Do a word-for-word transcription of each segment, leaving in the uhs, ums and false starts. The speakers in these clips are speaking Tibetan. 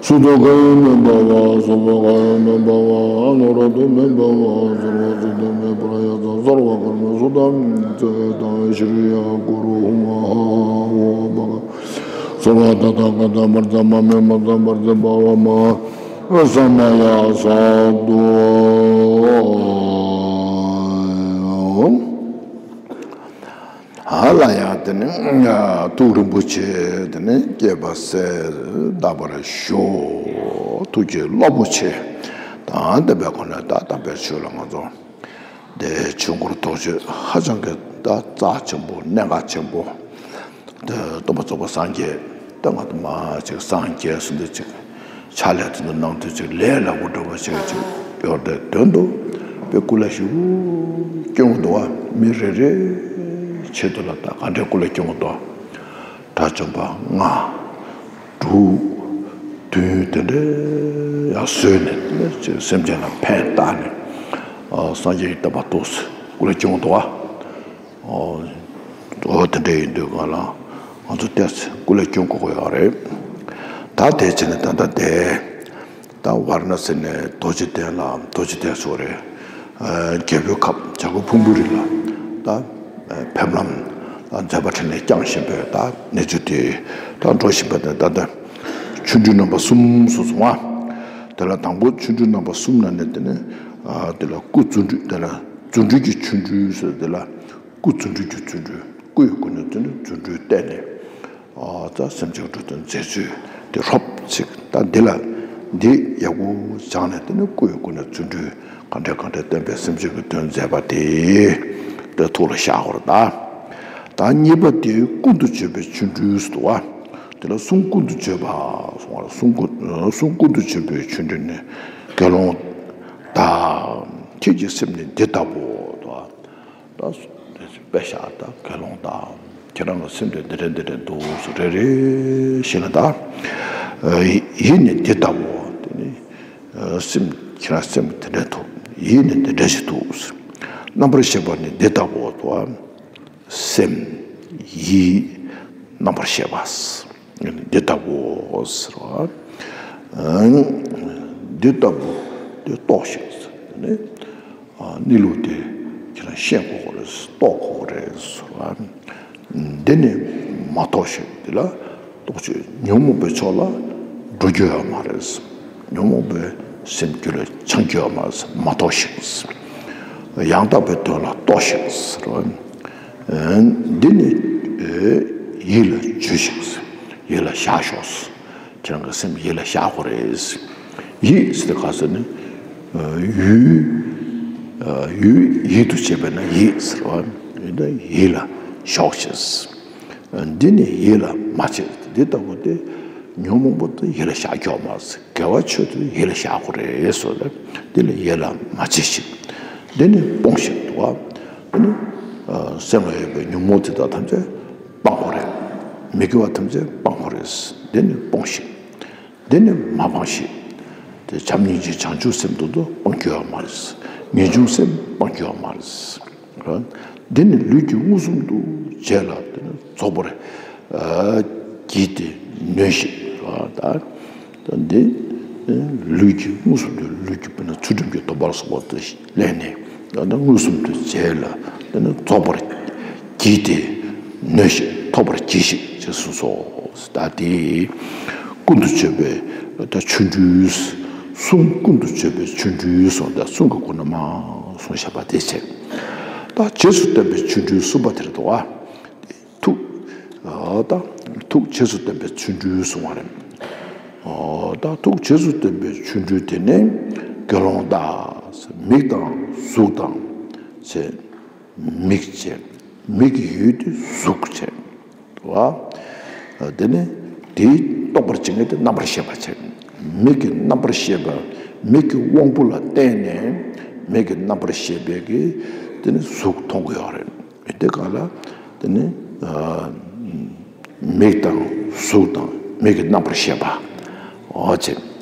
སུ་དུ་ག་ཡང་མེད་པ་བ། སོ་པ་ག་ཡང་མེད་པ་བ། ཨ་ནོ་ར་དུ་མེད་པ་བ། སོར་བ་སུ་དུ་མེད་པ་ཡ་ཙ། སོར་བ་ཀརྨ་སུ་དམ་ཚེ་དང་ཤྲི་ཡ་གུ་རུ་ཧཱུྃ་ཧ་ཧ་ཧོ་བ་ག། སོར་བ་ཏ་ཐཱ་ག་ཏ་མར་ཙ་མ་མེ་མ་ཙ་བར་ཙ་བ་བ་མ། ས་མ་ཡ་ས་དུ། ཨ་ལ་ཡ་དེ་ནི་ཐུགས་རིན་པོ་ཆེ་དེ་ནི་བསྐྱེད་པ་གསལ་གདབ་པར་ཞུ། ཐུགས་ཀྱི་བློ་པོ་ཆེ་དང་ལྡན་པའི་སྒོ་ནས་ད་དམ་པའི་ཆོས་ལ་ང་ཚོ་དེ་ཆོས་འཁོར་དོགས་གཅོད་ཧ་ཅང་གི་ད་རྩ་ཆེན་པོ་གནད་འགག་ཆེན་པོ། དེ་སྟོན་པ་རྫོགས་པ་སངས་རྒྱས་ད་ང་དུ་མ་ཅིག་སངས་རྒྱས་སུ་འདི་ཅིག་ཕྱག་ལས་དེ་ཚོ་གནང་དུས་ཅིག་ལས་སླ་པོ་འདྲ་བ་ཅིག་ཅིག་ཡོད་དེ། དོན་དུ་དཔེ་སྐུ་ལས་ཞེ་པོ་སྐྱོན་གྱི་འདུག་བ། མི་རེ་རེ་ཆེད་དུ་ལ་ད་ག་འདྲའི་སྐུ་ལས་སྐྱོན་གྱི་འདུག་དགྲ་བཅོམ་པ་ལྔ། དྲུག་བདུན་དེ་འདྲའི་ཡང་བཟོས་ནས་ཅིག་སེམས་ཅན་ལ་ཕན་བཏགས་ནས་སངས་རྒྱས་ཀྱི་བསྟན་པ་ཐོག་སྐུ་ལས་སྐྱོན་གྱི་འདུག་བ། ཨོ། ཨོ་དེ་འདྲ་ཡིན་དུས་གང་ལ་ང་ཚོ་ཏོག་ཙམ་སྐུ་ལས་སྐྱོན་དགོས་ཀྱི་ཡོད་རེད། ད་དེ་བྱས་ནས་ད་ལྟ་དེ་ད་ཝཱ་ར་ཎ་སི་ནས་རྡོ་རྗེ་གདན་ལ། རྡོ་རྗེ་གདན་ཟེར་བ་རེད། རྒྱལ་པོའི་ཁབ་བྱ་རྒོད་ཕུང་པོའི་རི་ལ་ད་ཕེབས་ལམ་མཛད་པ་འཕྲིན་ལས་བསྐྱངས་བཞིན་པའི་ད་གནས་ཚུལ་དེ་ད་འགྲོ་བཞིན་པ་དེ་ད་ལྟ་ཆོ་འཕྲུལ་རྣམ་པ་གསུམ་སོང་སོང་བ། དེ་ལ་དང་པོ་ཆོ་འཕྲུལ་རྣམ་པ་གསུམ་ནང་ནས་དེ་ནས་དེ་ལ་སྐུ་རྫུ་འཕྲུལ། དེ་ལ་རྫུ་འཕྲུལ་གྱི་ཆོ་འཕྲུལ་ཟེར། དེ་ལ། སྐུ་རྫུ་འཕྲུལ་གྱི་རྫུ་འཕྲུལ། སྐུ་ཡི་སྒོ་ནས་རྫུ་འཕྲུལ་རྫུ་འཕྲུལ་བསྟན་ནས། ཨ་ད་སེམས་ཅན་འགྲོ་དོན་མཛད་ཚུལ་དེ་རོབ་ཅིག་ད་འདི་ལ་འདི་ཡག་པོ་སྦྱངས་ནས། དེ་ནས་སྐུ་ཡི་སྒོ་ནས་རྫུ་འཕྲུལ་ག་འདྲ་ག་འདྲ་བསྟན་པས་སེམས་ཅན་གྱི་དོན་མཛད་པ་དེ་དེ་ཐུགས་ལ་བཞག་དགོས་རེད་ད། ད་གཉིས་པ་དེ་ཀུན་ཏུ་སྤྱོད་པའི་ཆོ་འཕྲུལ་ཟེར་འདུག་བ། དེ་ལ་གསུང་ཀུན་ཏུ་སྤྱོད་པ་གསུང་བ་ལ། གསུང་ཀུན་གསུང་ཀུན་ཏུ་སྤྱོད་པའི་ཆོ་འཕྲུལ་ནི། དགེ་སློང་དག་ཁྱེད་ཀྱི་སེམས་ནི་འདི་ལྟ་བུའོ། ད་ད་དཔེ་བཞག་ད་དགེ་སློང་དག་ཁྱེད་རང་གི་སེམས་དེ་འདི་འདྲ་འདི་འདྲ་འདུག་ཟེར་རེ་རེ་བཞིན་ལ་ད། ཡིད་ནི་འདི་ལྟ་བུའོ། དེ་ནི་སེམས་ཁྱེད་རང་སེམས་འདི་འདྲ་འདུག་ཡིད་ནི་འདི་འདྲ་ཞིག་འདུག་རྣམ་པར་ཤེས་པ་ནི་འདི་ལྟ་བུའོ། ད་སེམས་ཡིད་རྣམ་པར་ཤེས་པ་འདི་ལྟ་བུའོ་ཟེར་བ། འདི་ལྟ་བུ་དེ་རྟོགས་ཤིག་ཟེར་ནས། གནས་ལུགས་དེ་ཁྱེད་རང་ཤེས་དགོས་རེད། རྟོགས་དགོས་རེད་ཟེར་བ། འདི་ནི་མ་རྟོགས་ཤིག་དེ་ལ་རྟོགས་ཆོས་ཉོན་མོངས་པའི་ཕྱོགས་ལ་འགྲོ་རྒྱུ་ཡོད་མ་རེད། ཉོན་མོངས་པའི་སེམས་རྒྱུད་ལ་འཆང་རྒྱུ་ཡོད་མ་རེད། མ་རྟོགས་ཤིག་ཡང་དག་པའི་དོན་ལ་རྟོགས་ཤིག་ཟེར་བ། འདི་ནི་ཡིད་ལ་བཅོས་ཤིག་ཡིད་ལ་བཞག་ཤོག་ཁྱེད་རང་གི་སེམས་ཡིད་ལ་བཞག་དགོས་རེད། ཡིད་ཟེར་དུས་ག་ཟེར་ན། ཡུལ། ཡུལ་ཡིད་དུ་བྱས་པས་ན་ཡིད་ཟེར་བ། ཡིད་ལ་ཡིད་ལ་ཞོག་ཅེས། འདི་ནི་ཡིད་ལ་མ་བྱེད། འདི་ལྟ་བུ་སྟེ་ཉོན་མོངས་པ་དེ་ཡིད་ལ་བཞག་རྒྱུ་མ་རེད། དགེ་བ་ཆོས་དེ་ཡིད་ལ་བཞག་དགོས་རེད་ཟེར་ལ། འདི་ལ་ཡིད་ལ་མ་བྱེད་ཤིག་འདི་ནི་སྤོངས་ཤིག་འདུག་བ། འདི་ནི་སེམས་ལ་ཡོད་པའི་ཉོན་མོངས་དེ་དག་ཐམས་ཅད་སྤང་དགོས་རེད། མི་དགེ་བ་ཐམས་ཅད་སྤང་དགོས་རེད། འདི་ནི་སྤོངས་ཤིག་འདི་ནི་མ་སྤངས་ཤིག་དེ་བྱམས་སྙིང་རྗེ་བྱང་ཆུབ་སེམས་དེ་ཚོ་སྤང་རྒྱུ་ཡོད་མ་རེད། ངེས་འབྱུང་སེམས་སྤང་རྒྱུ་ཡོད་མ་རེད། འདི་ནི་ལུས་ཀྱི་མངོན་སུམ་དུ་བྱས་ལ་དེ་ནི་རྫོགས་པར་བགྱིས་ཏེ་ནོན་ཞིག་ད་འདི་ལུས་ཀྱི་མངོན་སུམ་དུ། ལུས་ཀྱི་དཔེར་ན་ཚུལ་ཁྲིམས་ཀྱི་སྡོམ་པ་ལ་སོགས་པ་དེ་ལེན་ནས། ད་ལྟ་མངོན་སུམ་དུ་བྱས་ལ་དེ་ནི་རྫོགས་པར་བགྱིས་ཏེ་ནོན་ཞིག་ཐོབ་པར་གྱིས་ཤིག་ཅེས་གསུངས་སོ། ད་དེ་ཀུན་ཏུ་སྤྱོད་པའི་ད་ཆོ་འཕྲུལ། གསུང་ཀུན་ཏུ་སྤྱོད་པའི་ཆོ་འཕྲུལ་སོགས། ད་གསུང་གི་སྒོ་ནས་མར་གསུངས་བཞག་པ་དེ་བྱས། ད་རྗེས་སུ་སྟོན་པའི་ཆོ་འཕྲུལ་གསུམ་པ་དེ་རེད་འདུག་བ། ཐུགས། ད་ཐུགས་རྗེས་སུ་སྟོན་པའི་ཆོ་འཕྲུལ་གསུང་བ་རེད། ད་ཐུགས་རྗེས་སུ་སྟོན་པའི་ཆོ་འཕྲུལ་དེ་ནི། དགེ་སློང་དག་མིག་དང་གཟུགས་དང་བྱས། མིག་བྱས། མིག་གི་ཡུལ་དེ་གཟུགས་བྱས། བ། དེ་ནི་དེའི་རྟོགས་པར་བྱེད་མཁན་དེ་རྣམ་པར་ཤེས་པ་བྱས། མིག་གི་རྣམ་པར་ཤེས་པ། མིག་གི་དབང་པོ་ལ་བརྟེན་ནས་མིག་གི་རྣམ་པར་ཤེས་པའི་གི་དེ་ནི་གཟུགས་མཐོང་གི་ཡོད་རེད། དེ་ག་ལ་དེ་ནི་མིག་དང་གཟུགས་དང་མིག་གི་རྣམ་པར་ཤེས་པ། འོ་ཅེ།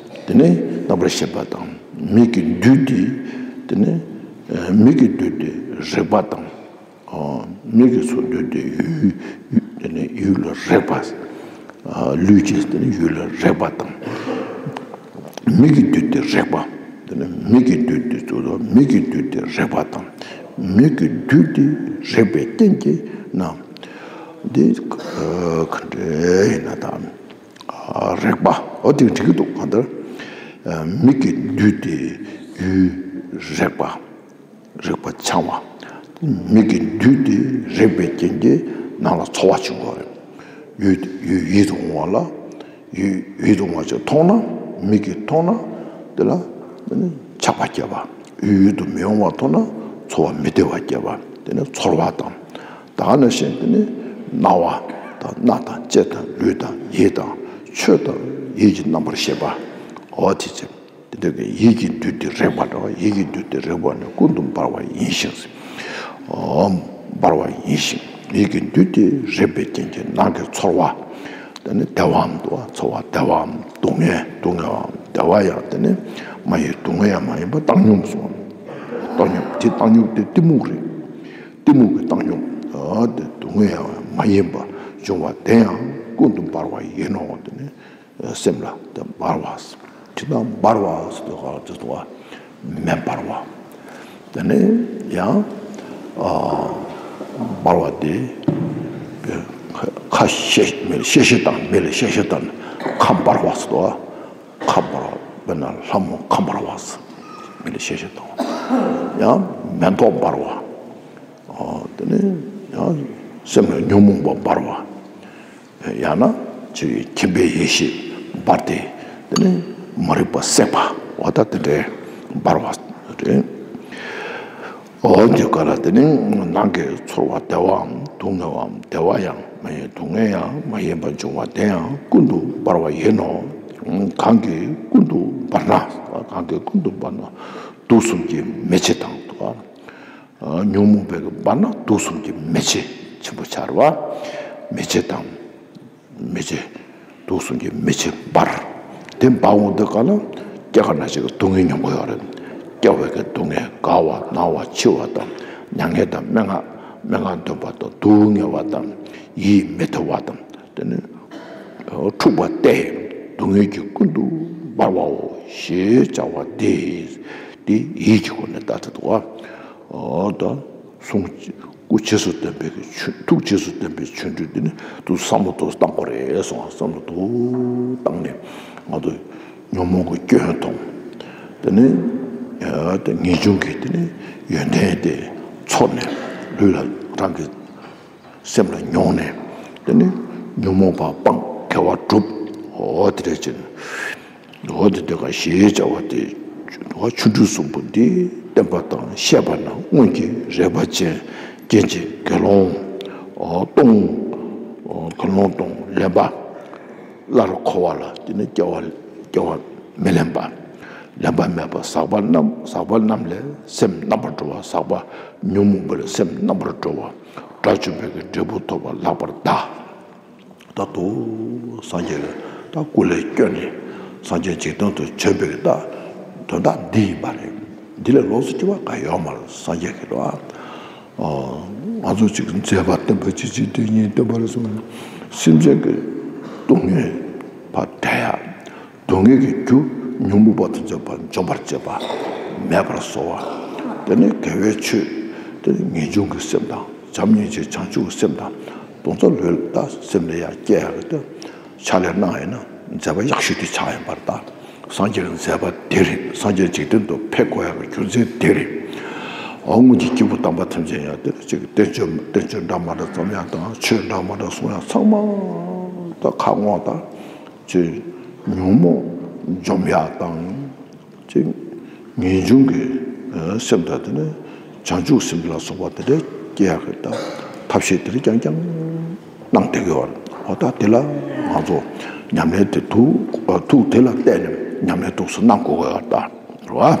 དེ་ནི་རྣམ་པར་ཤེས་པ་དང་མིག་གི་འདུས་ཏེ། དེ་ནི་མིག་གི་འདུས་ཏེ་རེག་པ་དང་། མིག་གི་ཚུར་འདུས་ཏེ་ཡུལ། དེ་ནི་ཡུལ་ལ་རེག་པ། ལུས་ཀྱི་དེ་ནི་ཡུལ་ལ་རེག་པ་དང་། མིག་གི་འདུས་ཏེ་རེག་པ། དེ་ནི་མིག་གི་འདུས་ཏེ་གཙོ་བོ་མིག་གི་འདུས་ཏེ་རེག་པ་དང་། མིག་གི་འདུས་ཏེ་རེག་པའི་རྐྱེན་གྱིས་ན། འདི་ག་འདྲ་ཡིན་ན་དང་། རེག་པ་འོ་དེ་འགྲིག་གི་འདུག་གང་ལྟར། མིག་གི་འདུས་ཏེ་ཡུལ་རེག་པ། རེག་པ་འཆང་བ། མིག་གི་འདུས་ཏེ་རེག་པའི་རྐྱེན་གྱིས་ནང་ལ་ཚོར་བ་བྱུང་བ་རེད། ཡུལ་ཡུལ་ཡིད་དུ་འོང་བ་ལ། ཡུལ་ཡིད་དུ་འོང་བ་ཅིག་མཐོང་ན། མིག་གིས་མཐོང་ན། དེ་ལ་ཆགས་པ་སྐྱེ་བ། ཡུལ་ཡིད་དུ་མི་འོང་བ་མཐོང་ན་ཚོར་བ་མི་བདེ་བ་སྐྱེ་བ། དེ་ནི་ཚོར་བ་དང་། ད་ག་ནང་བཞིན་དེ་ནི་རྣ་བ་དང་སྣ་དང་ལྕེ་དང་ལུས་དང་ཡིད་དང་ཆོས་དང་ཡིད་ཀྱི་རྣམ་པར་ཤེས་པ། འོ་དེ་ཚེ། དེ་འདྲ་གི་ཡིད་ཀྱི་འདུས་ཏེ་རེག་པ་འདྲ་བ། ཡིད་ཀྱི་འདུས་ཏེ་རེག་པ་ནི་ཀུན་ཏུ་འབར་བ་ཡིན་ཞིང་། འོ། འབར་བ་ཡིན་ཞིང་། ཡིད་ཀྱི་འདུས་ཏེ་རེག་པའི་རྐྱེན་གྱིས་ནང་གི་ཚོར་བ། དེ་ནི་བདེ་བའམ་འདུག་བ། ཚོར་བ་བདེ་བའམ་སྡུག་བསྔལ་སྡུག་བསྔལ་བའམ་བདེ་བ་ཡང་དེ་ནི་མ་ཡིན། སྡུག་བསྔལ་ཡང་མ་ཡིན་པ་བཏང་སྙོམས་སོ། བཏང་སྙོམས་དེ་བཏང་སྙོམས་དེ་གཏི་མུག་རེད། གཏི་མུག་གི་བཏང་སྙོམས། འོ་དེ་སྡུག་བསྔལ་ཡང་མ་ཡིན་པ་བྱུང་བ་དེ་ཡང་ཀུན་ཏུ་འབར་བ་ཡིན་ནོ། དེ་ནི། སེམས་ལ་དེ་འབར་བ། ཇི་ལྟར་འབར་བ་ཟེར་དུས་ག་ལ་དེ་སོང་བ། མེ་འབར་བ། དེ་ནས་ཡང་འབར་བ་དེ་ཁ་ཤས་མེ་ལ་ཤས་ཤས་དང་མེ་ལ་ཤས་ཤས་དང་ཁ་འབར་བ་ཟེར་དུས་ཁ་འབར་བ། དཔེར་ན་ལྷ་མོ་ཁ་འབར་བ་ཟེར། མེ་ལ་ཤས་ཤས་དང་། ཡང་མེ་ཏོག་འབར་བ། དེ་ནས་ཡང་སེམས་ལ་ཉོན་མོངས་པ་འབར་བ། ཡང་ན་ཅིག་མཁྱེན་པའི་ཡེ་ཤེས་འབར་ཏེ། དེ་ནས་མ་རིག་པ་སྲེག་པ། འོ་ད་དེ་འདྲའི་འབར་བ་རེད། འོ་དེ་ག་ལ་དེ་ནི་ནང་གི་ཚོར་བ་བདེ་བའམ་སྡུག་བསྔལ་བའམ་བདེ་བ་ཡང་མ་ཡིན་སྡུག་བསྔལ་ཡང་མ་ཡིན་པ་འབྱུང་བ་དེ་ཡང་ཀུན་ཏུ་འབར་བ་ཡིན་ནོ། གང་གིས་ཀུན་ཏུ་འབར་ན། གང་གིས་ཀུན་ཏུ་འབར་ན་དུག་གསུམ་གྱི་མེ་ལྕེ་དང་དུ། ཉོན་མོངས་པའི་འབར་ན་དུག་གསུམ་གྱི་མེ་ལྕེ་ཆེན་པོ་ཆགས་རེད་བ། མེ་ལྕེ་དང་། མེ་ལྕེ། དུག་གསུམ་གྱི་མེ་ལྕེ་འབར། དེ་འབར་འོང་དུས་ག་ལ་སྐྱེ་རྒ་ན་འཆི་གི་སྡུག་བསྔལ་མྱོང་གི་ཡོད་རེད། སྐྱེ་བའི་གི་སྡུག་བསྔལ། རྒ་བ་ན་བ་འཆི་བ་དང་མྱ་ངན་དང་སྨྲེ་སྔགས་སྨྲེ་སྔགས་འདོན་པ་དང་སྡུག་བསྔལ་བ་དང་ཡིད་མི་བདེ་བ་དང་། དེ་ནི་འཁྲུགས་པ་སྟེ་སྡུག་བསྔལ་གྱིས་ཀུན་ཏུ་འབར་བའོ་ཞེས་བྱ་བ་འདི། དེ་ཡིད་ཀྱི་སྒོ་ནས་བརྟག་སྟེ་འདུག་ག་འོ་ད་གསུང་སྐུ་རྗེས་སུ་སྟོན་པའི་གི་ཆོ་ཐུགས་རྗེས་སུ་སྟོན་པའི་ཆོ་འཕྲུལ་འདི་ནི་དུ་བསམ་བློ་དུ་བཏང་དགོས་རེད་གསུངས། བསམ་བློ་དུ་བཏང་ནས་ང་ཚོ་ཉོན་མོངས་ཀྱི་སྐྱོན་མཐོང་། དེ་ནི་དེ་ངེས་འབྱུང་གི་དེ་ནི་ཡོན་ཏན་དེ་ཚོར་ནས་ལུས་ལ་རང་གི་སེམས་ལ་མྱོང་ནས། དེ་ནི་ཉོན་མོངས་པ་སྤངས་དགེ་བ་སྒྲུབ། འོ་དེ་འདྲ་བྱས་ནས། འོ་དེ་དེ་ག་ཞེས་བྱ་བ་དེ། འོ་ཆོ་འཕྲུལ་གསུམ་པོ་འདི་བསྟན་པ་དང་བཤད་པ་ན་སྔོན་གྱི་རེག་པ་ཅན་རྐྱེན་བྱས་དགེ་སློང་། འོ་གཏོང་། འོ་དགེ་སློང་གཏོང་ལེན་པ། སླར་འཁོར་བ་ལ་དེ་ནི་སྐྱེ་བ་སྐྱེ་བ་མི་ལེན་པ། ལེན་པ་མེད་པ་ཟག་པ་རྣམས་ཟག་པ་རྣམས་ལས་སེམས་རྣམ་པར་གྲོལ་བ། ཟག་པ་ཉོན་མོངས་པ་ལས་སེམས་རྣམ་པར་གྲོལ་བ། དགྲ་བཅོམ་པའི་གི་འབྲས་བུ་ཐོབ་པ་ལགས་པར་གདའ། ད་དུ་སངས་རྒྱས་ཀྱི་ད་སྐུ་ལས་བསྐྱོན་ནས་སངས་རྒྱས་འཇིག་རྟེན་དུ་བྱོན་པའི་གི་ད་དོན་དག་འདི་ཡིན་པ་རེད། འདི་ལས་ལོགས་སུ་སྐྱེ་བ་ག་ཡོད་མ་རེད། སངས་རྒྱས་ཀྱི་རེད་བ། ང་ཚོ་གཅིག་མཛད་པ་བསྟན་པ་ཅི་མཆིས་དེ་ཉིད་བསྟན་པར་གསུངས། སེམས་ཅན་གྱི་སྡུག་བསྔལ་ཕར་བྲལ་ཡ། སྡུག་བསྔལ་གྱི་རྒྱུ་ཉོན་མོངས་པ་དང་བཅས་པ་འཇོམས་པར་བྱེད་པ། མེད་པར་བཟོ་བ། དེ་ནི་དགེ་བའི་ཆོས། དེ་ནི་ངེས་འབྱུང་གི་སེམས་དང་བྱམས་སྙིང་རྗེ་བྱང་ཆུབ་ཀྱི་སེམས་དང་། དོན་རྩ་ལོས་ད་སེམས་ལ་ཡར་སྐྱེ་ཡག་གི་ཕྱག་ལས་གནང་ཡིན་ན་མཛད་པ་ཡག་ཤོས་དེ་ཆགས་ཡིན་པར་ད། སངས་རྒྱས་ཀྱི་མཛད་པ་དེ་རེད། སངས་རྒྱས་འཇིག་རྟེན་དུ་ཕེབས་དགོས་ཡག་གི་རྒྱུ་མཚན་དེ་རེད། འོ་སྔོན་གྱི་སྐྱེས་བུ་དམ་པ་ཐམས་ཅད་ཡང་དེ་ཅིག་བསྟན་བཅོས་བསྟན་བཅོས་འདྲ་མ་འདྲ་རྩོམ་ཡག་དང་ཆོས་འདྲ་མ་འདྲ་གསུང་ཡག་ཚང་མ་ད་ཁ་སྔོག་དང་ཅིག་ཉོན་མོངས་འཇོམས་ཡག་དང་ཅིག་ངེས་འབྱུང་གི་སེམས་དང་དེ་ནས་བྱང་ཆུབ་སེམས་ལ་སོགས་པ་དེ་འདྲ་སྐྱེ་ཡག་གི་ད་ཐབས་ཤེས་དེ་རིགས་རྐྱང་རྐྱང་གནང་བསྡད་ཀྱི་ཡོད་རེད། འོ་ད་དེ་ལ་ང་ཚོ་ཉམས་ལེན་དེ་ཐུགས་ཐུགས་དེ་ལ་བརྟེན་ནས་ཉམས་ལེན་ཐུགས་སུ་གནང་དགོས་ཀྱི་ཡོད་རེད། ད་རེད་བ།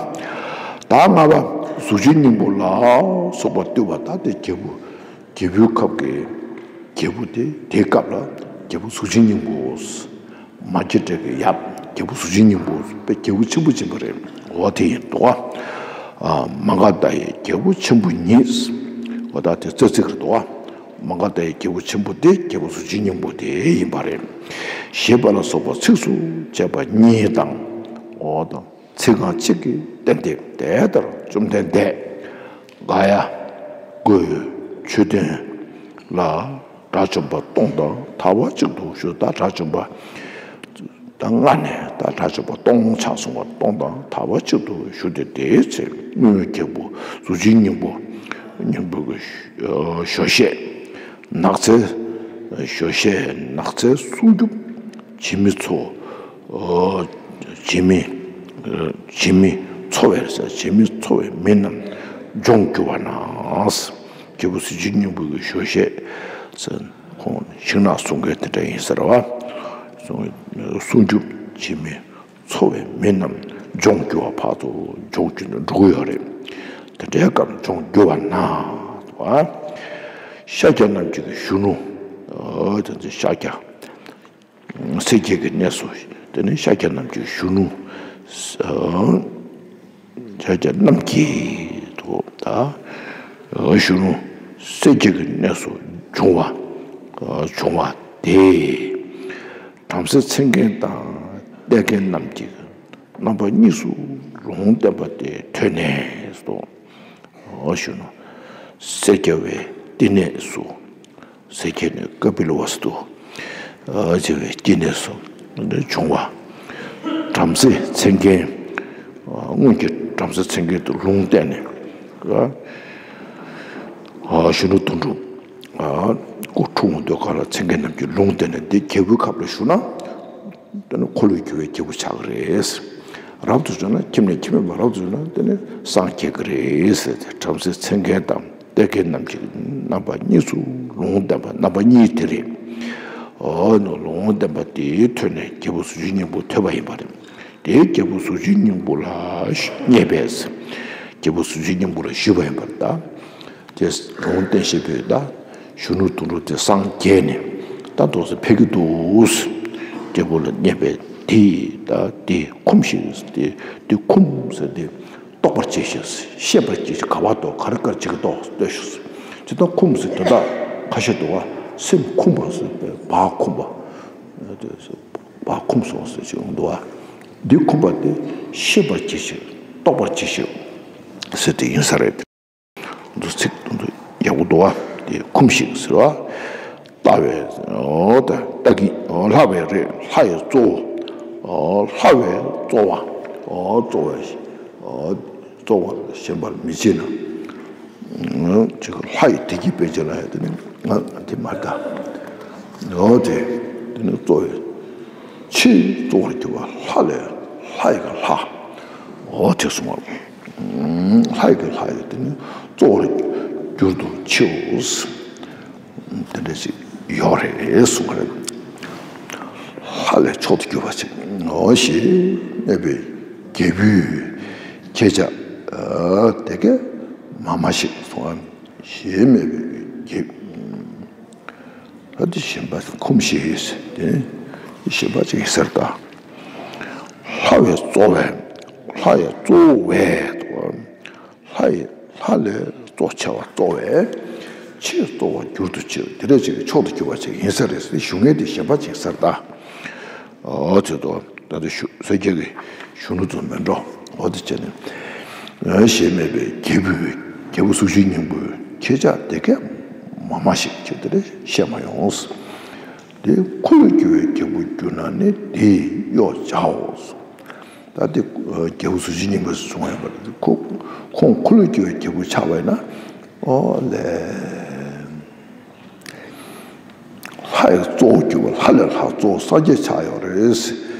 ད་ལྔ་པ་གཟུགས་ཅན་སྙིང་པོ་ལ་སོགས་པ་བཏུས་པ། ད་དེ་རྒྱལ་བུ་རྒྱལ་བུའི་ཁབ་ཀྱི་རྒྱལ་བུ་དེ་དེའི་སྐབས་ལ་རྒྱལ་བུ་གཟུགས་ཅན་སྙིང་པོ། མ་སྐྱེས་དགྲ་གི་ཡབ་རྒྱལ་བུ་གཟུགས་ཅན་སྙིང་པོ་དཔེ་རྒྱལ་བུ་ཆེན་པོ་ཅིག་ཡིན་པ་རེད། འོ་དེ་ཡིན་འདུག་བ། མ་ག་དྷ་ཡི་རྒྱལ་པོ་ཆེན་པོ་ཉིད། འོ་ད་དེ་རྩ་ཚིག་རེད་འདུག་བ། མ་ག་དྷའི་རྒྱལ་པོ་ཆེན་པོ་དེ་རྒྱལ་པོ་གཟུགས་ཅན་སྙིང་པོ་དེ་ཡིན་པ་རེད། ཞེས་པ་ལ་སོགས་པ་ཚིགས་སུ་བཅད་པ་གཉིས་དང་། འོ་དང་། ཚིག་རྐང་གཅིག་གིས་བསྟན་ཏེ། དེ་ལྟར་བཅོམ་ལྡན་འདས་ག་ཡ་གུ་མཆོད་རྟེན་ལ་དགྲ་བཅོམ་པ་སྟོང་དང་ཐལ་བ་གཅིག་ཏུ་བཞུགས། ད་དགྲ་བཅོམ་པ་ད་སྔ་ནས་ད་དགྲ་བཅོམ་པ་སྟོང་ཆགས་སོང་བ། སྟོང་དང་ཐལ་བ་གཅིག་ཏུ་བཞུགས་ཏེ། དེའི་ཚེ་དངོས་ཡོད་རྒྱལ་པོ་གཟུགས་ཅན་སྙིང་པོ་སྙིང་པོ་གི་ཞོ་ཤས་ནགས་ཚལ། ཞོ་ཤས་ནགས་ཚལ་སྲུང་སྐྱོབ་བྱེད་མི་ཚོ། ཨ། བྱེད་མི། ཨ། བྱེད་མི་འཚོ་བའི་ཟེར། བྱེད་མི་འཚོ་བའི་མི་རྣམས་ལྗོངས་རྒྱུ་བ་ན། རྒྱལ་པོ་གཟུགས་ཅན་སྙིང་པོ་གི་ཞོ་ཤས་ཟེར། ཁོང་ཤིང་ནགས་སྲུང་མཁན་དེ་འདྲ་ཡིན་ཟེར་བ། སྲུང་སྲུང་སྐྱོབ་བྱེད་མི་འཚོ་བའི་མི་རྣམས་ལྗོངས་རྒྱུ་བ། ཕར་ཚུར་ལྗོངས་རྒྱུ་ནས་འགྲོ་གི་ཡོད་རེད། དེ་འདྲའི་སྐབས་ལྗོངས་རྒྱུ་བ་ན། ཤཱཀྱ་རྣམས་ཀྱི་གཞོན་ནུ། ཨ། དེ་ཚོ་ཤཱཀྱ། སེར་སྐྱའི་གནས་སུ། དེ་ནས་ཤཱཀྱ་རྣམས་ཀྱི་གཞོན་ནུ། ཤཱཀྱ་རྣམས་ཀྱི་དོ། ད་གཞོན་ནུ་སེར་སྐྱའི་གནས་སུ་བྱུང་བ། བྱུང་བ་དེ། བྲམ་ཟེ་མཚན་མཁན་དང་ལྟས་མཁན་རྣམས་ཀྱིས་རྣམ་པ་གཉིས་སུ་ལུང་བསྟན་པ་དེ་ཐོས་ནས་སོ། གཞོན་ནུ་སེར་སྐྱ་བའི་བསྟི་གནས་སུ། སེར་སྐྱ་ནས་ཀ་པི་ལ་ཝ་སི་ཏུ་ཨ་ཅེ་བའི་སྐྱེ་གནས་སུ་འདི་བྱུང་བ། བྲམ་ཟེ་མཚན་མཁན། སྔོན་གྱི་བྲམ་ཟེ་མཚན་མཁན་དུ་ལུང་བསྟན་ནས། ཨ། གཞོན་ནུ་དོན་གྲུབ། ཨ། སྐུ་འཁྲུངས་འོང་དུས་སྒང་ལ་མཚན་མཁན་རྣམས་ཀྱིས་ལུང་བསྟན་ནས། འདི་རྒྱལ་པོའི་ཁབ་ལ་བཞུགས་ན། དེ་ནི་འཁོར་ལོས་སྒྱུར་བའི་རྒྱལ་པོ་ཆགས་ཀྱི་རེད། རབ་ཏུ་བྱུང་ན། ཁྱིམ་ནས་ཁྱིམ་མེད་པར་རབ་ཏུ་བྱུང་ན་དེ་ནི་སངས་རྒྱས་ཀྱི་རེད་ཟེར་ཏེ། བྲམ་ཟེ་མཚན་མཁན་དང་ལྟས་མཁན་རྣམས་ཀྱིས་རྣམ་པ་གཉིས་སུ་ལུང་བསྟན་པ། རྣམ་པ་གཉིས་དེ་རེད། འོ་ན་ལུང་བསྟན་པ་དེ་ཐོས་ནས་རྒྱལ་པོ་གཟུགས་ཅན་སྙིང་པོ་ཐོས་པ་ཡིན་པ་རེད། དེ་རྒྱལ་པོ་གཟུགས་ཅན་སྙིང་པོ་ལ་བརྙས་པས། རྒྱལ་པོ་གཟུགས་ཅན་སྙིང་པོ་ལ་ཞུས་པ་ཡིན་པར་གདའ། དེ་ལུང་བསྟན་བཞིན་པའི་ད་གཞོན་ནུ་དོན་གྲུབ་དེ་སངས་རྒྱས་ནས་ད་དོགས་སེ་ཕེབས་ཀྱི་འདུག། རྒྱལ་པོ་ལ་བརྙས་པས། དེ་ད་དེ་ཁུམས་ཤིག་ཟེར་ཏེ། དེ་ཁུམས་ཟེར་ཏེ་རྟོགས་པར་གྱིས་ཤིག། ཤེས་པར་གྱིས་ཤིག། ག་བ་དོ་ག་རེ་ག་རེ་བྱེད་ཀྱི་འདུག་ལྟོས་ཤིག། དེ་ད་ཁུམས་ཟེར་དོན་དག་ཁ་ཤས་འདུག་བ། སེམས་ཁུམས་པ་ཟེར་བ། ཁུམས་པ། བ་ཁུམས་སོང་ཟེར་ཅིག་འདུག་བ། འདི་ཁུམས་པ་དེ་ཤེས་པར་གྱིས་ཤིག། རྟོགས་པར་གྱིས་ཤིག་ཟེར་དེ་ཡིན་ས་རེད། འདུག་ཚིག་འདུག་ཡག་པོ་འདུག་བ། དེ་ཁུམས་ཤིག་ཟེར་བ། ལྟ་བའི། འོ་ད་ལྟ་གི། འོ་ལྷ་བའི་རིགས། ལྷ་ཡི་གཙོ་བོ། འོ་ལྷ་བའི་གཙོ་བོ། འོ་གཙོ་བོ། འོ་གཙོ་བོ་ཞེན་པར་མི་བྱེད་ན། ཅིག་ལྷ་ཡི་བདེ་སྐྱིད་སྤེལ་བྱེད་ལ་ཡང་དེ་ནི་ང་དེ་མ་ལྟ། འོ་དེ་དེ་ནི་གཙོ་བོའི་ཆེས་གཙོ་བོར་གྱུར་པ་ལྷ་ལས་ལྷ་ཡི་ག་ལྷ། འོ་དེ་གསུངས་པ། ལྷ་ཡི་ག་ལྷ་ཡི་དེ་ནི་གཙོ་བོར་གྱུར་དུ་མཆིའོ། དེ་འདྲ་ཞིག་ཡོད་རེད་གསུངས་པ་རེད། ལྷ་ལས་མཆོག་ཏུ་གྱུར་པ་ཅིག་ངོ་ཞེས་སྨྲས་པའི་རྒྱལ་བུས། ཁྱེད་ཅག་དེ་སྐད་མ་སྨྲ་ཞིག་གསུངས། ཞེས་སྨྲས་པའི་རྒྱལ། ད་དེ་ཞེན་པ་ཁུམས་ཤིག་ཟེར་ཏེ། ཞེན་པ་ཅིག་ཟེར་ད། ལྷ་བའི་གཙོ་བས། ལྷ་ཡི་གཙོ་བོ་བས། ལྷ་ཡི། ལྷ་ལས་གཙོ་ཆེ་བ་གཙོ་བས། ཆེས་གཙོ་བོར་གྱུར་དུ་མཆི། དེ་འདྲ་ཅིག་མཆོག་ཏུ་གྱུར་པ་ཅིག་ཡིན་ས་རེད་ཟེར་ཞུ་མཁན་དེ་ཞེན་པ་ཅིག་ཟེར་ད། འོ་དེ་ཚོ་ད་ལྟ་ཞུ་སེར་སྐྱ་གི་གཞོན་ནུ་ཚོ་མེད་འགྲོ། འོ་དེ་བྱས་ནས། ཞེས་སྨྲས་པའི་རྒྱལ་བུས། རྒྱལ་པོ་གཟུགས་ཅན་སྙིང་པོས། ཁྱེད་ཅག་དེ་སྐད་མ་སྨྲ་ཞིག། ཁྱེད་དེ་འདྲ་བཤད་མ་ཡོང་། དེ་འཁོར་ལོས་སྒྱུར་བའི་རྒྱལ་པོར་གྱུར་ན་ནི་དེས་གཡོག་བྱའོ། ད་དེ་རྒྱལ་པོ་གཟུགས་ཅན་སྙིང་པོ་ཟེར་སོང་ཡོད་པ་རེད། ཁོ་ཁོང་འཁོར་ལོས་སྒྱུར་བའི་རྒྱལ་པོ་ཆགས་པ་ཡིན་ན། ཨོ་ལེ། ལྷ་ཡི་གཙོ་བོ་གྱུར་པ། ལྷ་ལས་ལྷ་གཙོ་བོ་སངས་རྒྱས་ཆགས་ཡོད་རེད་ཟེར་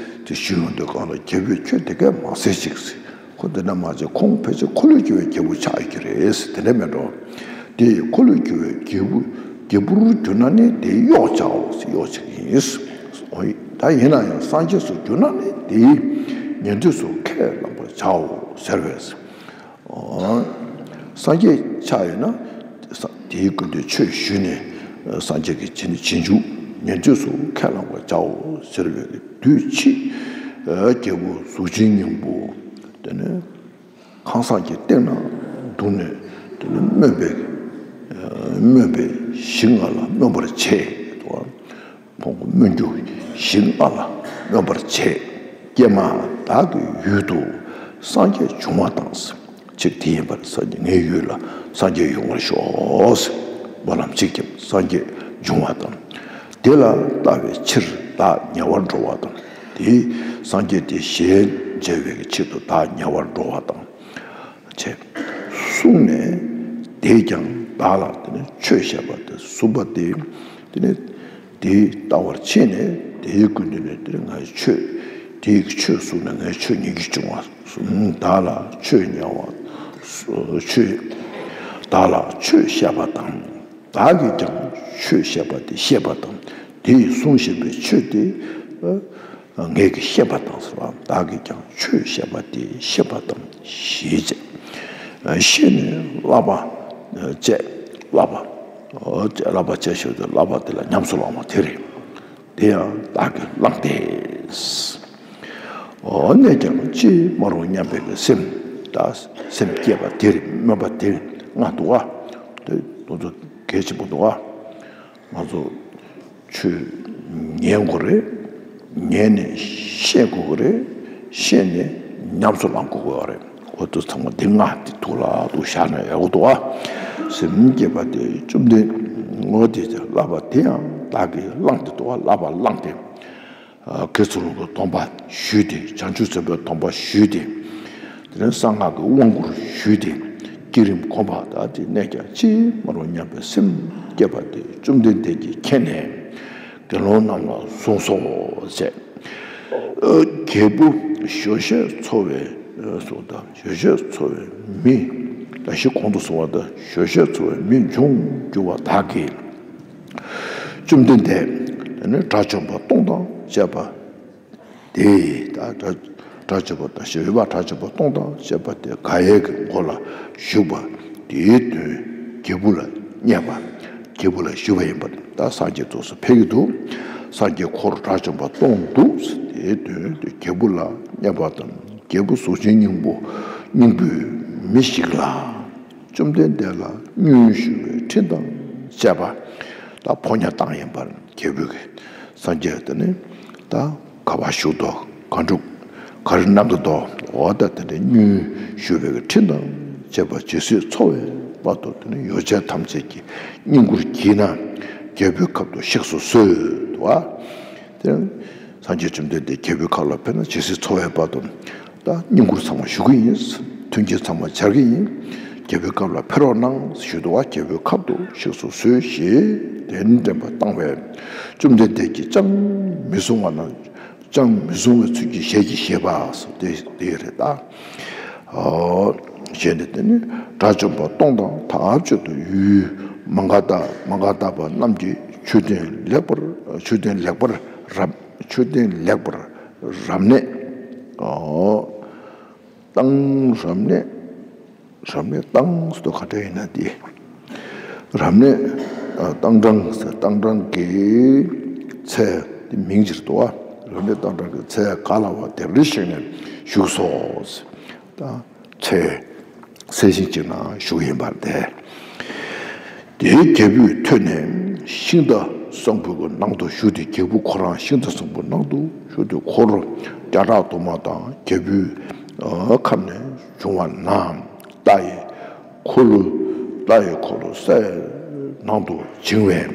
དེ་ཞུས་ཡོང་དུས་སྒང་ལ་རྒྱལ་པོས་ཁྱོད་དེ་སྐད་མ་ཟེར་ཅིག་ཟེར། ཁོ་དེ་འདྲ་མ་བྱེད། ཁོང་ཕལ་ཆེར་འཁོར་ལོས་སྒྱུར་བའི་རྒྱལ་པོ་ཆགས་ཡོད་ཀྱི་རེད་ཟེར། དེ་འདྲ་མེད་འགྲོ། དེ་འཁོར་ལོས་སྒྱུར་བའི་རྒྱལ་པོ་རྒྱལ་པོར་གྱུར་ན་ནི་དེས་གཡོག་བྱའོ་ཟེར། གཡོག་བྱེད་ཀྱི་ཡིན་ཟེར། ད་ཡིན་ན་ཡང་སངས་རྒྱས་སུ་གྱུར་ན་ནི་དེས་ཉན་ཐོས་སུ་ཁས་བླངས་པར་བྱའོ་ཟེར་བས། སངས་རྒྱས་ཆགས་ཡོད་ན། དེའི་སྐུ་མདུན་ཆོས་ཞུས་ནས་སངས་རྒྱས་ཀྱི་རྗེས་ནས་རྗེས་འཇུག་ཉན་ཐོས་སུ་ཁས་བླངས་པར་བྱའོ་ཟེར་བའི་དུས་ཕྱིས། རྒྱལ་པོ་གཟུགས་ཅན་སྙིང་པོ་དེ་ནི་ཁང་བཟང་གི་སྟེང་ན་འདུག་ནས་དེ་ནི་སྨོན་པའི་སྨོན་པའི་ གཞི་ལྔ་ལ་སྨོན་པར་བྱེད། ཕུང་པོ་སྨོན་རྒྱུ་གཞི་ལྔ་ལ་སྨོན་པར་བྱེད། ཀྱེ་མ་བདག་གི་ཡུལ་དུ་སངས་རྒྱས་འབྱུང་བ་དང་། ཅིག་དེ་ཡིན་པར་སངས་རྒྱས་ངའི་ཡུལ་ལ་སངས་རྒྱས་ཡོང་བར་ཤོག། སྨོན་ལམ་ཅིག་བརྒྱབ། སངས་རྒྱས་འབྱུང་བ་དང་། དེ་ལ་ལྟ་བའི་ཕྱིར་བདག་ཉེ་བར་འགྲོ་བ་དང་། དེ་སངས་རྒྱས་དེ་ཞལ་མཇལ་བའི་ཆེད་དུ་བདག་ཉེ་བར་འགྲོ་བ་དང་། ཅེས་གསུངས་ནས། དེས་ཀྱང་བདག་ལ་དེ་ནི་ཆོས་བཤད་པ་དེ་གསུངས་པ་དེ། དེ་ནི་དེ་ལྟ་བར་ཕྱིན་ནས། དེའི་སྐུ་མདུན་ནས་དེ་ནི་ངའི་ཆོས་དེའི་ཆོས་གསུངས་ནས། ངའི་ཆོས་ཉན་རྒྱུ་བྱུང་བ། བདག་ལ་ཆོས་ཉན་པ། ཆོས། བདག་ལ་ཆོས་བཤད་པ་དང་། བདག་གིས་ཀྱང་ཆོས་བཤད་པ་དེ་བཤད་པ་དང་། དེས་གསུངས་བཞིན་པའི་ཆོས་དེ། ངས་ཀྱིས་བཤད་པ་དང་ཟེར་བ། བདག་གིས་ཀྱང་ཆོས་བཤད་པ་དེ་བཤད་པ་དང་ཞེས་བྱས། བཤད་ནས་བསླབ་པ་བཅས། བསླབ་པ་བཅས། བསླབ་པ་བཅས་ཞེས་པ་དེ་བསླབ་པ་དེ་ལ་ཉམས་སུ་བླང་བ་དེ་རེད། དེ་ཡང་བདག་གིས་བླངས་ཏེ། འོ་ནས་ཀྱང་ཅིས་མ་རུངས་སྙམ་པའི་སེམས་དང་སེམས་བསྐྱེད་པ་དེ་རེད། སྨོན་པ་དེ་ལྔ་འདུག་ག་དེ་དེ་ཚོ་གལ་ཆེན་པོ་འདུག་ག་ང་ཚོ་ཆོས་ཉན་དགོས་རེད། ཉན་ནས་ཤེས་དགོས་ཀྱི་རེད། ཤེས་ནས་ཉམས་སུ་བླང་དགོས་ཀྱི་རེད། འོ་དེ་ཚང་མ་འདི་ལྔ་དེ་ཐུགས་ལ་འདུག་བཞག་ན་ཡག་པོ་འདུག་ག་སེམས་བསྐྱེད་པ་དེ་བཅོམ་ལྡན་ངོ་དེ་བསླབ་པ་དེ་ཡང་བདག་གིས་བླངས་ཏེ་འདུག་ག་བསླབ་པ་བླངས་ཏེ། ཨ། དགེ་ཚུལ་སློང་གི་སྡོམ་པ་ཞུས་ཏེ། བྱང་ཆུབ་སེམས་དཔའི་སྡོམ་པ་ཞུས་ཏེ། དེ་ནས་གསང་སྔགས་ཀྱི་དབང་བསྐུར་ཞུས་ཏེ། བསྐྱེད་རིམ་སྒོམ་པ་དང་། དེ་ནས་ཀྱང་ཅིས་མ་རུངས་སྙམ་པའི་སེམས་བསྐྱེད་པ་དེ་བཅོམ་ལྡན་འདས་ཀྱིས་མཁྱེན་ནས་དགེ་སློང་རྣམས་ལ་གསུངས་སོ་ཞེས། ཨ། རྒྱལ་བུ་ཞོ་ཤས་འཚོ་བའི། ཨ། སོགས་དང་། ཞོ་ཤས་འཚོ་བའི་མི། ད་གཞི་གོང་དུ་སོང་བ་དང་། ཞོ་ཤས་འཚོ་བའི་མི་འབྱུང་འགྱུར་བ་དག་གིས། བཅོམ་ལྡན་འདས་དེ་ནི་དགྲ་བཅོམ་པ་སྟོང་དང་བཅས་པ་དེ། ད་དགྲ་དགྲ་བཅོམ་པ་དང་། ཞེས་པ་དགྲ་བཅོམ་པ་སྟོང་དང་བཅས་པ་དེ་ག་ཡེ་གི་མགོ་ལ་བཞུགས་པ་དེའི་དོན་རྒྱལ་བུ་ལ་བསྙད་པ། རྒྱལ་བུ་ལ་ཞུས་པ་ཡིན་པར། ད་སངས་རྒྱས་ཚོགས་སུ་ཕེབས་ཀྱི་འདུག་སངས་རྒྱས་འཁོར་དགྲ་བཅོམ་པ་སྟོང་འདུག་དེའི་དོན་དེ་རྒྱལ་བུ་ལ་བསྙད་པ་དང་། རྒྱལ་བུ་གཟུགས་ཅན་སྙིང་པོ་སྙིང་པོའི་མི་ཞིག་ལ། བཅོམ་ལྡན་འདས་ལ་སྙུན་ཞུ་བའི་འཕྲིན་དང་བཅས་པ། ད་ཕོ་ཉ་བཏང་ཡིན་པར། རྒྱལ་བུ་གིས་སངས་རྒྱས་དེ་ནི་ད་ག་པར་བཞུགས་འདུག་ག་འདྲ་ག་རེ་གནང་གི་འདུག་འོ་ད་དེ་འདྲའི་སྙུན་ཞུ་བའི་འཕྲིན་དང་བཅས་པ་ཇི་སྲིད་འཚོ་བའི་བར་དུ། དེ་ནི་ཡོ་བྱད་ཐམས་ཅད་ཀྱི་བསྙེན་བཀུར་བགྱིས་ན། རྒྱལ་བུའི་ཁབ་ཏུ་གཤེགས་སུ་གསོལ་ཏོ། དེ་སངས་རྒྱས་བཅོམ་ལྡན་འདས་རྒྱལ་བུའི་ཁབ་ལ་ཕེབས་ན་ཇི་སྲིད་འཚོ་བའི་བར་དུ། ད་བསྙེན་བཀུར་ཚང་མ་ཞུ་གི་ཡིན། མཐུན་རྐྱེན་ཚང་མ་སྦྱར་གི་ཡིན། རྒྱལ་བུའི་ཁབ་ལ་ཕེབས་རོགས་གནང་ཞུས་འདུག་ག་རྒྱལ་བུའི་ཁབ་ཏུ་གཤེགས་སུ་གསོལ་ཞེས་དེ་ནས་འདྲེན་པ་བཏང་བས། བཅོམ་ལྡན་འདས་ཀྱིས་ཅང་མི་གསུང་བ་ན། ཅང་མི་གསུང་བའི་ཚུལ་གྱིས་ཞལ་གྱིས་བཞེས་པ་སོགས་དེ་དེ་རེད་ད། ཨོ། ཞེས་ནས་དེ་ནི་དགྲ་བཅོམ་པ་སྟོང་དང་ཐག་ཆོད་དུ་ཡུལ་མ་ག་དྷ། མ་ག་དྷ་པ་རྣམས་ཀྱི་མཆོད་རྟེན་ལེགས་པར། མཆོད་རྟེན་ལེགས་པར་རབ། མཆོད་རྟེན་ལེགས་པར་རབ་གནས། ཨོ། བཏང་། རབ་གནས། རབ་གནས་བཏང་སོ་ག་འདྲ་ཡིན་ན་དེ། རབ་གནས། ཨ། བཏང་གྲངས་ཟེར། བཏང་གྲངས་ཀྱི་ཚེ་དེ་མིང་ཅིག་འདུག་ག་རབ་གནས་བཏང་གྲངས་ཀྱི་ཚེ་ག་ལ་བ་དེར་གཤེགས་ནས་བཞུགས་སོ། ད་ཚེ་གསལ་ཞིང་གཅིག་ན་བཞུགས་ཡིན་པར་ཐལ། དེའི་རྒྱལ་བུས་ཐོས་ནས་ཤིང་རྟ་བཟང་པོའི་ནང་དུ་བཞུགས་ཏེ། རྒྱལ་བུ་ཁོ་རང་ཤིང་རྟ་བཟང་པོའི་ནང་དུ་བཞུགས་ཏེ། འཁོར་བརྒྱ་ཕྲག་དུ་མ་དང་རྒྱལ་བུའི་ཁབ་ནས་བྱུང་བ་རྣམས་རྟ་ཡི་འཁོར་ལོ། རྟ་ཡི་འཁོར་ལོ་སའི་ནང་དུ་བྱིང་བས།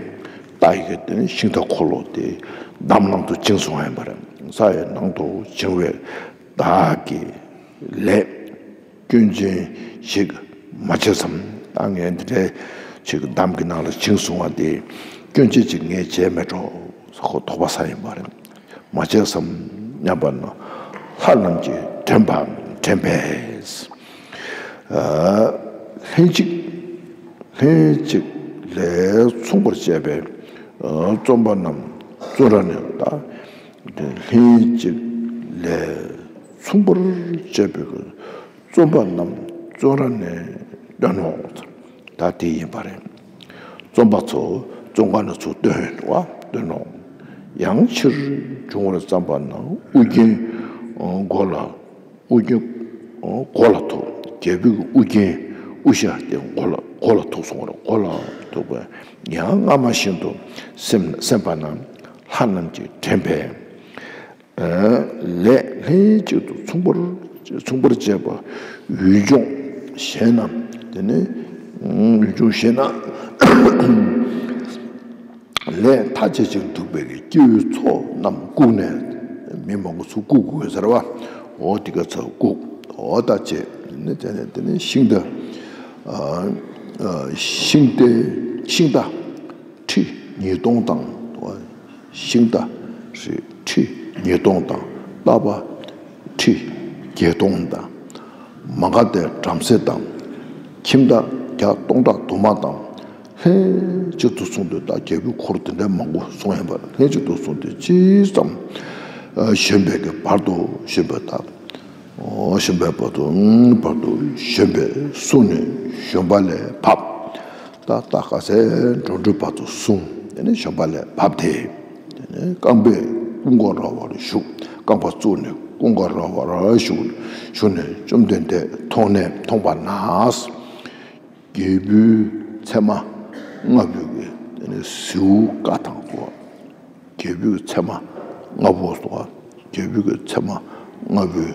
རྟ་ཡི་གི་དེ་ནི་ཤིང་རྟ་འཁོར་ལོ་དེ་འདམ་ནང་དུ་བྱིང་སོང་བ་ཡིན་པ་རེད། ས་ཡི་ནང་དུ་བྱིང་བས། བདག་གི་ལས་སྐྱོན་ཅན་ཞིག་མ་བྱས་སམ། ད་ངས་འདི་འདྲའི་ཅིག་འདམ་གྱི་ནང་ལ་བྱིང་སོང་བ་དེ་སྐྱོན་ཅན་ཅིག་ངས་བྱས་མེད་འགྲོ། ཁོ་དོགས་པ་ཟ་ཡིན་པ་རེད། མ་བྱས་སམ་སྙམ་པ་ན། ལྷ་རྣམས་ཀྱིས་དྲན་པ་དྲན་པས། ཨ། ལྷན་ཅིག་ལྷན་ཅིག་ལས་མཚུངས་པར་བྱས་པའི་ཨ་བརྩོན་པ་རྣམས་བརྩོན་ར་ནས། ད་ལྷན་ཅིག་ལས་མཚུངས་པར་བྱས་པའི་བརྩོན་པ་རྣམས་བརྩོན་ར་ནས་བཏོན་ནོ། ད་དེ་ཡིན་པ་རེད། བརྩོན་པ་ཚོ་བརྩོན་ཁ་ནས་ཚུར་བཏོན་བ་བཏོན་ནོ། ཡང་ཕྱིར་འབྱུང་བར་བརྩམས་པ་ན་ཨུ་རྒྱན་མགོ་ལ། ཨུ་རྒྱན་མགོ་ལ་ཐུག་རྒྱལ་པོའི་ཨུ་རྒྱན་ དབུ་ཞྭ་དེ་མགོ་ལ་མགོ་ལ་ཐུག་སོང་བ་རེད། མགོ་ལ་ཐུག་པས་ཡང་སྔ་མ་བཞིན་དུ་སེམས་སེམས་པ་རྣམས་ལྷ་རྣམས་ཀྱིས་དྲན་པས། ལས་ལྷན་ཅིག་ཏུ་མཚུངས་པར་མཚུངས་པར་བྱས་པ་ཡུལ་ལྗོངས་གཞན་རྣམས། དེ་ནས་ཡུལ་ལྗོངས་གཞན་རྣམས་ལས་ཐ་ཆད་ཅིང་སྡུག་པའི་སྐྱེ་བོའི་ཚོགས་རྣམས་བཀུག་ནས། མི་མང་པོ་ཚུར་བཀུག་དགོས་ཟེར་བ། འོ་དེ་ག་ཚོ་བཀུག་འོ་ད་བྱས་ནས་དེ་ནས་དེ་ནས་ཤིང་རྟ། ཤིང་རྟ་ཤིང་རྟ་ཁྲི་ཉིས་སྟོང་དང་། ཤིང་རྟ་ཁྲི་ཉིས་སྟོང་དང་། རྟ་པ་ཁྲི་བརྒྱད་སྟོང་དང་། མ་ག་དྷའི་བྲམ་ཟེ་དང་། ཁྱིམ་བདག་བརྒྱ་སྟོང་ཕྲག་དུ་མ་དང་། ལྷན་ཅིག་ཏུ་སོང་སྟེ། ད་རྒྱལ་པོའི་འཁོར་དེ་འདྲ་མང་པོ་སོང་ཡིན་པ། ལྷན་ཅིག་ཏུ་སོང་སྟེ་ཅི་ཙམ་བཞོན་པའི་གི་བར་དུ་བཞོན་པའི་ད། ཨོ་བཞོན་པའི་བར་དུ་བར་དུ་བཞོན་པས་བསྲུངས་ནས་བཞོན་པ་ལས་བབས། ད་ད་ག་ཚད་འགྲོ་འགྲུལ་བར་དུ་བསྲུངས། དེ་ནས་བཞོན་པ་ལས་བབས་ཏེ། དེ་ནས་རྐང་པས་ཀུན་དགའ་ར་བར་བཞུགས། རྐང་པ་བཙུགས་ནས་ཀུན་དགའ་ར་བར་བཞུགས། བཞུགས་ནས་བཅོམ་ལྡན་འདས་མཐོང་ནས་མཐོང་བ་ན། རྒྱལ་པོའི་མཚན་མ་ལྔ་པོའི་གི་དེ་ནས་ཟེའུ་ཀ་དང་གོ། རྒྱལ་པོའི་མཚན་མ་ལྔ་པོ་སོགས། རྒྱལ་པོའི་མཚན་མ་ལྔ་པོའི་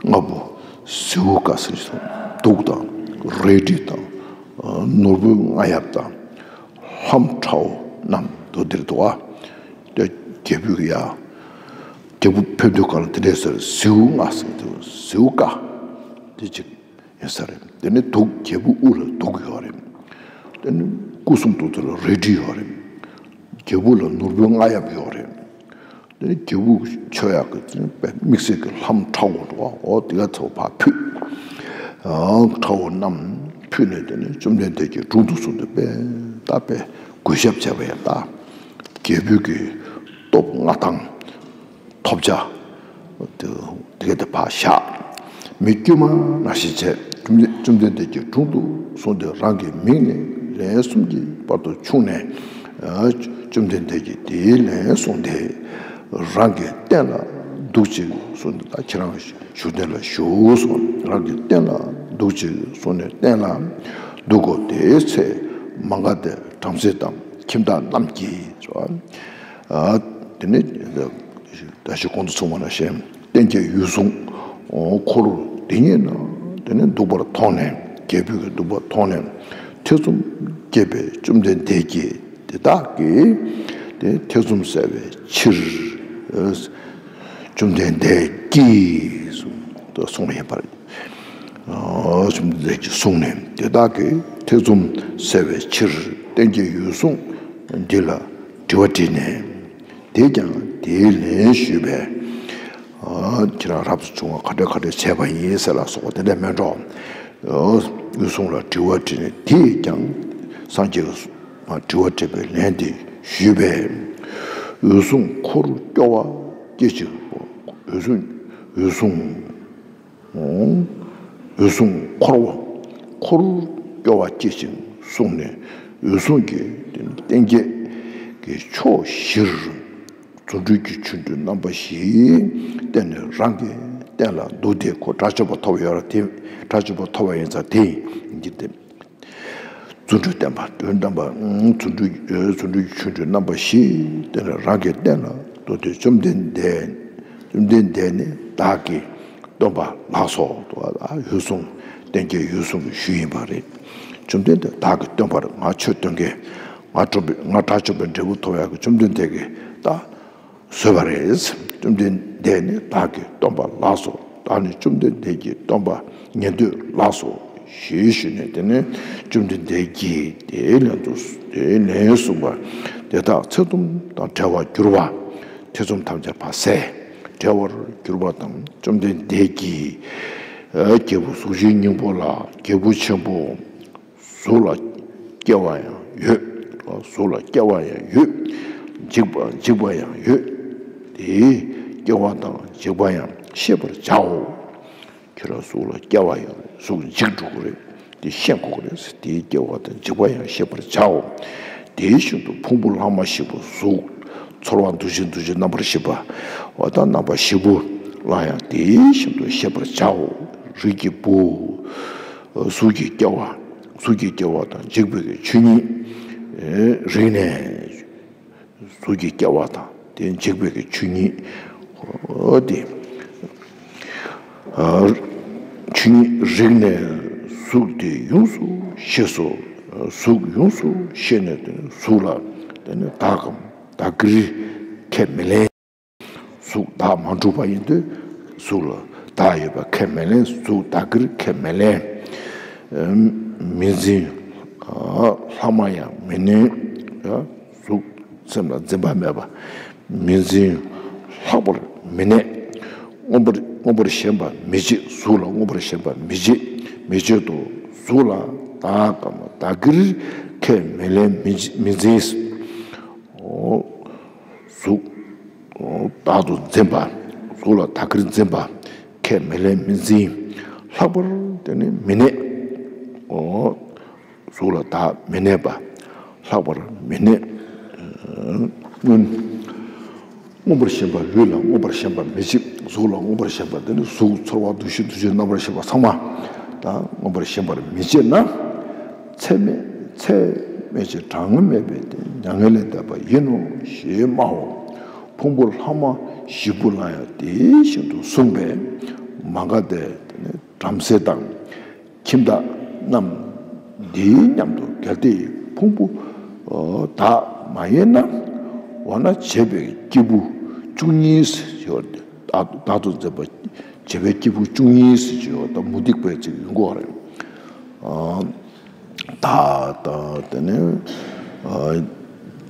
ལྔ་པོ་ཟེའུ་ཀ་ཟེར་སོང་། གདུགས་དང་། རལ་གྲི་དང་། ནོར་བུའི་རྔ་ཡབ་དང་། ལྷམ་ཁྲ་བོ་རྣམས་མདོར་བསྡུས་འདུག་པ། དེ་རྒྱལ་པོའི་ཡ། རྒྱལ་པོ་ཕེབས་དུས་སྒང་ལ་དེ་འདྲས་ཟེར། ཟེའུ་རྔ་ཟེར་དུས་ཟེའུ་ཀ་དེ་གཅིག་ཡིན་ས་རེད། དེ་ནས་གདུགས། རྒྱལ་པོའི་དབུ་ལ་གདུགས་ཡོད་རེད། དེ་ནས་སྐུ་གསུང་ཐུགས་དེ་ལ་རལ་གྲི་ཡོད་རེད། རྒྱལ་པོ་ལ་ནོར་བུའི་རྔ་ཡབ་ཡོད་རེད། དེ་ནས་རྒྱལ་པོ་མཆོད་ཡག་གི་དམིགས་བསལ་གྱི་ལྷམ་ཁྲ་བོ་འདུག་པ། འོ་དེ་ག་ཚོ་ཕར་ཕུད། ཁྲ་བོ་རྣམས་ཕུད་ནས་དེ་ནས་བཅོམ་ལྡན་འདས་ཀྱི་དྲུང་དུ་སོང་སྟེ་དཔེ་ད་དཔེ་གུས་ཞབས་བྱས་པ་ཡང་ད་རྒྱལ་པོའི་གི་སྟོབས་མངའ་ཐང་། ཐོབ་བྱ། དེ་དེ་ག་དེ་ཕར་བཞག་མི་དཀྱུས་མ་ནང་བཞིན་བྱས། བཅོམ་ལྡན་བཅོམ་ལྡན་འདས་ཀྱི་དྲུང་དུ་སོང་སྟེ་རང་གི་མིང་ནས་ལན་གསུམ་གྱི་བར་དུ་ཕྱུང་ནས། བཅོམ་ལྡན་འདས་ཀྱིས་དེའི་ལན་གསུངས་ཏེ། རང་གི་སྟན་ལ་འདུག་ཅིག་གསུངས་ནས། ད་ཁྱེད་རང་བཞུགས་གདན་ལ་བཞུགས་གསུངས། རང་གི་སྟན་ལ་འདུག་ཅིག་གསུངས་ནས་སྟན་ལ་འདུག་གོ། དེའི་ཚེ་མ་ག་དྷའི་བྲམ་ཟེ་དང་ཁྱིམ་བདག་རྣམས་ཀྱིས། དེ་ནས་ད་ཅི་གོང་དུ་གསུངས་པ་ནང་བཞིན། ལྟེང་རྒྱས་འོད་སྲུང་འཁོར་དེ་ཉིད་ན་དེ་ནས་འདུག་པར་མཐོང་ནས། རྒྱལ་པོས་འདུག་པར་མཐོང་ནས་ཐེ་ཚོམ་སྐྱེས་པས་བཅོམ་ལྡན་འདས་ཀྱིས། དེ་དག་གིས་དེ་ཐེ་ཚོམ་བསལ་བའི་ཕྱིར། བཅོམ་ལྡན་འདས་ཀྱིས་གསུངས་པ་ཡིན་པར། བཅོམ་ལྡན་འདས་ཀྱིས་གསུངས་ནས། དེ་དག་གིས་ཐེ་ཚོམ་བསལ་བའི་ཕྱིར་ལྟེང་རྒྱས་འོད་སྲུང་འདི་ལ་དྲི་བ་དྲིས་ནས། དེས་ཀྱང་དེའི་ལན་ཞུས་པས། ཁྱེད་རང་རབ་ཏུ་བྱུང་བ་ག་འདྲ་ག་འདྲ་བྱས་པ་ཡིན་ཟེར་ལ་སོགས་པ་དེ་འདྲ་མེད་འགྲོ། འོད་སྲུང་ལ་དྲི་བ་དྲིས་ནས། དེས་ཀྱང་སངས་རྒྱས་ཀྱིས་དྲི་བ་དྲིས་པའི་ལན་དེ་ཞུས་པས། འོད་སྲུང་འཁོར་སྐྱོ་བ་སྐྱེ་ཞིང་། འོད་སྲུང་འོད་སྲུང་འོད་སྲུང་འཁོར་བ་འཁོར་སྐྱོ་བ་སྐྱེ་ཞིང་གསུངས་ནས། འོད་སྲུང་གིས་ལྟེང་རྒྱས་ཀྱི་ཕྱོགས་བཞིར་རྫུ་འཕྲུལ་གྱི་ཆོ་འཕྲུལ་རྣམ་པ་བཞི་བསྟན་ནས། རང་གི་སྟན་ལ་འདུག་སྟེ། ཁོ་དགྲ་བཅོམ་པ་ཐོབ་ཡོད་ར། དེ་དགྲ་བཅོམ་པ་ཐོབ་པ་ཡིན་ཙང་དེ་ཡིན་གྱི་དེ། རྫུ་འཕྲུལ་བསྟན་པ། རྫུ་འཕྲུལ་བསྟན་པ། རྫུ་འཕྲུལ་རྫུ་འཕྲུལ་གྱི་ཆོ་འཕྲུལ་རྣམ་པ་བཞི་བསྟན་ནས། རང་གི་སྟན་ལ་འདུག་སྟེ། བཅོམ་ལྡན་འདས། བཅོམ་ལྡན་འདས་ནི་བདག་གི་སྟོན་པ་ལགས་སོ། འོད་སྲུང་ལྟེང་རྒྱས་འོད་སྲུང་གི་ཞུ་ཡིན་པ་རེད། བཅོམ་ལྡན་འདས་བདག་གི་སྟོན་པ་རེད། ང་ཆོས་སྟོན་མཁན། ང་དྲ་བཅོམ་པའི་འབྲས་བུ་ཐོབ་ཡག་གི་བཅོམ་ལྡན་འདས་ཀྱིས་ད་བཟོས་པ་རེད། བཅོམ་ལྡན་འདས་ནི་བདག་གི་སྟོན་པ་ལགས་སོ། བདག་ནི་བཅོམ་ལྡན་འདས་ཀྱི་སྟོན་པ་ཉན་ཐོས་ལགས་སོ། ཞེས་ཞུས་ནས། དེ་ནས་བཅོམ་ལྡན་འདས་ཀྱིས་དེའི་ལན་དུ་དེའི་ལན་གསུངས་པ། དེ་དག་ཚེ་དུམ་དང་བྲལ་བར་གྱུར་པ། ཐེ་ཚོམ་ཐམས་ཅད་ཕར་བསལ། བྲལ་བར་གྱུར་པ་དང་། བཅོམ་ལྡན་འདས་ཀྱིས་རྒྱལ་པོ་གཟུགས་ཅན་སྙིང་པོ་ལ། རྒྱལ་པོ་ཆེན་པོ། གཟུགས་ལ་སྐྱེ་བ་ཡང་ཡོད། གཟུགས་ལ་སྐྱེ་བ་ཡང་ཡོད། འཇིག་པ་འཇིག་པ་ཡང་ཡོད། དེའི་སྐྱེ་བ་དང་འཇིག་པ་ཡང་ཤེས་པར་བྱའོ། ཁྱེད་རང་གཟུགས་ལ་སྐྱེ་བ་ཡོད་རེད། གཟུགས་འཇིག་འགྲོ་གི་རེད། དེ་ཤེས་དགོས་ཀྱི་རེད། དེའི་སྐྱེ་བ་དང་འཇིག་པ་ཡང་ཤེས་པར་བྱའོ། དེ་བཞིན་དུ་ཕུང་པོ་ལྷག་མ་བཞི་པོ། གཟུགས། ཚོར་བ། འདུ་ཤེས། འདུ་བྱེད། རྣམ་པར་ཤེས་པ། འོ་ད་རྣམ་པ་བཞི་པོ་ལ་ཡང་དེ་བཞིན་དུ་ཤེས་པར་བྱའོ། རིགས་ཀྱི་བུ། གཟུགས་ཀྱི་སྐྱེ་བ། གཟུགས་ཀྱི་སྐྱེ་བ་དང་འཇིག་པའི་གི་ཆོས་ཉིད་རིག་ནས། གཟུགས་ཀྱི་སྐྱེ་བ་དང་དེ་འཇིག་པའི་གི་ཆོས་ཉིད་དེ། ཆོས་ཉིད་རིག་ནས་གཟུགས་དེ་ཡོངས་སུ་ཤེས་སོ། གཟུགས་ཡོངས་སུ་ཤེས་ནས་དེ་གཟུགས་ལ་དེ་ནི་བདག་གམ་བདག་གིར་ཁས་མི་ལེན། གཟུགས་བདག་མ་གྲུབ་པ་ཡིན་དུས་གཟུགས་ལ་བདག་ཡོད་པ་ཁས་མི་ལེན། གཟུགས་བདག་གིར་ཁས་མི་ལེན། མི་འཛིན། ལྷག་མ་ཡང་མི་གནས། གཟུགས་སེམས་ལ་འཛིན་པ་མེད་པ། མི་འཛིན། ལྷག་པར་མི་གནས། མངོན་པར་མངོན་པར་ཞེན་པ་མི་བྱེད། གཟུགས་ལ་མངོན་པར་ཞེན་པ་མི་བྱེད། མི་བྱེད་དོ། གཟུགས་ལ་བདག་གམ་བདག་གིར་ཁས་མི་ལེན། མི་མི་འཛིན། གཟུགས་བདག་ཏུ་འཛིན་པ། གཟུགས་ལ་བདག་གིར་འཛིན་པ། ཁས་མི་ལེན་མི་འཛིན། ལྷག་པར་དེ་ནི་མི་གནས། གཟུགས་ལ་བདག་མི་གནས་པ། ལྷག་པར་མི་གནས། མངོན་མངོན་པར་ཞེན་པ་ལུས་ལ་མངོན་པར་ཞེན་པ་མི་བྱེད། གཟུགས་ལ་མངོན་པར་ཞེན་པ་དེ་ནི་གཟུགས་ཚོར་བ་འདུ་ཤེས་འདུ་བྱེད་རྣམ་པར་ཤེས་པ་ཚང་མ་དང་མངོན་པར་ཞེན་པར་མི་བྱེད་ན། ཚད་མེད་ཚད་མེད་ཅིང་གྲངས་མེད་པའི་དེ་མྱ་ངན་ལས་འདས་པ་ཡིན་ནོ་ཞེས་སྨྲའོ། ཕུང་པོ་ལྷག་མ་བཞི་པོ་ལ་ཡང་དེ་བཞིན་དུ་གསུངས་པས་མ་ག་དྷའི་དེ་ནི་བྲམ་ཟེ་དང་། ཁྱིམ་བདག་རྣམས་འདི་མཉམ་དུ་གལ་ཏེ་ཕུང་པོ་དག་མ་ཡིན་ན། འོ་ན་བྱས་པའི་སྐྱེས་བུ་བཅུ་གཉིས་ཟེར་བ་བདག་ཏུ་འཛིན་པ། བྱས་པའི་སྐྱེས་བུ་བཅུ་གཉིས་ཟེར་བ་ད་མུ་སྟེགས་པའི་ཚིག་ཡོང་གི་རེད། བདག་དང་དེ་ནས་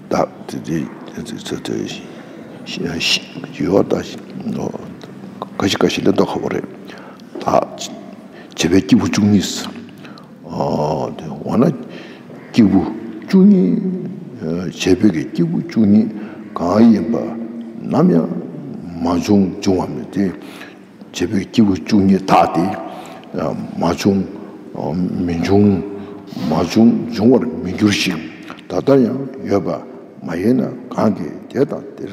བདག་དེ་དེ་ཡོད་ད། ཁ་ཤས་ཁ་ཤས་ལས་ལྡོག་ཁ་པོ་རེད། བདག་བྱས་པའི་སྐྱེས་བུ་བཅུ་གཉིས། འོ་ན་སྐྱེས་བུ་བཅུ་གཉིས། བྱས་པའི་གི་སྐྱེས་བུ་བཅུ་གཉིས་གང་ཡིན་པ་ནམ་ཡང་མ་བྱུང་། བྱུང་བ་མེད་དེ། བྱས་པའི་སྐྱེས་བུ་བཅུ་གཉིས་དག་དེ་མ་བྱུང་། མི་འབྱུང་། མ་བྱུང་། འབྱུང་བར་མི་འགྱུར་ཞིང་ད་ལྟ་ཡང་ཡོད་པ་མ་ཡིན་ན། གང་གིས་དེ་དང་དེར་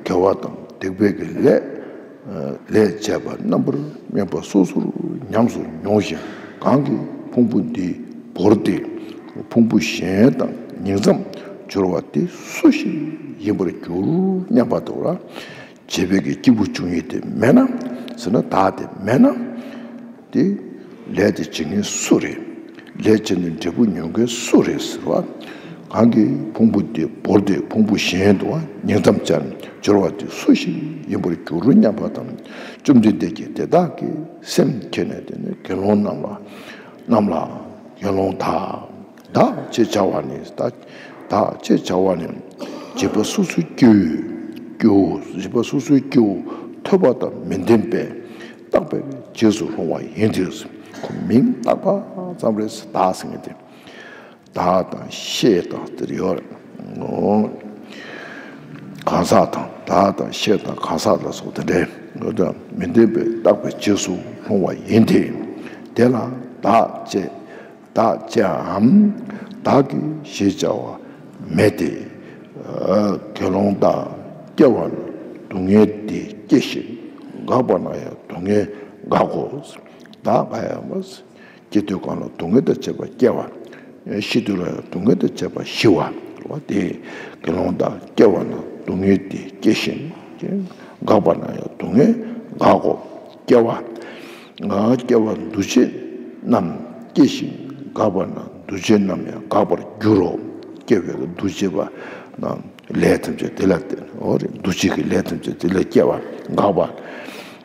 དགེ་བ་དང་སྡིག་པའི་གི་ལས་ལས་བྱས་པ་རྣམ་པར་སྨིན་པ་སོ་སོར་ཉམས་སུ་མྱོང་ཞིང་། གང་གིས་ཕུང་པོ་འདི་བོར་ཏེ་ཕུང་པོ་གཞན་དང་ཉིང་མཚམས་སྦྱོར་བ་དེ་སུ་ཞིག་ཡིན་པར་འགྱུར་སྙམ་པ་དེ་རེད། བྱས་པའི་གི་སྐྱེས་བུ་བཅུ་གཉིས་དེ་མེད་ན་ཟེར་ན། བདག་དེ་མེད་ན་དེ་ལས་དེ་བྱེད་མཁན་སུ་རེད། ལས་བྱས་ནས་འབྲས་བུ་མྱོང་མཁན་སུ་རེད་ཟེར་བ། གང་གིས་ཕུང་པོ་དེ་བོར་ཏེ་ཕུང་པོ་གཞན་དུ་ཉིང་མཚམས་སྦྱར་སྦྱོར་བ་དེ་སུ་ཞིག་ཡིན་པར་འགྱུར་སྙམ་པ་དང་། བཅོམ་ལྡན་འདས་ཀྱིས་དེ་དག་གི་སེམས་མཁྱེན་ནས་དེ་ནས་དགེ་སློང་རྣམས་ལ་རྣམས་ལ། དགེ་སློང་དག་བདག་ཅེས་བྱ་བ་ནི། བདག་བདག་ཅེས་བྱ་བ་ནི། བྱིས་པ་སོ་སོའི་སྐྱེ་བོའི་སྐྱེ་བོ། བྱིས་པ་སོ་སོའི་སྐྱེ་བོ་ཐོས་པ་དང་མི་ལྡན་པས་བརྟགས་པའི་རྗེས་སུ་ལྷུང་བ་ཡིན་ཏེ། ཁོ་མིང་བཏགས་པ་ཙམ་རེད། བདག་ཟེར་མཁན་དེ་བདག་དང་ཤེས་དང་དེར་ཡོད་རེད། གང་ཟག་དང་། བདག་དང་ཤེས་དང་གང་ཟག་ལ་སོགས་དེ་འདྲའི་ཡོད་དང་མི་ལྡན་པས་བརྟགས་པའི་རྗེས་སུ་ལྷུང་བ་ཡིན་ཏེ། དེ་ལ་བདག་ཅེས། བདག་ཅེས་འམ་བདག་གི་ཞེས་བྱ་བ་མེད་དེ། དགེ་སློང་དག་སྐྱེ་བ་ན་སྡུག་བསྔལ་དེ་སྐྱེ་ཞིང་། འགག་པ་ན་ཡང་སྡུག་བསྔལ་འགག་གོ། བདག་འགག་ཡང་མ། སྐྱེ་དུས་གང་ལ་སྡུག་བསྔལ་དང་བཅས་པ་སྐྱེ་བ། ཤི་དུས་ལ་ཡང་སྡུག་བསྔལ་དང་བཅས་པ་ཤི་བ་རེད་པ། དེ་དགེ་སློང་དག་སྐྱེ་བ་ན་སྡུག་བསྔལ་དེ་སྐྱེ་ཞིང་། འགག་པ་ན་ཡང་སྡུག་བསྔལ་འགག་གོ། སྐྱེ་བ། སྐྱེ་བ་འདུ་བྱེད་རྣམས་སྐྱེ་ཞིང་། འགག་པ་ན་འདུ་བྱེད་རྣམས་ཡང་འགག་པར་འགྱུར་རོ། སྐྱེ་བའི་འདུ་བྱེད་པ་རྣམས་ལས་ཐམས་ཅད་དེ་ལ་བརྟེན། འོ་རེད། འདུ་བྱེད་ཀྱི་ལས་ཐམས་ཅད་དེ་ལ་སྐྱེ་བ་འགག་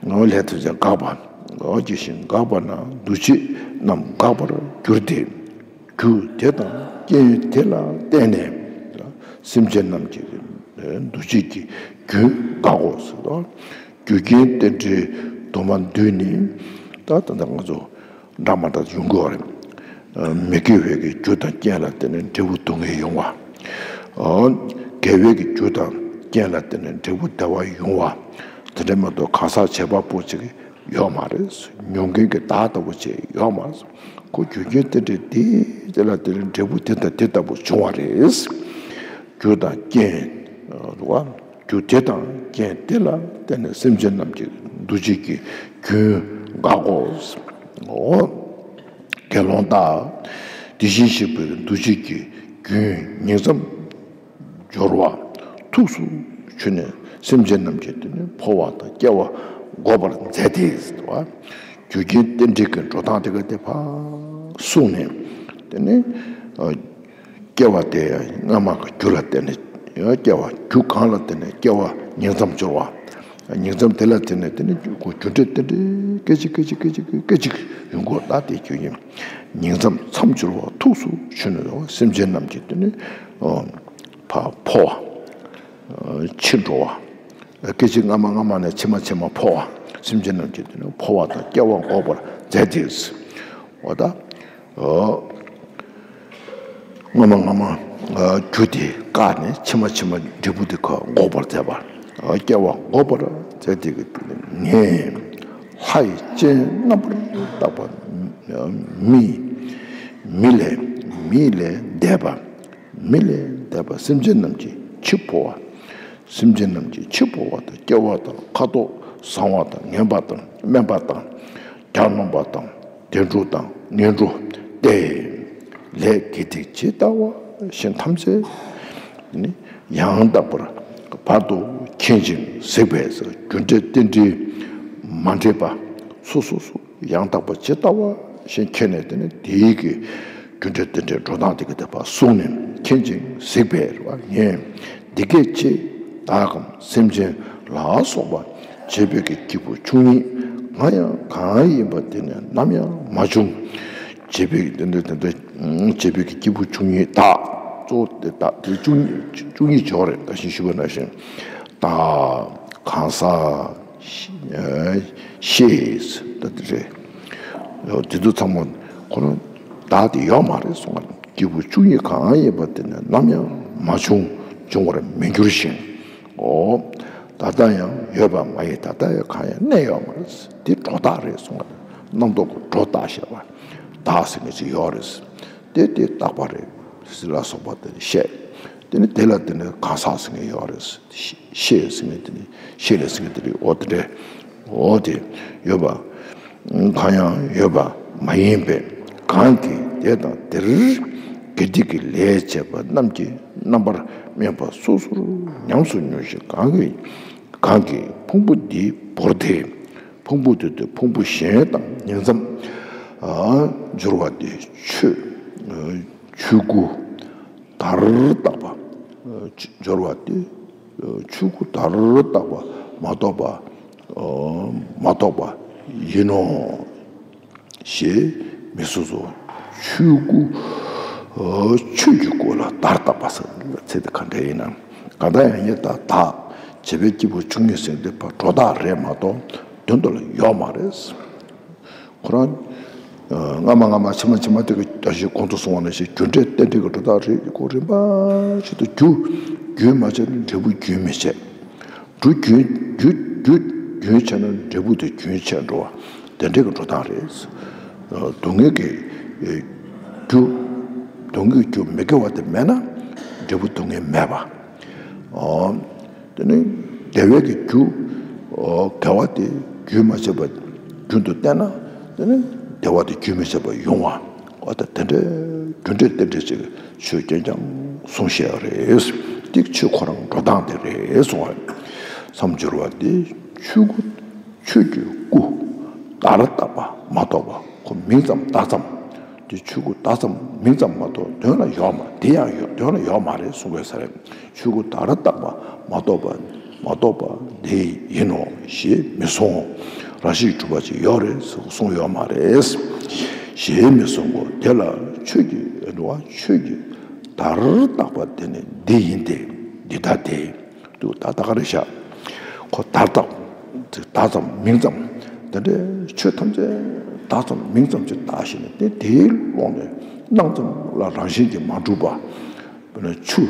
པ། འོ་ལས་ཐམས་ཅད་འགག་པ། འོ་སྐྱེ་ཞིང་འགག་པ་ན་འདུ་བྱེད་རྣམས་འགག་པར་འགྱུར་ཏེ། རྒྱུ་དེ་དང་རྐྱེན་དེ་ལ་བརྟེན་ནས་སེམས་ཅན་རྣམས་ཀྱི་འདུ་བྱེད་ཀྱི་རྒྱུན་འགག་གོ་ཟེར་དོ། རྒྱུ་རྐྱེན་རྟེན་འབྲེལ་དུ་མ་འདུས་ནས། ད་ད་ལྟ་ང་ཚོ་འདྲ་མ་འདྲ་ཡོང་གི་ཡོད་རེད། མི་དགེ་བའི་གི་རྒྱུ་དང་རྐྱེན་ལ་བརྟེན་ནས་འབྲས་བུ་སྡུག་བསྔལ་ཡོང་བ། དགེ་བའི་གི་རྒྱུ་དང་རྐྱེན་ལ་བརྟེན་ནས་འབྲས་བུ་བདེ་བ་ཡོང་བ། དེ་འདྲ་མ་གཏོགས་གང་ཟག་བྱེད་པ་པོ་ཅིག་ཡོད་མ་རེད། མྱོང་མཁན་གྱི་བདག་ལྟ་བུ་ཅིག་ཡོད་མ་རེད། ཁོ་རྒྱུ་རྐྱེན་དེ་འདྲ་དེ་དེ་ལ་དེ་ལ་འབྲས་བུ་དེ་དང་དེ་ལྟ་བུ་བྱུང་བ་རེད། རྒྱུ་དང་རྐྱེན་རེད་བ། རྒྱུ་དེ་དང་རྐྱེན་དེ་ལ་བརྟེན་ནས་སེམས་ཅན་རྣམས་ཀྱི་འདུ་བྱེད་ཀྱི་རྒྱུན་འགག་གོ། འོ། དགེ་སློང་དག་དེ་བཞིན་གཤེགས་པའི་འདུ་བྱེད་ཀྱི་རྒྱུན་ཉིང་མཚམས་སྦྱོར་བ་ཐུགས་སུ་ཆུད་ནས་སེམས་ཅན་རྣམས་ཀྱི་དེ་ནི་འཕོ་བ་དང་སྐྱེ་བ་འགོག་པར་མཛད་དེ། རྒྱུ་རྐྱེན་རྟེན་འབྲེལ་གྱི་འགྲོ་སྟངས་དེ་ག་དེ་ཕར་གསུངས་ནས། དེ་ནི་སྐྱེ་བ་དེ་སྔ་མ་གི་རྒྱུ་ལ་བརྟེན་ནས་སྐྱེ་བ། རྒྱུ་གང་ལ་བརྟེན་ནས་སྐྱེ་བ་ཉིང་མཚམས་སྦྱོར་བ། ཉིང་མཚམས་དེ་ལ་བརྟེན་ནས་དེ་ནི་རྒྱུ་འབྲས་རྟེན་འབྲེལ་སྐད་ཅིག་སྐད་ཅིག་སྐད་ཅིག་སྐད་ཅིག་ཡོང་གི་ཡོད། ད་དེ་རྒྱུ་ཡིན། ཉིང་མཚམས་མཚམས་སྦྱོར་བ་ཐུགས་སུ་ཆུད་ནས་སེམས་ཅན་རྣམས་ཀྱི་དེ་ནི་ཕར་འཕོ་བ། ཕྱིར་འགྲོ་བ། སྐད་ཅིག་སྔ་མ་སྔ་མ་ནས་ཕྱི་མ་ཕྱི་མ་འཕོ་བ། སེམས་ཅན་རྣམས་ཀྱི་དེ་ནི་འཕོ་བ་དང་སྐྱེ་བ་འགོག་པར་མཛད་དེ། འོ་ད། སྔ་མ་སྔ་མ་རྒྱུ་དེ་བཀག་ནས་ཕྱི་མ་ཕྱི་མ་འབྲས་བུ་དེ་ག་འགོག་པར་མཛད་པ། སྐྱེ་བ་འགོག་པར་མཛད་དེ་གི་ངས་ལྷ་ཡི་སྤྱན་རྣམ་པར་དག་པ། མི་མི་ལས་མི་ལས་འདས་པ། མི་ལས་འདས་པ་སེམས་ཅན་རྣམས་ཀྱི་འཆི་འཕོ་བ། སེམས་ཅན་རྣམས་ཀྱི་འཆི་འཕོ་བ་དང་སྐྱེ་བ་དང་ཁ་དོག་བཟང་བ་དང་ངན་པ་དང་དམན་པ་དང་གྱ་ནོམ་པ་དང་བདེ་འགྲོ་དང་ངན་འགྲོ་སྟེ། ལས་དགེ་སྡིག་ཇི་ལྟ་བ་བཞིན་ཐམས་ཅད་ནི་ཡང་དག་པར་བར་དུ་མཁྱེན་ཅིང་གཟིགས་པས། རྒྱུ་འབྲས་རྟེན་འབྲེལ་མ་འདྲེས་པ་སོ་སོ་སོ་ཡང་དག་པ་ཇི་ལྟ་བ་བཞིན་མཁྱེན་ནས། དེ་ནི་དེའི་གི་རྒྱུ་འབྲས་རྟེན་འབྲེལ་འགྲོ་སྟངས་དེ་ག་དེ་ཕར་གསུངས་ནས་མཁྱེན་ཅིང་གཟིགས་པས་རེད་བ། ངས་འདི་སྐད་ཅེས་བདག་གམ་སེམས་ཅན་ལ་སོགས་པ་བྱིས་པའི་གི་སྐྱེས་བུ་བཅུ་གཉིས། ང་ཡང་གང་ཡིན་པ་དེ་ནི་ནམ་ཡང་མ་བྱུང་། བྱིས་པའི་གི་དེ་འདྲ་དེ་འདྲ་བྱིས་པའི་གི་སྐྱེས་བུ་བཅུ་གཉིས་དག་གཙོ་བོ་དེ་དག་དེ་བཅུ་གཉིས་བཅུ་གཉིས་ཅིག་ཡོད་རེད། ད་གིན་ཞུས་པ་ནང་བཞིན་བདག་གང་ཟག་ཤེས་ད་དེ་རེད། དེ་ཚོ་ཚང་མ་ཁོ་རང་བདག་དེ་ཡོད་མ་རེད་གསུངས་པ་རེད། སྐྱེས་བུ་བཅུ་གཉིས་གང་ཡིན་པ་དེ་ནི་ནམ་ཡང་མ་བྱུང་། འབྱུང་བར་མི་འགྱུར་ཞིང་། འོ། ད་ལྟ་ཡང་ཡོད་པ་མ་ཡིན། ད་ལྟ་ཡང་གང་ཡང་གནས་ཡོད་མ་རེད། དེ་སྒྲོ་བཏགས་རེད་གསུངས་པ་རེད། རྣམ་རྟོག་གི་སྒྲོ་བཏགས་བཞག་པ། བདག་ཟེར་མཁན་ཅིག་ཡོད་རེད། དེ་དེ་རྟག་པ་རེད་ཟེར་ལ་སོགས་པ་དེ་བཤད། དེ་ནི་དེ་ལ་དེ་ནི་གང་ཟག་ཟེར་མཁན་ཡོད་རེད། ཤེས་ཟེར་མཁན་དེ་ནི་ཤེས་ལ་ཟེར་མཁན་དེ་རེད། འོ་དེ་འདྲ། འོ་དེ་ཡོད་པ། གང་ཡང་ཡོད་པ་མ་ཡིན་པས། གང་གིས་དེ་དང་དེར་དགེ་སྡིག་གི་ལས་བྱས་པ་རྣམས་ཀྱི་རྣམ་པར་སྨིན་པ་སོ་སོར་ཉམས་སུ་མྱོང་ཞིང་། གང་གིས་གང་གིས་ཕུང་པོ་འདི་བོར་ཏེ། ཕུང་པོ་དེ་དེ་ཕུང་པོ་གཞན་དང་ཉིང་མཚམས་སྦྱོར་བ་དེ་ཆོས་ཆོས་སྐུ་དར་བཏགས་པ། སྦྱོར་བ་དེ་ཆོས་སྐུ་དར་བཏགས་པ་མ་གཏོགས་པ། མ་གཏོགས་པ་ཡིན་ནོ། ཞེས་མི་གསུང་སོ། ཆོས་སྐུ། ཆོས་ཀྱི་སྐུ་ལ་དར་བཏགས་པ་ཟེར་ཚིག་དེ་ག་འདྲ་ཡིན་ནམ། གང་ལྟར་ཡང་ཡིན། ད་བདག་བྱིས་པའི་སྐྱེས་བུ་བཅུ་གཉིས་ཟེར་དེ་ཕར་སྒྲོ་བཏགས་རེད་མ་གཏོགས་དོན་དུ་ལ་ཡོད་མ་རེད། ཁོ་རང་སྔ་མ་སྔ་མ་ཕྱི་མ་ཕྱི་མ་དེ་གི་ད་ཞིག་གོང་དུ་སོང་བ་ནང་བཞིན་རྒྱུ་འབྲས་རྟེན་འབྲེལ་གྱི་སྒྲོ་བཏགས་རེད། ཁོ་རིམ་པ་ཞིག་ཏུ་རྒྱུ་རྒྱུན་མ་ཆད་ན་འབྲས་བུ་རྒྱུན་མི་ཆད། རྒྱུ་རྒྱུན་རྒྱུ་རྒྱུ་རྒྱུན་ཆད་ན་འབྲས་བུ་དེ་རྒྱུན་ཆད་འགྲོ་བ་དེ་འདྲའི་གི་འགྲོ་སྟངས་རེད། སྡུག་བསྔལ་གྱི་རྒྱུ། སྡུག་བསྔལ་གྱི་རྒྱུ་མི་དགེ་བ་དེ་མེད་ན་འབྲས་བུ་སྡུག་བསྔལ་མེད་པ། དེ་ནི་བདེ་བའི་གི་རྒྱུ། དགེ་བ་དེ་རྒྱུན་མ་ཆད་པ་རྒྱུན་དུ་བསྟེན་ན་དེ་ནི་བདེ་བ་དེ་རྒྱུན་མི་ཆད་པ་ཡོང་བ། འོ་ད་དེ་འདྲའི་རྒྱུ་འབྲས་རྟེན་འབྲེལ་ཅིག་ཆོས་རྐྱང་རྐྱང་གསུངས་བཞག་རེད། དེ་ཆོས་ཁོ་རང་འགྲོ་སྟངས་དེ་རེད་གསུངས་པ་རེད། མཚམས་སྦྱོར་བ་དེ་ཆོས་སྐུ། ཆོས་ཀྱི་སྐུ་དར་བཏགས་པ་མ་གཏོགས་པ། ཁོ་མིང་ཙམ་བཏགས་ཙམ། དེ་ཆོས་སྐུ་བཏགས་ཙམ་མིང་ཙམ་མ་གཏོགས་དོན་ལ་ཡོད་མ། དེ་ཡང་ཡོད་དོན་ལ་ཡོད་མ་རེད་གསུང་དགོས་ས་རེད། ཆོས་སྐུ་དར་བཏགས་པ་མ་གཏོགས་པ་མ་གཏོགས་པ་དེ་ཡིན་ནོ་ཞེས་མི་གསུང་། རང་བཞིན་གྱིས་གྲུབ་པ་ཅིག་ཡོད་རེད་ཟེར་གསུང་ཡོད་མ་རེད། ཞེས་མི་གསུང་གོ། དེ་ལ་ཆོས་ཀྱི་འདུལ་བ་ཆོས་ཀྱི་དར་བཏགས་པ་དེ་ནི་འདི་ཡིན་ཏེ། འདི་ལྟ་སྟེ། འདུག་ད་ད་ག་རེ་བྱ། ཁོ་དར་བཏགས་དེ་བཏགས་ཙམ་མིང་ཙམ། དེ་འདྲའི་ཆོས་ཐམས་ཅད་བཏགས་ཙམ་མིང་ཙམ་ཅིག་བཏགས་ཤིང་ནས་དེ་དེའི་ཀློང་ནས་སྣང་ཙམ་ལ་རང་བཞིན་གྱིས་མ་གྲུབ་པ། དཔེར་ན་ཆུ།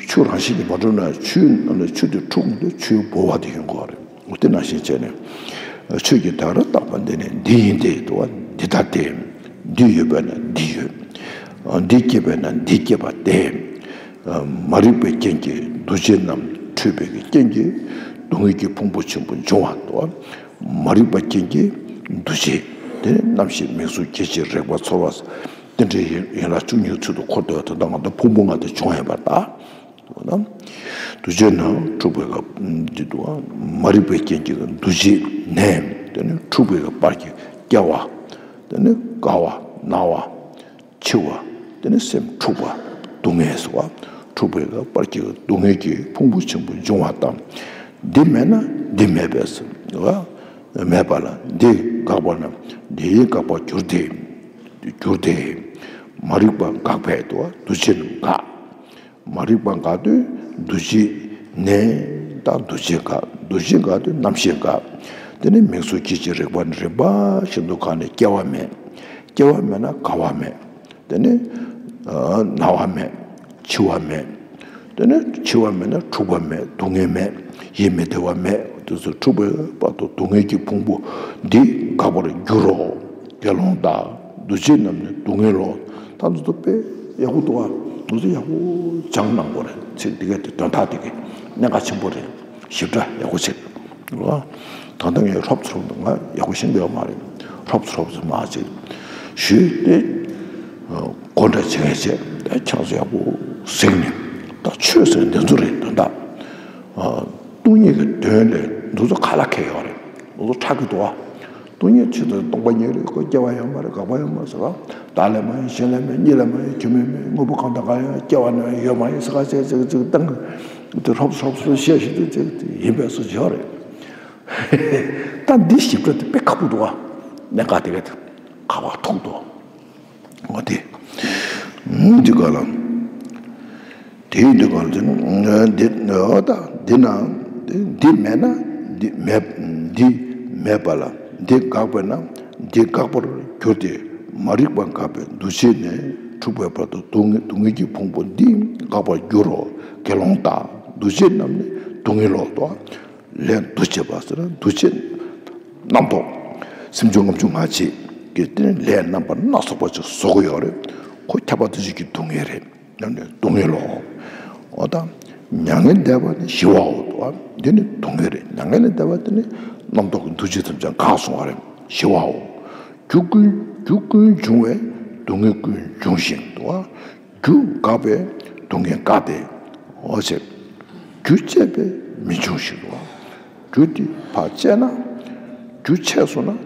ཆུ་རང་བཞིན་གྱིས་མ་གྲུབ་ན་ཆུའི་ནང་ནས་ཆུ་དེ་འཁྲུགས་ནས་ཆུའི་ལྦུ་བ་དེ་ཡོང་གི་རེད། འོ་དེ་ནང་བཞིན་བྱས་ནས། ཆོས་ཀྱི་དར་བཏགས་པ་འདི་ནི་འདི་ཡིན་ཏེ། འདི་ལྟ་སྟེ། འདི་ཡོད་པས་ན་འདི་ཡོད། འདི་སྐྱེས་པས་ན་འདི་སྐྱེས་པ་སྟེ། མ་རིག་པའི་རྐྱེན་གྱིས་འདུ་བྱེད་རྣམས་འཕྲོད་པའི་རྐྱེན་གྱིས་སྡུག་བསྔལ་གྱི་ཕུང་པོ་ཆེན་པོ་འབྱུང་བ་དང་། མ་རིག་པའི་རྐྱེན་གྱིས་འདུ་བྱེད་ དེ་ནི་རྣམ་ཤེས་མིང་གཟུགས་སྐྱེ་མཆེད་རེག་པ་ཚོར་བ། དེ་འདྲའི་ཡན་ལག་བཅུ་གཉིས་ཚུལ་དུ་འཁོར་དུ་ཡོད། ད་ལྟ་ང་ཚོ་ཕུང་པོ་ལྔ་དེ་བྱུང་ཡོད་པར་གདའ། འདུ་བྱེད་ནི་འཁྲུགས་པའི་སྐབས་འདི་དུ་མ་རིག་པའི་རྐྱེན་གྱིས་འདུ་བྱེད་ནས། དེ་ནི་འཁྲུགས་པའི་བར་གྱི་སྐྱེ་བ། དེ་ནི་རྒ་བ་ན་བ། འཆི་བ། དེ་ནི་སེམས་འཁྲུགས་པ། སྡུག་བསྔལ་ཟེར་བ། འཁྲུགས་པའི་བར་གྱི་སྡུག་བསྔལ་གྱི་ཕུང་པོ་ཆེན་པོ་འབྱུང་བ་དང་། འདི་མེད་ན་འདི་མེད་པས་ཟེར་བ། མེད་པ་ལ་འདི་འགག་པ་ན་འདི་འགག་པར་འགྱུར་ཏེ། འགྱུར་ཏེ། མ་རིག་པ་འགགས་པས་དུ་བ་འདུ་བྱེད་འགག་མ་རིག་པ་འགག་དུས་འདུ་བྱེད་ནས། ད་འདུ་བྱེད་འགག་འདུ་བྱེད་འགག་དུས་རྣམ་ཤེས་འགག་དེ་ནི་མིང་གཟུགས་སྐྱེ་མཆེད་རེག་པ་ནི་རིམ་པ་བཞིན་དུ་འགག་ནས་སྐྱེ་བ་མེད། སྐྱེ་བ་མེད་ན་རྒ་བ་མེད། དེ་ནི་ན་བ་མེད། འཆི་བ་མེད། དེ་ནི་འཆི་བ་མེད་ན་འཁྲུགས་པ་མེད། སྡུག་བསྔལ་མེད། ཡིད་མི་བདེ་བ་མེད། དེ་ཚོ་འཁྲུགས་པའི་བར་དུ་སྡུག་བསྔལ་གྱི་ཕུང་པོ་འདི་འགག་པར་འགྱུར་རོ། དགེ་སློང་དག་འདུ་བྱེད་རྣམས་ནི་སྡུག་བསྔལ་ལོ། ད་འདི་ཚོ་དཔེ་ཡག་པོ་འདུག་ཨ། འདི་ཚོ་ཡག་པོ་སྦྱང་གནང་དགོས་རེད། ཚིག་འདི་གའི་དེ་དོན་དག་འདི་གའི་གནད་འགག་ཆེན་པོ་རེད། ཞིབ་ཕྲ་ཡག་པོ་བྱེད། ད་ལྟ་ངས་ཧྲོབ་ཚུ་ཧྲོབ་ང་ཡག་པོ་ཤེས་ཀྱི་ཡོད་མ་རེད། ཧྲོབ་ཚུ་ཧྲོབ་ཚུ་མ་བྱེད། ཞུས་ཏེ་གོ་འདྲ་བྱེད་མཁན་བྱས་ད་ཁྱེད་ཚོ་ཡག་པོ་གཟིགས་ནས། ད་ཆོས་ཟེར་འདི་ཚོ་རེད། དོན་དག་སྟོང་ཉིད་ཀྱི་དོན་ལས་འདི་ཚོ་ཁ་ལ་ཁེལ་ཡོད་རེད། འདི་ཚོ་ཁྲག་གི་འདུག་ཨ། སྟོང་ཉིད་ཆོས་དང་སྟོང་པ་ཉིད་རེད། ཁོ་སྐྱེ་བ་ཡོད་མ་རེད། འགག་པ་ཡོད་མ་རེད་ཟེར་བ། བདག་ལས་མ་ཡིན་གཞན་ལས་མ་ཡིན། གཉིས་ལས་མ་ཡིན་ཁྱོད་མིན་མེད། དངོས་པོ་གང་དང་གང་ཡང་སྐྱེ་བ་ནི་ཡོད་མ་ཡིན་ཟེར་ག་ཅེས་ཅིག་ཅིག་བཏང་། དེ་ཧྲོབ་ཧྲོབ་ཧྲོབ་བཤད་ཞིག་ཏུ་ཅིག་ཡིན་པས་སུ་བརྗོད་རེད། ད་འདི་ཞིབ་ཕྲ་དེ་དཔེ་ཁག་པོ་འདུག་ཨ། གནད་འགག་དེ་ག་དེ་ཁག་པ་ཐུག་འདུག་འོ་དེ། འདི་ག་ལ། དེའི་འདི་ག་ལ་དེ་ནི་འདི་འོ་ད་འདི་ན་འདི་མེད་ན་འདི་མེད། འདི་མེད་པ་ལ་འདི་འགག་པས་ན་འདི་འགག་པར་འགྱུར་ཏེ། མ་རིག་པ་འགགས་པས་འདུ་བྱེད་ནས་འཁྲུགས་པའི་བར་དུ་སྡུག་བསྔལ་སྡུག་བསྔལ་གྱི་ཕུང་པོ་འདི་འགག་པར་འགྱུར་རོ། དགེ་སློང་དག་འདུ་བྱེད་རྣམས་ནི་སྡུག་བསྔལ་ལོ། དོ། ལས་འདུ་བྱེད་པ་ཟེར་ན་འདུ་བྱེད་རྣམ་རྟོག་སེམས་བྱུང་ལྔ་བཅུ་ང་གཅིག་གིས་དེ་ནི་ལས་རྣམ་པ་སྣ་ཚོགས་པ་ཅིག་བཟོ་གི་ཡོད་རེད། ཁོ་ཁྱབ་པ་དེ་ཚོ་གི་སྡུག་བསྔལ་རེད། ཡང་ནི་སྡུག་བསྔལ་ལོ། འོ་ད་མྱ་ངན་འདས་པ་ནི་ཞི་བའོ། འདི་ནི་སྡུག་བསྔལ་རེད། མྱ་ངན་ལས་འདས་པ་དེ་ནི་རྣམ་རྟོག་གི་འདུ་བྱེད་ཐམས་ཅད་འགགས་སོང་བ་རེད། ཞི་བའོ། རྒྱུ་ཀུན་རྒྱུ་ཀུན་འབྱུང་བས་སྡུག་བསྔལ་ཀུན་འབྱུང་ཞིང་དུ། རྒྱུ་འགགས་པས་སྡུག་བསྔལ་འགག་སྟེ། འོ་ཟེར། རྒྱུ་བཅད་པས་མི་འབྱུང་ཞིང་དུ། རྒྱུ་དེ་ཕར་བཅད་ན། རྒྱུ་ཆད་སོང་ན།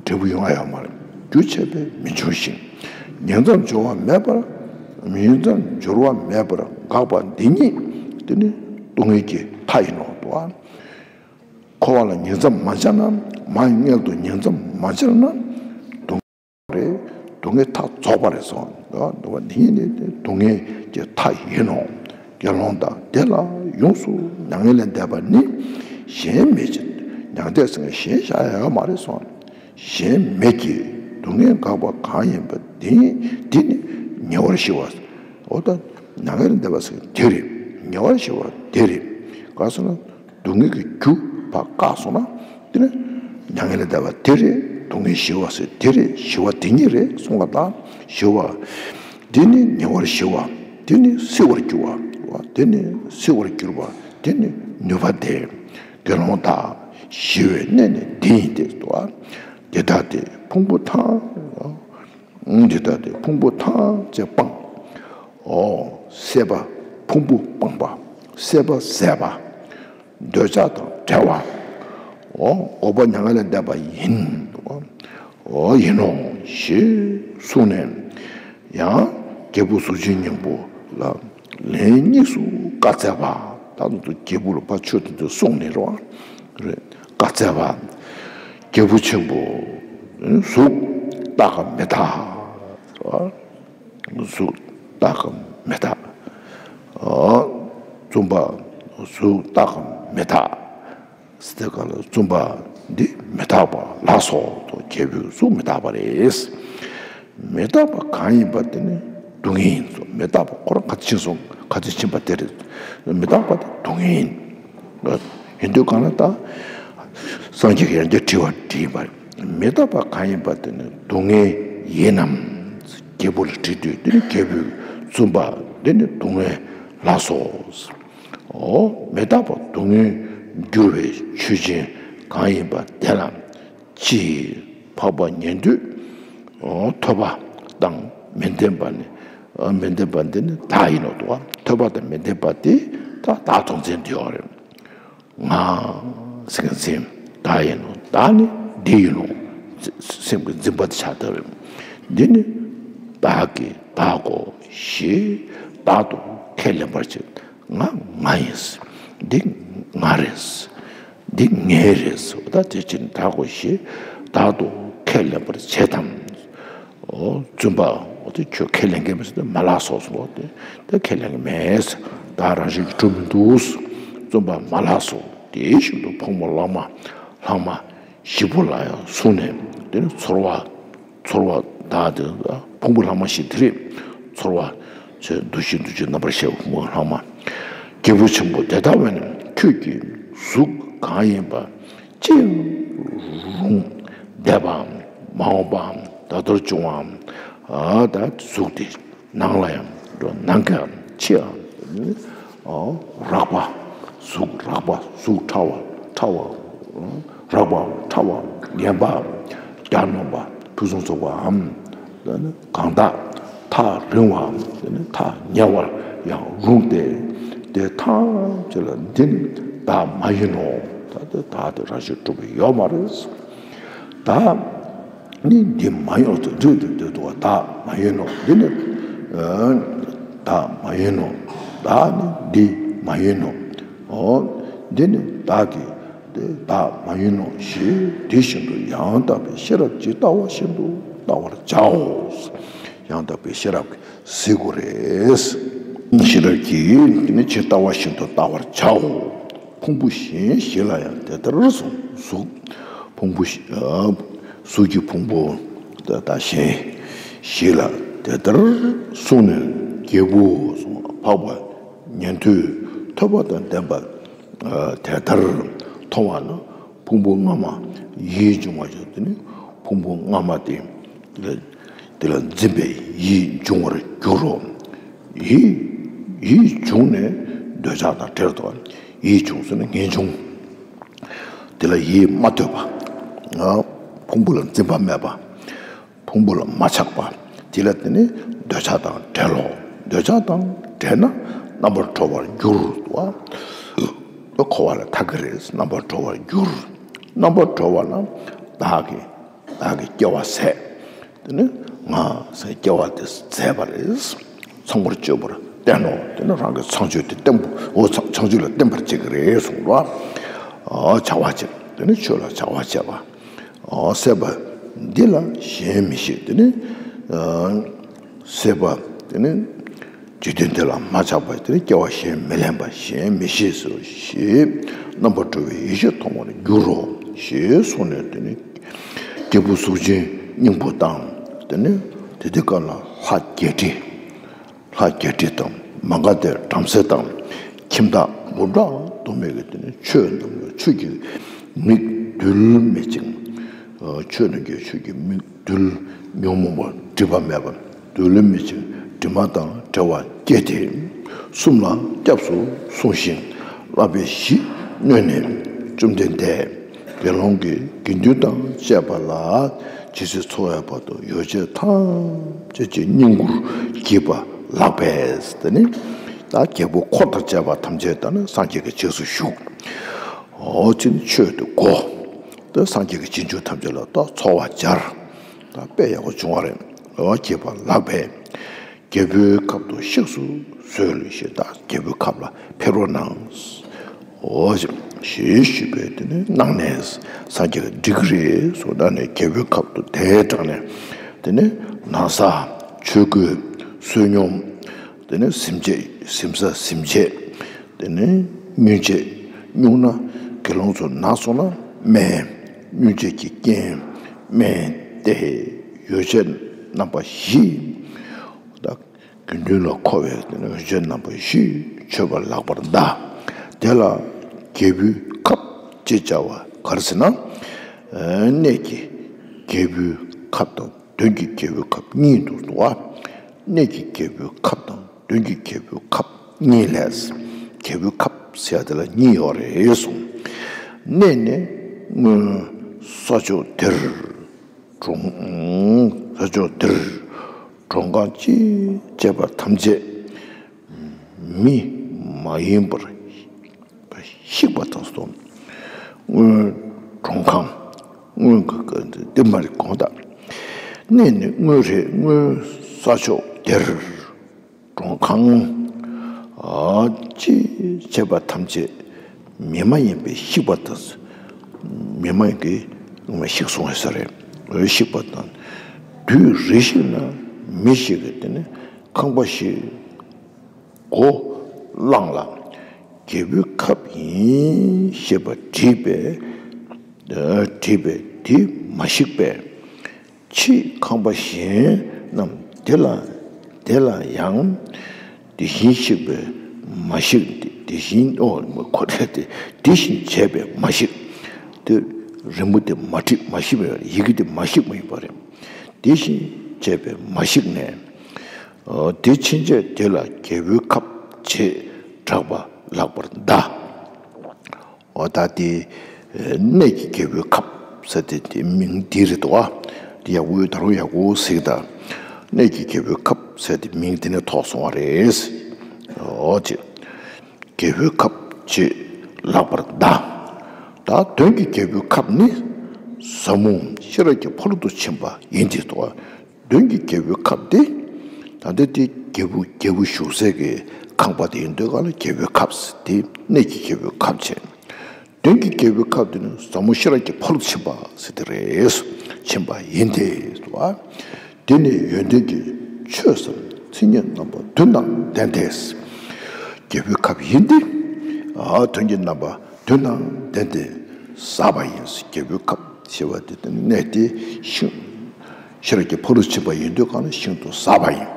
འབྲས་བུ་ཡོང་ཡ་ཡོད་མ་རེད། རྒྱུ་ཆད་པས་མི་འབྱུང་ཞིང་། ཉིང་མཚམས་སྦྱོར་བ་མེད་པར། ཉིང་མཚམས་སྦྱོར་བ་མེད་པར་འགགས་པ་འདི་ཉིད་དེ་ནི་སྡུག་བསྔལ་གྱི་མཐའ་ཡིན་ནོ། དུ་བ། འཁོར་བ་ལ་ཉིང་མཚམས་མ་སྦྱར་ན། མ་ཡི་མངལ་དུ་ཉིང་མཚམས་མ་སྦྱར་ན། སྡུག་བསྔལ་རེད། སྡུག་བསྔལ་མཐའ་རྫོགས་པ་རེད་གསུངས། འདི་བ་འདི་ཉིད་ནི་སྡུག་བསྔལ་གྱི་མཐའ་ཡིན་ནོ། དགེ་སློང་དག་དེ་ལ་ཡོངས་སུ་མྱ་ངན་ལས་འདས་པ་ནི་གཞན་མེད་ཅིང་། མྱང་འདས་ཟེར་མཁན་གཞན་བཞག་ཡ་ཡོད་མ་རེད་གསུངས། གཞན་མེད་ཀྱི་སྡུག་བསྔལ་འགག་པ་གང་ཡིན་པ་དེ་འདི་ནི་ཉེ་བར་ཞི་བ། འོ་ད་མྱ་ངན་ལས་འདས་པ་ཟེར་མཁན་དེ་རེད། ཉེ་བར་ཞི་བ་དེ་རེད། ག་ཟེར་ན། སྡུག་བསྔལ་གྱི་རྒྱུ་ཕར་བཀག་སོང་ན། དེ་ནི་མྱ་ངན་ལས་འདས་པ་དེ་རེད། སྡུག་བསྔལ་ཞི་བ་ཟེར་དེ་རེད། ཞི་བ་དེ་ཉིད་རེད་གསུངས་པ་དང་། ཞི་བ། དེ་ནི་ཉེ་བར་ཞི་བ། དེ་ནི་བསིལ་བར་འགྱུར་བ། དེ་ནི་བསིལ་བར་འགྱུར་བ། དེ་ནི་ནུས་པ་ལྡན། དགེ་སློང་དག་ཞི་བའི་གནས་ནི་འདི་ཡིན་ཏེ། དེ་ལྟ་སྟེ་ཕུང་པོ་ཐམས། འདི་ལྟ་སྟེ་ཕུང་པོ་ཐམས་ཅད་སྤངས། འོ། སྲེད་པ་ཕུང་པོ་སྤངས་པ། སྲེད་པ་ཟད་པ། འདོད་ཆགས་དང་བྲལ་བ། འོ། འགོག་པ་མྱ་ངན་ལས་འདས་པ་ཡིན། འོ་ཡིན་ནོ་ཞེས་གསུངས་ནས། ཡང་རྒྱལ་པོ་གཟུགས་ཅན་སྙིང་པོ་ལ་ལན་གཉིས་སུ་བཀའ་སྩལ་པ། ད་དུང་རྒྱལ་པོ་ལ་ཕར་ཆོས་དེ་ཚོ་གསུངས་ནས་རོ། རེད། བཀའ་སྩལ་པ། རྒྱལ་པོ་ཆེན་པོ། གཟུགས་རྟག་གམ་མི་རྟག་རོ། གཟུགས་རྟག་གམ་མི་རྟག་བཙུན་པ་གཟུགས་རྟག་གམ་མི་རྟག་སྟེ་ག་ལ། བཙུན་པ་འདི་མི་རྟག་པ་ལགས་སོ། དོ་རྒྱལ་པོའི་གཟུགས་མི་རྟག་པ་རེད། མི་རྟག་པ་གང་ཡིན་པ་དེ་ནི་སྡུག་བསྔལ་ཡིན་སོ། མི་རྟག་པ་ཁོ་རང་ག་ཚོད་ཕྱིན་སོང་། ག་ཚོད་ཕྱིན་པ་དེ་རེད། མི་རྟག་པ་དེ་སྡུག་བསྔལ་ཡིན། ཡིན་དུས་གང་ལ་ད་སངས་རྒྱས་ཀྱི་ཡང་བསྐྱར་དྲི་བ་དྲིས་པ་རེད། མི་རྟག་པ་གང་ཡིན་པ་དེ་ནི་སྡུག་བསྔལ་ཡིན་ནམ། རྒྱལ་པོ་ལ་དྲིས་དུས་དེ་ནི་རྒྱལ་པོས་བཙུན་པ་འདི་ནི་སྡུག་བསྔལ་ལགས་སོ། འོ། མི་རྟག་པ་སྡུག་བསྔལ་འགྱུར་བའི་ཆོས་ཅན་གང་ཡིན་པ་དེ་ལ་ཅི། འཕགས་པ་ཉན་ཐོས། ཨོ། ཐོས་པ་དང་མི་ལྡན་པ་ནི། ཨ། མི་ལྡན་པ་འདི་ནི་བདག་ཡིན་ནོ་འདུག་ག། ཐོས་པ་དང་མི་ལྡན་པ་དེ་ད་བདག་སྟོང་བཙན་དུ་ཡོད་རེད། ང་སེམས་ཀྱི་འཛིན། བདག་ཡིན་ནོ། བདག་ནི་འདི་ཡིན་ནོ། སེམས་ཀྱི་འཛིན་པ་དེ་ཆགས་བསྡད་རེད། འདི་ནི་བདག་གིས་བདག་གོ་ཞེས་བདག་ཏུ་ཁས་ལེན་པར་བྱེད། ང་ང་ཡིན། འདི་ང་རེད། འདི་ངའི་རེད། ད་དེ་ཕྱིར་བདག་གོ་ཞེས་བདག་ཏུ་ཁས་ལེན་པར་བྱེད་དམ། ཨོ། བཙུན་པ། ཨོ། དེ་ཁྱོད་ཁས་ལེན་གྱི་མེད་ཟེར་ཏེ་མ་ལགས་སོ་གསུངས་པ་དེ། དེ་ཁས་ལེན་གྱི་མེད། བདག་རང་བཞིན་གྱིས་གྲུབ་མི་འདུག། བཙུན་པ་མ་ལགས་སོ། དེ་བཞིན་དུ་ཕུང་པོ་ལྷག་མ། ལྷག་མ་བཞི་པོ་ལ་ཡང་བཟུང་ནས། དེ་ནི་ཚོར་བ། ཚོར་བ་བདག་དེ་ཕུང་པོ་ལྷག་མ་བཞི་དེ་རེད། ཚོར་བ་ཚོས་འདུ་ཤེས་འདུ་བྱེད་རྣམ་པར་ཤེས་པ་ཕུང་པོ་ལྷག་མ། རྒྱལ་པོ་ཆེན་པོ་དེ་ལྟ་བས་ན་ཁྱོད་ཀྱི་གཟུགས་གང་ཡིན་པ། ཅི་ཡང་རུང་འདས་པའམ་མ་འོངས་པའམ་ད་ལྟར་བྱུང་བའམ། ཨ། ད་གཟུགས་དེ་ནང་ལ་ཡང་འགྲོ། ནང་གི་ཡང་ཕྱི་ཡང་། ཨོ། རགས་པ། གཟུགས་རགས་པ། གཟུགས་ཕྲ་བ། ཕྲ་བ། རགས་པའམ་ཕྲ་བའམ་ངན་པའམ་གྱ་ནོམ་པ། ཕུན་སུམ་ཚོགས་པའམ། གང་དག་ཐག་རིང་བའམ་ཐག་ཉེ་བར་ཡང་རུང་སྟེ། དེ་ཐམས་ཅད་ལ་འདི་ནི་བདག་མ་ཡིན་ནོ། ད་དེ་བདག་དེ་རང་བཞིན་གྲུབ་པ་ཡོད་མ་རེད། བདག་ནི་འདི་མ་ཡིན་ནོ། འདི་འདི་འདི་འདུག་བ། བདག་མ་ཡིན་ནོ། འདི་ནི། ཨ། བདག་མ་ཡིན་ནོ། བདག་ནི་འདི་མ་ཡིན་ནོ། ཨོ། འདི་ནི་བདག་གི། དེ་བདག་མ་ཡིན་ནོ་ཞེས་དེ་བཞིན་དུ་ཡང་དག་པའི་ཤེས་རབ་ཀྱིས་ལྟ་བ་བཞིན་དུ་བལྟ་བར་བྱའོ། ཡང་དག་པའི་ཤེས་རབ་ཀྱིས་གཟིགས་དགོས་རེད། ཤེས་རབ་ཀྱིས་དེ་ནི་ཇི་ལྟ་བ་བཞིན་དུ་བལྟ་བར་བྱའོ། ཕུང་པོ་གཞན་བཞི་ལ་ཡང་དེ་ལྟར་གསུངས། གཟུགས། ཕུང་པོ་བཞི། ཨ། གཟུགས་ཀྱི་ཕུང་པོ་དང་གཞན་བཞི་ལ་དེ་ལྟར་གསུངས་ནས། རྒྱལ་པོ་གསུངས། འཕགས་པ་ཉན་ཐོས་ཐོས་པ་དང་ལྡན་པ། ཨ། དེ་ལྟར་མཐོང་བ་ན་ཕུང་པོ་སྔ་མ་ཡིད་འབྱུང་བ་ཡོད། དེ་ནི་ཕུང་པོ་སྔ་མ་དེ་ལ། དེ་ལ་འཛིན་པའི་ཡིད་འབྱུང་བར་འགྱུར་རོ། ཡིད། ཡིད་བྱུང་ནས་འདོད་ཆགས་དང་བྲལ་ཏོ། ཡིད་བྱུང་ཟེར་ན་ངེས་འབྱུང་། དེ་ལ་ཡིད་མ་གཏོད་པ། ཨ། ཕུང་པོ་ལ་འཛིན་པ་མེད་པ། ཕུང་པོ་ལ་མ་ཆགས་པ། དེ་ལ་དེ་ནི་འདོད་ཆགས་དང་བྲལ་ལོ། འདོད་ཆགས་དང་བྲལ་ན་རྣམ་པར་གྲོལ་བར་འགྱུར་བ། འཁོར་བ་ལས་ཐར་གྱི་རེད། རྣམ་པར་གྲོལ་བར་འགྱུར། རྣམ་པར་གྲོལ་བ་ན་བདག་གིས། བདག་གིས་སྐྱེ་བ་ཟད། དེ་ནི་ང་ཟེར་སྐྱེ་བ་དེ་ཟད་པ་རེད། ཚངས་པར་སྤྱོད་པར་བསྟན་ནོ། དེ་ནི་རང་གི་ཚངས་སྤྱོད་དེ་བསྟན་པ། འོ། ཚངས་སྤྱོད་ལ་བརྟེན་པར་བྱེད་ཀྱི་རེད་གསུངས་པ། ཨ། བྱ་བ་བྱེད། དེ་ནི་ཆོས་ལ་བྱ་བ་བྱེད་པ། ཨ། སད་པ་འདི་ལ་གཞན་མི་ཤེས། དེ་ནི། ཨ། སད་པ། དེ་ནི་འཇིག་རྟེན་འདི་ལ་མ་ཆགས་པ། དེ་ནི་སྐྱེ་བ་གཞན་མི་ལེན་པ། གཞན་མི་ཤེས་སོ་ཞེས་རྣམ་པར་གྲོལ་བའི་ཡེ་ཤེས་མཐོང་བར་འགྱུར་རོ་ཞེས་གསུངས་ནས། དེ་ནི་རྒྱལ་པོ་གཟུགས་ཅན་སྙིང་པོ་དང་། དེ་ནི་དེ་དུས་སྐབས་ལ་ལྷ་བརྒྱད་ཁྲི། ལྷ་བརྒྱད་ཁྲི་དང་། མ་ག་དྷའི་བྲམ་ཟེ་དང་། ཁྱིམ་བདག་འབུམ་ཕྲག་སྟོང་མེད་ཀྱིས། དེ་ནི་ཆོས་རྣམས་ལ་ཆོས་ཀྱི་མིག་རྡུལ་མེད་ཅིང་། ཨ། ཆོས་རྣམས་ཀྱི་ཆོས་ཀྱི་མིག་རྡུལ་ཉོན་མོངས་པ་སྒྲིབ་པ་མེད་པ་རྡུལ་མེད་ཅིང་དྲི་མ་དང་བྲལ་བ་སྐྱེས་ཏེ། གསུམ་ལ་སྐྱབས་སུ་སོང་ཞིང་། བསླབ་པའི་གཞི་གནོན་ནས་བཅོམ་ལྡན་འདས་དགེ་སློང་གི་དགེ་འདུན་དང་བཅས་པ་ལ་ཇི་སྲིད་འཚོ་བའི་བར་དུ་ཡོ་བྱད་ཐམས་ཅད་ཀྱི་བསྙེན་བཀུར་བགྱིས་པ་ལགས་པས། དེ་ནི་ད་རྒྱལ་པོ་འཁོར་དང་བཅས་པ་ཐམས་ཅད་ད་ནི་སངས་རྒྱས་ཀྱི་རྗེས་སུ་ཞུགས། འོ། ཅིན་ཆོས་དེ་གོ། ད་སངས་རྒྱས་ཀྱི་རྗེས་འཇུག་ཐམས་ཅད་ལ་ད་འཚོ་བ་སྦྱར། ད་དཔེ་ཡག་པོ་བྱུང་བ་རེད། འོ། བགྱིས་པ་ལགས་པས། རྒྱལ་པོའི་ཁབ་ཏུ་གཤེགས་སུ་གསོལ་ཞེས། ད་རྒྱལ་པོའི་ཁབ་ལ་ཕེབས་རོགས་གནང་། འོ། ཞེས་ཞུས་པས། དེ་ནི་གནང་ནས་སངས་རྒྱས་ཀྱིས་འགྲིག་གི་རེད་གསུངས། ད་ནི་རྒྱལ་པོའི་ཁབ་ཏུ་དེ་དྲངས་ནས། དེ་ནི་ན་བཟའ། ཆོས་གོས། བསོད་སྙོམས། དེ་ནི་གཟིམ་ཆས། གཟིམ་ས་གཟིམ་ཆས། དེ་ནི་སྨྱུང་ཆས། སྨྱུང་ན་དགེ་སློང་ཚོ་ན་སོང་ན་སྨན། སྨྱུང་ཆས་ཀྱི་རྐྱེན། སྨན་ཏེ། ཡོ་བྱད་རྣམ་པ་བཞི། ད་དགེ་འདུན་ལ་མཁོ་བའི་དེ་ནི་ཡོ་བྱད་རྣམ་པ་བཞི་མཆོད་པ་ལགས་པར་གདའ། དེ་ལ་རྒྱལ་པོའི་ཁབ་ཅེས་བྱ་བ་ག་རེ་ཟེར་ན། ཨ། གནས་ཀྱི་རྒྱལ་པོའི་ཁབ་དང་། དོན་གྱི་རྒྱལ་པོའི་ཁབ་གཉིས་འདུག་ཟེར་བ། གནས་ཀྱི་རྒྱལ་པོའི་ཁབ་དང་། དོན་གྱི་རྒྱལ་པོའི་ཁབ་གཉིས་ལས། རྒྱལ་པོའི་ཁབ་ཟེར་ཡ་དེ་ལ་གཉིས་ཡོད་རེད་གསུངས། གནས་ནི་སྔོན་ས་ཕྱོགས་དེར། གྲོང་ས་ཕྱོགས་འདིར་གྲོང་ཁང་ཅི་བྱས་པ་ཐམས་ཅད་མི་མ་ཡིན་པར་བཤིག་པ་དང་སོ། སྔོན་གྲོང་ཁང་སྔོན་གྱི་འདི་མ་རེད་གོང་དག་གནས་ནི་སྔོན་རེད། སྔོན་ས་ཕྱོགས་འདིར། གྲོང་ཁང་ཅི་བྱས་པ་ཐམས་ཅད་མི་མ་ཡིན་པའི་བཤིག་པ་དང་། མི་མ་ཡིན་གྱི་བཤིག་སོང་བའི་ས་རེད། བཤིག་པ་དང་། དུས་རེ་ཞིག་ན་མི་ཞིག་གིས་དེ་ནི་ཁང་པ་ཞིག་སྒོ་བླངས་ལ། རྒྱལ་པོའི་ཁབ་ཡིན་ཞེས་པ་བྲིས་པས། བྲིས་པས་དེ་མ་བཤིག་པས། ཕྱིས་ཁང་པ་གཞན་རྣམས་དེ་ལ་དེ་ལ་ཡང་དེ་བཞིན་གཤེགས་པས་མ་བཤིག། དེ་བཞིན་ཨོ་ཁོ་རེ་དེ་དེ་བཞིན་བྱས་པས་མ་བཤིག། དེ་རི་མོ་དེ་མ་བྲིས་མ་བཤིག་པས། ཡི་གེ་དེ་མ་བཤིག་པ་ཡིན་པ་རེད། དེ་བཞིན་བྱས་པས་མ་བཤིག་ནས། དེ་ཕྱིན་ཆད་དེ་ལ་རྒྱལ་པོའི་ཁབ་ཅེས་གྲགས་པ་ལགས་པར་གདའ། འོ་ད་དེ་གནས་ཀྱི་རྒྱལ་པོའི་ཁབ་ཟེར་དེ་དེ་མིང་འདི་རེད་འདུག་ཨ། དེ་ཡག་པོ་ད་རུང་ཡག་པོ་གཟིགས་དང་། གནས་ཀྱི་རྒྱལ་པོའི་ཁབ་ཟེར་དེ་མིང་འདི་ནས་ཐོགས་སོང་བ་རེད། འོ་ཅེ། རྒྱལ་པོའི་ཁབ་ཅེས་ལགས་པར་གདའ། ད་དོན་གྱི་རྒྱལ་པོའི་ཁབ་ནི་ཟབ་མོ་ཤེས་རབ་ཀྱི་ཕ་རོལ་ཏུ་ཕྱིན་པ་ཡིན་ཏེ་འདུག་ཨ། དོན་གྱི་རྒྱལ་པོའི་ཁབ་སྟེ། ད་ལྟ་དེ་རྒྱལ་པོ་རྒྱལ་པོ་བཞུགས་སའི་གི་ཁང་པ་དེ་ཡིན་དུས་ག་ལ་རྒྱལ་པོའི་ཁབ་ཟེར་དེ་གནས་ཀྱི་རྒྱལ་པོའི་ཁབ་བྱས། དོན་གྱི་རྒྱལ་པོའི་ཁབ་དེ་ནི་ཟབ་མོ་ཤེས་རབ་ཀྱི་ཕ་རོལ་ཏུ་ཕྱིན་པ་ཟེར་དེ་རེད། ཕྱིན་པ་ཡིན་ཏེ་བ། དེ་ནི་ཡོན་ཏན་གྱི་ཆོས་སམ་མཚན་ཉིད་རྣམ་པ་བདུན་དང་ལྡན་ཏེ། རྒྱལ་པོའི་ཁབ་ཡིན་ཏེ། ཨ་དོན་གྱི་རྣམ་པ་བདུན་དང་ལྡན་ཏེ་ཟབ་པ་ཡིན། རྒྱལ་པོའི་ཁབ་ཞེས་པ་དེ་དེ་ནི་གནས་དེ་ཤིང་། ཤེས་རབ་ཀྱི་ཕ་རོལ་ཕྱིན་པ་ཡིན་དུས་གང་ན་ཤིན་ཏུ་ཟབ་པ་ཡིན།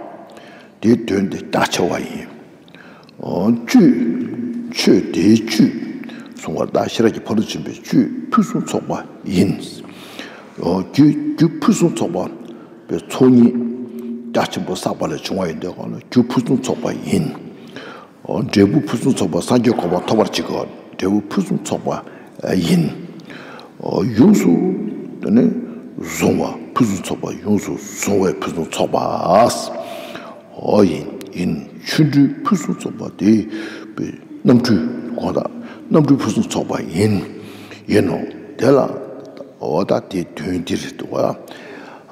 དེའི་དོན་དེ་རྒྱ་ཆེ་བ་ཡིན། ཨོ་བཅུད། ཆོས་དེའི་བཅུད་གསུང་བ་དང་ཤེས་རབ་ཀྱི་ཕ་རོལ་ཕྱིན་པའི་བཅུད་ཕུན་སུམ་ཚོགས་པ་ཡིན། ཨོ་རྒྱུ་རྒྱུ་ཕུན་སུམ་ཚོགས་པ་པའི་ཚོགས་གཉིས་རྒྱ་ཆེན་པོ་བསགས་པ་ལས་བྱུང་བ་ཡིན་དུས་གང་ལ་རྒྱུ་ཕུན་སུམ་ཚོགས་པ་ཡིན། ཨོ་འབྲས་བུ་ཕུན་སུམ་ཚོགས་པ་སངས་རྒྱས་གོ་འཕང་ཐོབ་པར་བྱེད་དགོས། འབྲས་བུ་ཕུན་སུམ་ཚོགས་པ་ཡིན། ཨོ་ཡོངས་སུ་དེ་ནི་བཟུང་བ་ཕུན་སུམ་ཚོགས་པ་ཡོངས་སུ་བཟུང་བའི་ཕུན་སུམ་ཚོགས་པ། ཨོ་ཡིན་ཡིན། ཆོ་འཕྲུལ་ཕུན་སུམ་ཚོགས་པ་དེ་པའི་རྣམ་འཕྲུལ་གོ་དང་རྣམ་འཕྲུལ་ཕུན་སུམ་ཚོགས་པ་ཡིན། ཡིན་ནོ། དེ་ལ་འོ་ད་དེ་དོན་འདི་རེད་འདུག་ག་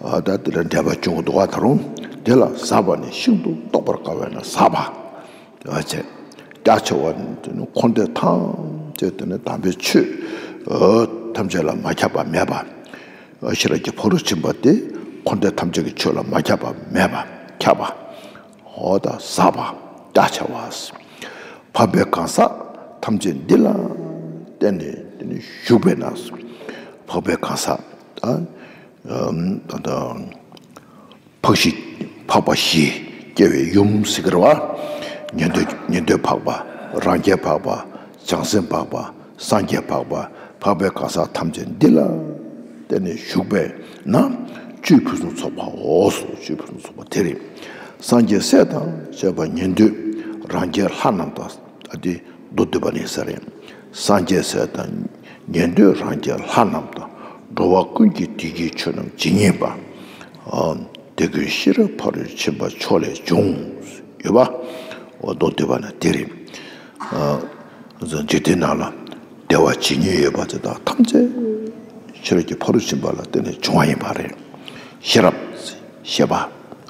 འོ་ད་དེ་ལ་འགྲེལ་པ་བྱུང་འདུག་ག་ད་རུང་དེ་ལ་ཟབ་པ་ནི་ཤིན་ཏུ་རྟོགས་པར་དཀའ་བས་ན་ཟབ་པ། འོ་ཅེ། རྒྱ་ཆེ་བ་ནི་དེ་ནི་འཁོར་འདས་ཐམས་ཅད་དེ་ནི་དམ་པའི་ཆོས་ཐམས་ཅད་ལ་མ་ཁྱབ་པ་མེད་པ། ཤེས་རབ་ཀྱི་ཕ་རོལ་ཕྱིན་པ་དེ་འཁོར་འདས་ཐམས་ཅད་ཀྱི་ཆོས་ལ་མ་ཁྱབ་པ་མེད་པ་ཁྱབ་པ། འོ་ད་ཟབ་པ་རྒྱ་ཆེ་བ། འཕགས་པའི་གང་ཟག་ཐམས་ཅད་འདི་ལ་བརྟེན་ནས་དེ་ནི་བཞུགས་པས་ན། འཕགས་པའི་གང་ཟག་ད་ད་ད་འཕགས་བཞི་འཕགས་པ་བཞི་སྐྱེ་བའི་ཡུམ་ཟེར་གི་རེད་བ། ཉན་ཐོས་ཉན་ཐོས་འཕགས་པ་རང་རྒྱལ་འཕགས་པ་བྱང་སེམས་འཕགས་པ་སངས་རྒྱས་འཕགས་པ་འཕགས་པའི་གང་ཟག་ཐམས་ཅད་འདི་ལ་བརྟེན་ནས་བཞུགས་པས་ན་བཅུད་ཕུན་སུམ་ཚོགས་པའོ། བཅུད་ཕུན་སུམ་ཚོགས་པ་དེ་རེད། སངས་རྒྱས་སྲས་དང་བཅས་པ་ཉན་ཐོས་རང་རྒྱལ་ལྷ་རྣམས་དང་ཨ་ཏི་མདོ་སྡུད་པ་ནི་ས་རེད། སངས་རྒྱས་སྲས་དང་ཉན་ཐོས་རང་རྒྱལ་ལྷ་རྣམས་དང་འགྲོ་བ་ཀུན་གྱི་བདེ་སྐྱིད་ཆོས་རྣམས་ཇི་སྙེད་པ། དེ་ཀུན་ཤེས་རབ་ཕ་རོལ་ཕྱིན་པ་མཆོག་ལས་བྱུང་། ཡོད་པ། འོ་མདོ་སྡུད་པ་ན་དེ་རེད། འཇིག་རྟེན་ནང་ལ་བདེ་བ་ཇི་སྙེད་ཡོད་པ་དེ་དག་ཐམས་ཅད་ཤེས་རབ་ཀྱི་ཕ་རོལ་ཕྱིན་པ་ལ་བརྟེན་ནས་བྱུང་བ་ཡིན་པ་རེད། ཤེས་རབ། ཞེས་པ།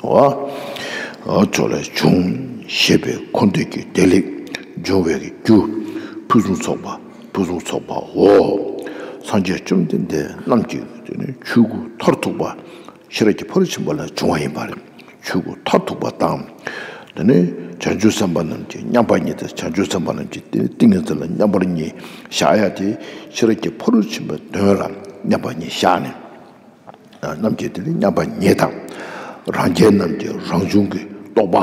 འོ། མཆོག་ལས་བྱུང་། ཞེས་པའི་འཁོར་འདས་ཀྱི་བདེ་ལེགས་འབྱུང་བའི་རྒྱུ་ཕུན་སུམ་ཚོགས་པ་ཕུན་སུམ་ཚོགས་པའོ། སངས་རྒྱས་བཅོམ་ལྡན་འདས་རྣམས་ཀྱི་དེ་ནི་ཆོས་སྐུ་མཐར་ཐུག་པ་ཤེས་རབ་ཀྱི་ཕ་རོལ་ཕྱིན་པ་ལས་བྱུང་བ་ཡིན་པ་རེད། ཆོས་སྐུ་མཐར་ཐུག་པ་དང་། དེ་ནི་བྱང་ཆུབ་སེམས་དཔའ་རྣམས་ཀྱི་མཉམ་པ་ཉིད་དང་བྱང་ཆུབ་སེམས་དཔའ་རྣམས་ཀྱི་ཏིང་ཏིང་ངེ་འཛིན་ལ་མཉམ་པ་ཉིད་བཞག་ཡ་དེ་ཤེས་རབ་ཀྱི་ཕ་རོལ་ཕྱིན་པའི་དོན་ལ་མཉམ་པ་ཉིད་བཞག་ནས། རྣམས་ཀྱི་དེ་ནི་མཉམ་པ་ཉིད་དང་། རང་རྒྱལ་རྣམས་ཀྱི་རང་བྱུང་གི་རྟོག་པ།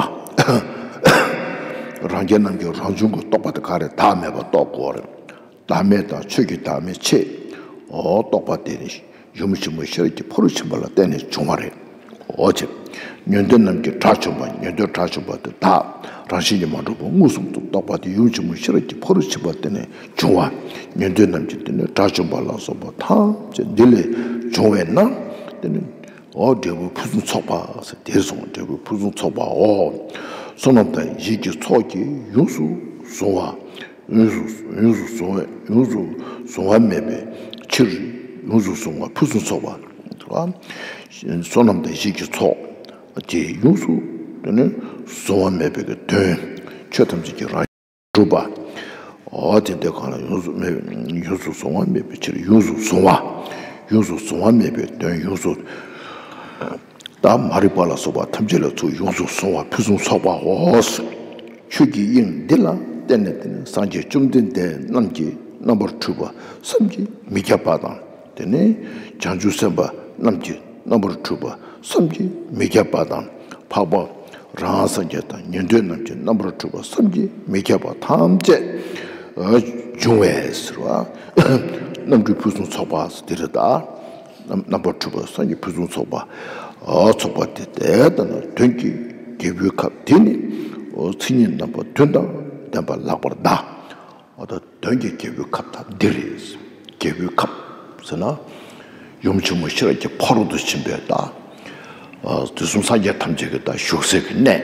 རང་རྒྱལ་རྣམས་ཀྱི་རང་བྱུང་གི་རྟོག་པ་དེ་ག་རེ་བདག་མེད་པ་རྟོགས་དགོས་རེད། བདག་མེད་དང་ཆོས་ཀྱི་བདག་མེད་ཕྱེད། འོ་རྟོག་པ་དེ་ནི་གཞོན་ནུ་ཆེན་མོ་ཤེས་རབ་ཀྱི་ཕ་རོལ་ཕྱིན་པ་ལ་བརྟེན་ནས་བྱུང་བ་རེད། འོ་ཅེ། ཉན་ཐོས་རྣམས་ཀྱི་དགྲ་བཅོམ་པ། ཉན་ཐོས་དགྲ་བཅོམ་པ་དེ་བདག་རང་བཞིན་གྱིས་མ་གྲུབ་པ་མངོན་སུམ་དུ་རྟོགས་པ་དེ་ཡུམ་ཆེན་མོ་ཤེས་རབ་ཀྱི་ཕ་རོལ་ཕྱིན་པ་བརྟེན་ནས་བྱུང་བ། ཉན་ཐོས་རྣམས་ཀྱི་དེ་ནི་དགྲ་བཅོམ་པ་ལ་སོགས་པ་ཐམས་ཅད་འདི་ལས་བྱུང་བས་ན། དེ་ནི་འོ་འབྲས་བུ་ཕུན་སུམ་ཚོགས་པ་ཟེར་དེར་སོང་། འབྲས་བུ་ཕུན་སུམ་ཚོགས་པའོ། བསོད་ནམས་དང་ཡིད་བཞིན་གྱི་ཚོགས་ཀྱིས་ཡོངས་སུ་བཟུང་བ། ཡོངས་སུ་ཡོངས་སུ་བཟུང་བ། ཡོངས་སུ་བཟུང་བ་མེད་པའི་ཕྱིར། ཡོངས་སུ་བཟུང་བ་ཕུན་སུམ་ཚོགས་པ། བསོད་ནམས་དང་ཡིད་བཞིན་གྱི་ཚོགས་དེ་ཡོངས་སུ་དེ་ནི་བཟུང་བ་མེད་པའི་གི་དོན། ཆོས་ཐམས་ཅད་ཀྱི་རང་གྲུབ་པ། འོ་དེ་འདྲ་གང་ལ་ཡོངས་སུ་མེད། ཡོངས་སུ་བཟུང་བ་མེད་པའི་ཕྱིར། ཡོངས་སུ་བཟུང་བ། ཡོངས་སུ་བཟུང་བ་མེད་པའི་དོན། ཡོངས་སུ། ད་མ་རིག་པ་ལ་སོགས་པ་ཐམས་ཅད་ལས་ཚུར་ཡོངས་སུ་བཟུང་བ་ཕུན་སུམ་ཚོགས་པའོ། ཆོས་ཀྱི་དབྱིངས་འདི་ལ་བརྟེན་ནས་དེ་ནི་སངས་རྒྱས་བཅོམ་ལྡན་འདས་རྣམས་ཀྱི་རྣམ་པར་འཕྲུལ་པ་བསམ་གྱིས་མི་ཁྱབ་པ་དང་། དེ་ནས་བྱང་ཆུབ་སེམས་དཔའ་རྣམས་ཀྱི་རྣམ་པར་འཕྲུལ་པ་བསམ་གྱིས་མི་ཁྱབ་པ་དང་། འཕགས་པ་རང་སངས་རྒྱས་དང་ཉན་ཐོས་རྣམས་ཀྱི་རྣམ་པར་འཕྲུལ་པ་བསམ་གྱིས་མི་ཁྱབ་པ་ཐམས་ཅད་འབྱུང་བས་ཟེར་བ། རྣམ་འཕྲུལ་ཕུན་སུམ་ཚོགས་པ་ཟེར་དེ་རེད་ད། རྣམ་རྣམ་པར་འཕྲུལ་པ་བསམ་གྱིས་ཕུན་སུམ་ཚོགས་པ། ཚོགས་པ་དེ་དེ་ལྟ་ན་དོན་གྱི་རྒྱལ་པོའི་ཁབ་དེ་ནི་མཚན་ཉིད་རྣམ་པ་བདུན་དང་ལྡན་པ་ལགས་པར་གདའ། འོ་ད་དོན་གྱི་རྒྱལ་པོའི་ཁབ་ད་འདི་རེད། རྒྱལ་པོའི་ཁབ་ཟེར་ན། ཡུམ་ཆེན་མོ་ཤེས་རབ་ཀྱི་ཕ་རོལ་ཏུ་ཕྱིན་པའི་ད། དུས་གསུམ་སངས་རྒྱས་ཐམས་ཅད་ཀྱི་ད་བཞུགས་སའི་གི་གནས།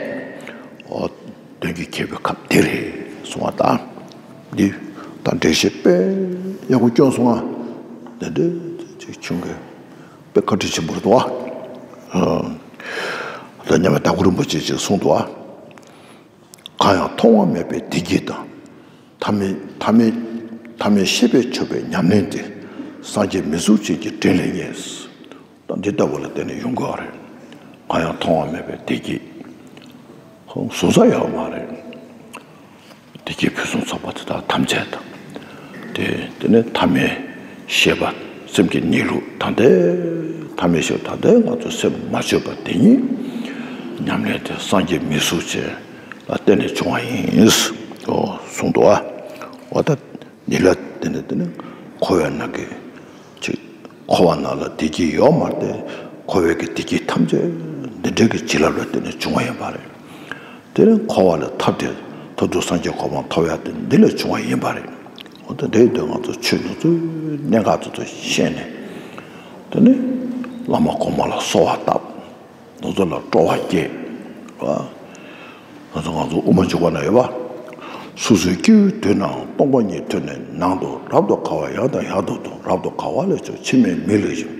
འོ་དོན་གྱི་རྒྱལ་པོའི་ཁབ་འདི་རེད་གསུང་བ་ད། འདི་ད་འགྲེལ་བཤད་དཔེ་ཡག་པོ་སྐྱོན་སོང་ང་། དེ་འདྲ་ཅིག་བྱུང་གི་དཔེ་བཀའ་དྲིན་ཆེན་པོ་རེད་འདུག་བ། ད་མཉམ་མེད་ཟླ་སྐུ་རིན་པོ་ཆེ་ཅིག་གསུངས་འདུག་བ། གང་ཡང་མཐོང་བ་མེད་པའི་བདེ་སྐྱིད་དང་། ཐ་མལ་ཐ་མལ་ཐ་མལ་ཤེས་པས་ཆོད་པའི་ཉམས་ལེན་དེ། སངས་རྒྱས་མི་གཟུགས་ཅན་གྱི་དྲིན་ལས་རྙེད། ད་འདི་ལྟ་བུ་ལ་བརྟེན་ནས་ཡོང་དགོས་པ་རེད། གང་ཡང་མཐོང་བ་མེད་པའི་བདེ་སྐྱིད། གཟུང་ས་ཡོད་མ་རེད། བདེ་སྐྱིད་ཕུན་སུམ་ཚོགས་པ་དེ་དག་ཐམས་ཅད་དང་། དེ་དེ་ནས་ཐ་མལ་ཤེས་པ་སེམས་ཀྱི་གནས་ལུགས་ད་ལྟའི་ཐ་མལ་ཤེས་པ་ད་ལྟའི་ང་ཚོ་སེམས་མ་བཅོས་པ་དེ་ཉིད་ཉམས་ལེན་དེ་སངས་རྒྱས་མི་གཟུགས་ཅན་ལ་བརྟེན་ནས་བྱུང་བ་ཡིན། ཨོ་གསུངས་འདུག་ཨ། འོ་ད་འདི་ལ་བརྟེན་ནས་དེ་ནི་འཁོར་བའི་ནང་གི་ཅིག་འཁོར་བ་ནང་ལ་བདེ་སྐྱིད་ཡོད་མ་རེད་དེ། འཁོར་བའི་གི་བདེ་སྐྱིད་ཐམས་ཅད་འདི་འདྲའི་གི་བྱིན་རླབས་ལ་བརྟེན་ནས་བྱུང་བ་ཡིན་པ་རེད། དེ་ནི་འཁོར་བ་ལས་ཐར་ཏེ་མཐར་ཐུག་སངས་རྒྱས་གོ་འཕང་ཐོབ་ཡ་དེ་འདི་ལས་བྱུང་བ་ཡིན་པ་རེད། འོ་ད་དེ་དུས་ང་ཚོ་ཆོས་འདི་ཚོའི་གནད་འགག་དེ་ཚོ་ཤེས་ནས། དེ་ནི་བླ་མ་གོང་མ་ལ་གསོལ་བ་བཏབ། དེ་ཚོ་ལ་སྤྲོ་བ་སྐྱེས། ང་ཚོ་ང་ཚོ་དབུ་མ་འཇུག་པ་ན་ཡོད་པ། སོ་སོའི་སྐྱེ་བོའི་དུས་ནའང་སྟོང་པ་ཉིད་ཐོས་ནས། ནང་དུ་རབ་ཏུ་དགའ་བ་ཡང་དང་ཡང་དུ་འདོད། རབ་ཏུ་དགའ་བ་ལས་བྱུང་མཆི་མས་མིག་བླུགས་ཤིང་།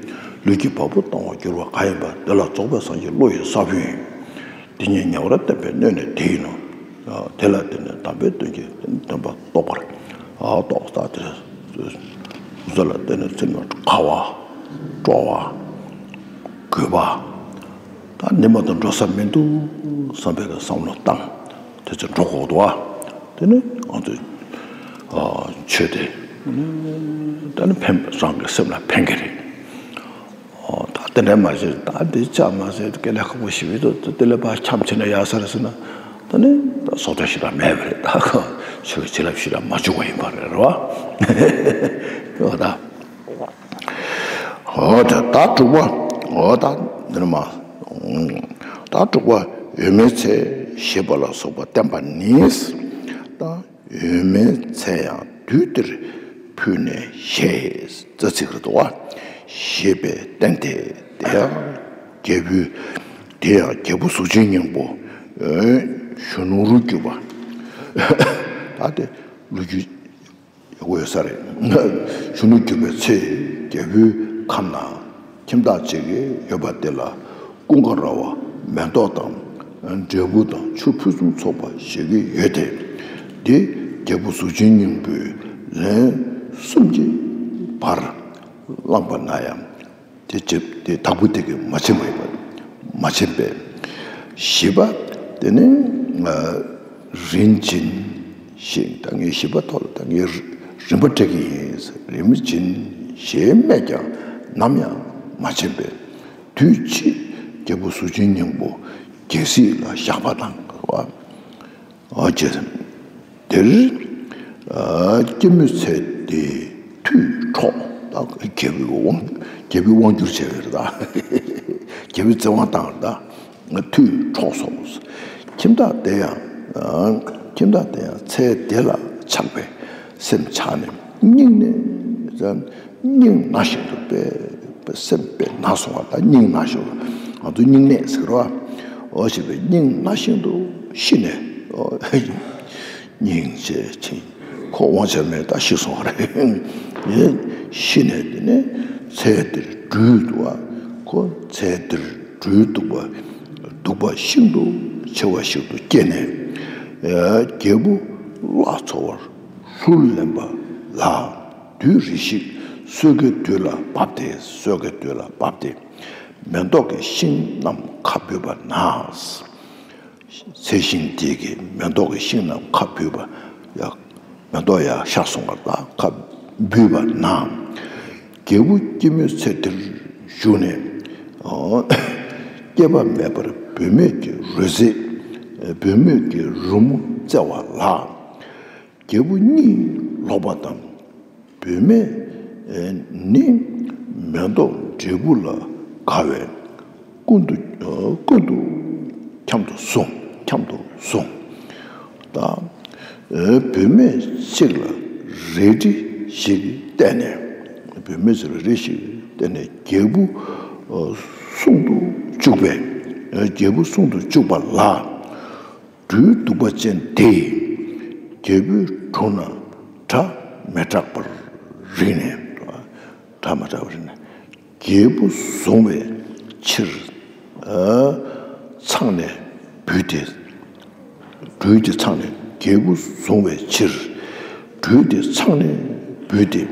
ལུས་ཀྱི་བ་སྤུ་ལྡང་བར་འགྱུར་བ་གང་ཡིན་པ། དེ་ལ་རྫོགས་པའི་སངས་རྒྱས་བློ་ཡི་ས་བོན་ཡིན། འདི་ཉིད་ཉེ་བར་བསྟན་པས་གནོད་ནས་དེ་ཡིན་ནོ། དེ་ལ་བརྟེན་ནས་དམ་པའི་དོན་གྱི་སྟོན་པ་རྟོགས་པར་རྟོགས་ས་དེ། དེ་ལ་བརྟེན་ནས་ཚིག་ནི་དགའ་བ། སྤྲོ་བ། གུས་པ། ད་འདི་མ་གཏོགས་འགྲོ་ས་མི་འདུག་བསམ་པའི་བསམ་བློ་བཏང་། དེ་ཚོ་འགྲོ་དགོས་འདུག་ཨ། དེ་ནི་ང་ཚོས་ཆོས་དེ་ད་ནི་ཕན་རང་གི་སེམས་ལ་ཕན་གྱི་རེད། ཨོ་ད་དེ་འདྲ་མ་བྱེད། ད་འདི་ཅག་མ་བྱེད། དཀའ་ལས་ཁག་པོ་ཞིག་ཡོད་དོ། དེ་ལས་ཕར་འཁྱམས་བྱས་ན་ཡག་ས་རེད་ཟེར་ན། ད་ནི་ད་བཟོ་ལྟ་ཞེ་དྲག་མེད་པ་རེད། ད་ཁོ་ཆོས་ཀྱི་བྱིན་རླབས་ཞེ་དྲག་མ་བྱུང་བ་ཡིན་པ་རེད། རེད་བ། ཨོ་ད། ཨོ་ད་ད་དྲུག་པ། ཨོ་ད་འདི་ནི་མ། ད་དྲུག་པ། འོད་མའི་ཚལ་ཞེས་པ་ལ་སོགས་པ་བསྟན་པ་ནི། ད་འོད་མའི་ཚལ་ཡང་དུས་དེར་ཕུལ་ནས་ཞེས་རྩ་ཚིག་རེད་དོ། ཞེས་པས་བསྟན་ཏེ། དེ་ཡང་རྒྱལ་པོའི། དེ་ཡང་རྒྱལ་པོ་གཟུགས་ཅན་སྙིང་པོ། གཞོན་ནུར་གྱུར་པ། ད་དེ་ལོ་རྒྱུས་ཡག་པོ་ཡོད་ས་རེད། གཞོན་ནུར་གྱུར་པའི་ཚེ་རྒྱལ་པོའི་ཁབ་ན། ཁྱིམ་བདག་ཅིག་ཡོད་པ་དེ་ལ་ཀུན་དགའ་ར་བ། མེ་ཏོག་དང་འབྲས་བུ་དང་ཆུ་ཕུན་སུམ་ཚོགས་པ་བཞེས་ཀྱི་ཡོད་དེ། འདི་རྒྱལ་པོ་གཟུགས་ཅན་སྙིང་པོས་ལན་གསུམ་གྱི་བར་བླངས་པ་ན་ཡང་། དེ་ལྕེ་དེ་བདག་པོ་དེ་གིས་མ་བྱིན་པ་ཡིན་པ། མ་བྱིན་པས། བཞི་པ། དེ་ནི་རིམ་བྱིན་ཞེས། ད་ངས་བཞི་པ་ཐོག་ལ་ད་ངས་རིམ་པ་སྤྲད་ཀྱི་ཡིན། རིམ་བྱིན་ཞེས་སྨྲས་ཀྱང་ནམ་ཡང་མ་བྱིན་པས། དུས་ཕྱིས་རྒྱལ་པོ་གཟུགས་ཅན་སྙིང་པོ་རྒྱལ་སྲིད་ལ་བཞག་པ་དང་། ཨ་ཅེ། དེར་སྐྱེད་མོས་ཚལ་དེ་མཐུས་འཕྲོག། ད་རྒྱལ་པོའི་དབང་རྒྱལ་པོའི་དབང་བསྒྱུར་བྱས་པའི་རེད། ད་རྒྱལ་པོའི་བཙན་དབང་བཏང་རེད། ད་མཐུས་འཕྲོག་སོང་། ཁྱིམ་བདག་དེ་ཡང་། ཁྱིམ་བདག་དེ་ཡང་ཚལ་དེ་ལ་ཆགས་པའི་སེམས་ཆགས་ནས་སྙིང་ནས་སྙིང་ན་བཞིན་དུ་དཔེ་ པའི་སེམས་དཔེ་ན་སོང་བ་དང་སྙིང་ན་ཞིང་དུ། ང་ཚོ་སྙིང་ནད་ཟེར་རོ། འོ་ཞེས་པའི་སྙིང་ན་ཞིང་དུ་ཤི་ནས། འོ། སྙིང་རྗེ་ཆེན། ཁོ་དབང་ཆ་མེད་ད་ཤི་སོང་བ་རེད། ཤི་ནས་དེ་ནས་ཚལ་དེར་སྦྲུལ་འདུག་པ། ཁོ་ཚལ་དེར་སྦྲུལ་འདུག་པ། འདུག་པ་ཤིན་ཏུ་ཆེ་བ་ཞིག་ཏུ་སྐྱེས་ནས། རྒྱལ་བུ་ལ་འཚོ་བར་ལྷུར་ལེན་པ་ལ། བདུད་རེ་ཞིག་སོས་ཀའི་དུས་ལ་བབ་སྟེ། སོས་ཀའི་དུས་ལ་བབ་སྟེ། མེ་ཏོག་གི་ཤིང་རྣམས་ཁ་འབུས་པ་ན། ཚལ་ཤིང་དེ་གི་མེ་ཏོག་གི་ཤིང་རྣམས་ཁ་འབུས་པ། ཡ། མེ་ཏོག་ཡར་ཤར་སོང་བ་དང་ཁ་འབུས་པ་ན། རྒྱལ་བུ་སྐྱེད་མོས་ཚལ་དེར་བཞུགས་ནས། སྐྱེས་པ་མེད་པར་བུད་མེད་ཀྱི་རོལ་རྩེད། བུད་མེད་ཀྱི་རོལ་མོ་རྩེ་བ་ལ། རྒྱལ་བུ་གཉིད་ལོག་པ་དང་། བུད་མེད་ནི་མེ་ཏོག་འབྲས་བུ་ལ་དགའ་བས་ཀུན་ཏུ་ཀུན་ཏུ་འཁྱམ་དུ་སོང་། འཁྱམ་དུ་སོང་། ད་བུད་མེད་ཅིག་ལ་རལ་གྲི་ཞིག་གཏད་ནས། བུད་མེད་ཅིག་ལ་རལ་གྲི་ཞིག་གཏད་ནས་རྒྱལ་བུ་སྲུང་དུ་བཅུག་པས། རྒྱལ་བུ་སྲུང་དུ་བཅུག་པ་ལ། སྦྲུལ་གདུག་པ་ཅན་དེས་རྒྱལ་བུའི་དྲུང་ན་སྒྲ་མི་གྲགས་པར་རིག་ནས། སྒྲ་མི་གྲགས་པར་རིག་ནས། རྒྱལ་བུ་བཟུང་བའི་ཕྱིར། ཚང་ནས་བུད་དེ། སྦྲུལ་དེ་ཚང་ནས་རྒྱལ་བུ་བཟུང་བའི་ཕྱིར། སྦྲུལ་དེ་ཚང་ནས་བུད་དེ།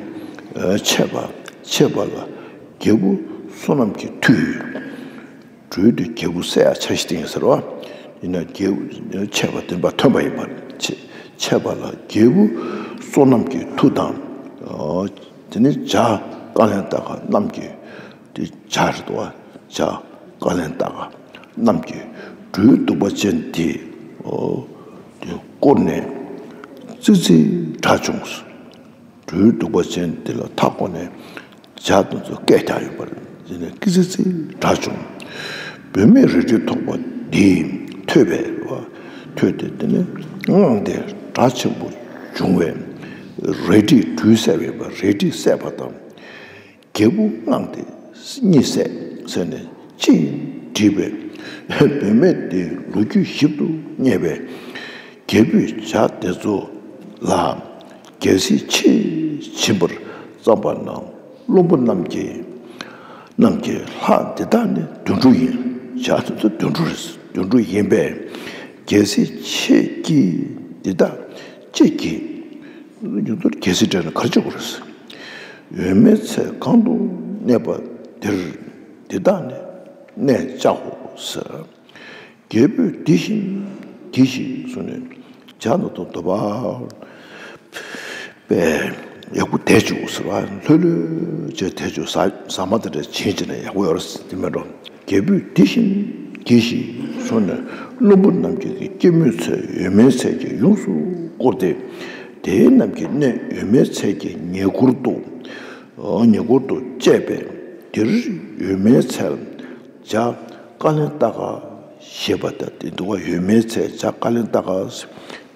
ཆས་པ་ཆས་པ་ལ་རྒྱལ་བུ་བསོད་ནམས་ཀྱི་མཐུས། སྦྲུལ་དེ་རྒྱལ་བུ་བསད་ཡ་འཆར་གཞི་བཏིང་ཡོད་ཟེར་བ། ཡིན་ན་རྒྱལ་བུ་ཆས་པ་བདེན་པ་ཐོན་པ་ཡིན་པ། ཆས་པ་ལ་རྒྱལ་བུ་བསོད་ནམས་ཀྱི་མཐུ་དང་། དེ་ནས་བྱ་ཀ་ལན་ཏ་ཀ་རྣམས་ཀྱིས། དེ་བྱ་རེད་དོ། བྱ་ཀ་ལན་ཏ་ཀ་རྣམས་ཀྱིས་སྦྲུལ་གདུག་པ་ཅན་དེ། དེ་བསྐོར་ནས་ཙི་ཙི་སྒྲ་བྱུང་། སྦྲུལ་གདུག་པ་ཅན་དེ་ལ་མཐའ་བསྐོར་ནས་བྱ་དེ་ཚོ་སྐད་རྒྱག་ཡོད་པ་རེད། དེ་ནས་ཀི་ཙི་ཙི་སྒྲ་བྱུང་། བུད་མེད་རལ་གྲི་ཐོགས་པ་འདིས་ཐོས་པས། ཐོས་ཏེ་དེ་ནས་དངངས་ཏེ་སྒྲ་ཆེན་པོ་བྱུང་བས། རལ་གྲིས་སྦྲུལ་བསད་པའི་བར་རལ་གྲིས་བསད་པ་དང་། རྒྱལ་བུ་དངངས་ཏེ་གཉིད་སད་ཟེར་ནས་ཅི་དྲིས་པས། བུད་མེད་དེ་ལོ་རྒྱུས་ཞིབ་ཏུ་བསྙད་པས། རྒྱལ་བུས་བྱ་དེ་ཚོ་ལ་རྒྱལ་སྲིད་ཆེས་ཆེན་པོར་བརྩམས་པ་ན། བློན་པོ་རྣམས་ཀྱིས་རྣམས་ཀྱིས་ལྷ་འདི་དག་ནི་དུད་འགྲོ་ཡིན། བྱ་དེ་ཚོ་དུད་འགྲོ་རེད། དུད་འགྲོ་ཡིན་པས་རྒྱལ་སྲིད་ཆེས་ཀྱིས་འདི་དག་ཅི་བགྱིས། རྒྱལ་སྲིད་སྤྲད་ན་ག་རེ་བྱེད་དགོས་རེད། འོད་མའི་ཚལ་གང་དུ་གནས་པ་དེར་འདི་དག་ནི་གནས་བཅའ་འོ་ཟེར། རྒྱལ་བུས་འདི་བཞིན་གྱིས་ཤིག་གསུངས་ནས་བྱ་རྣམས་དང་དུ་བ་པས་ཡག་པོ་བསྡད་བཅུག་ཟེར་བ། ལྷོད་ལྷོད་བྱས་བསྡད་བཅུག་ཟ་ཟ་མ་དེ་འདྲ་བྱིན་བྱས་ནས་ཡག་པོ་ཡོད་རེད་དེ་མེད་འགྲོ། རྒྱལ་བུས་འདི་བཞིན་གྱིས་ཤིག་གསུངས་ནས་བློན་པོ་རྣམས་ཀྱིས་སྐྱེད་མོས་ཚལ་འོད་མའི་ཚལ་གྱིས་ཡོངས་སུ་བསྐོར་ཏེ། དེ་རྣམས་ཀྱི་གནས་འོད་མའི་ཚལ་གྱི་ཉེ་འཁོར་དུ། ཉེ་འཁོར་དུ་བཅས་པས། དེར་འོད་མའི་ཚལ་བྱ་ཀ་ལན་ཏ་ཀ་ཞེས་པ་དང་དེ་འདུག་པ། འོད་མའི་ཚལ་བྱ་ཀ་ལན་ཏ་ཀ་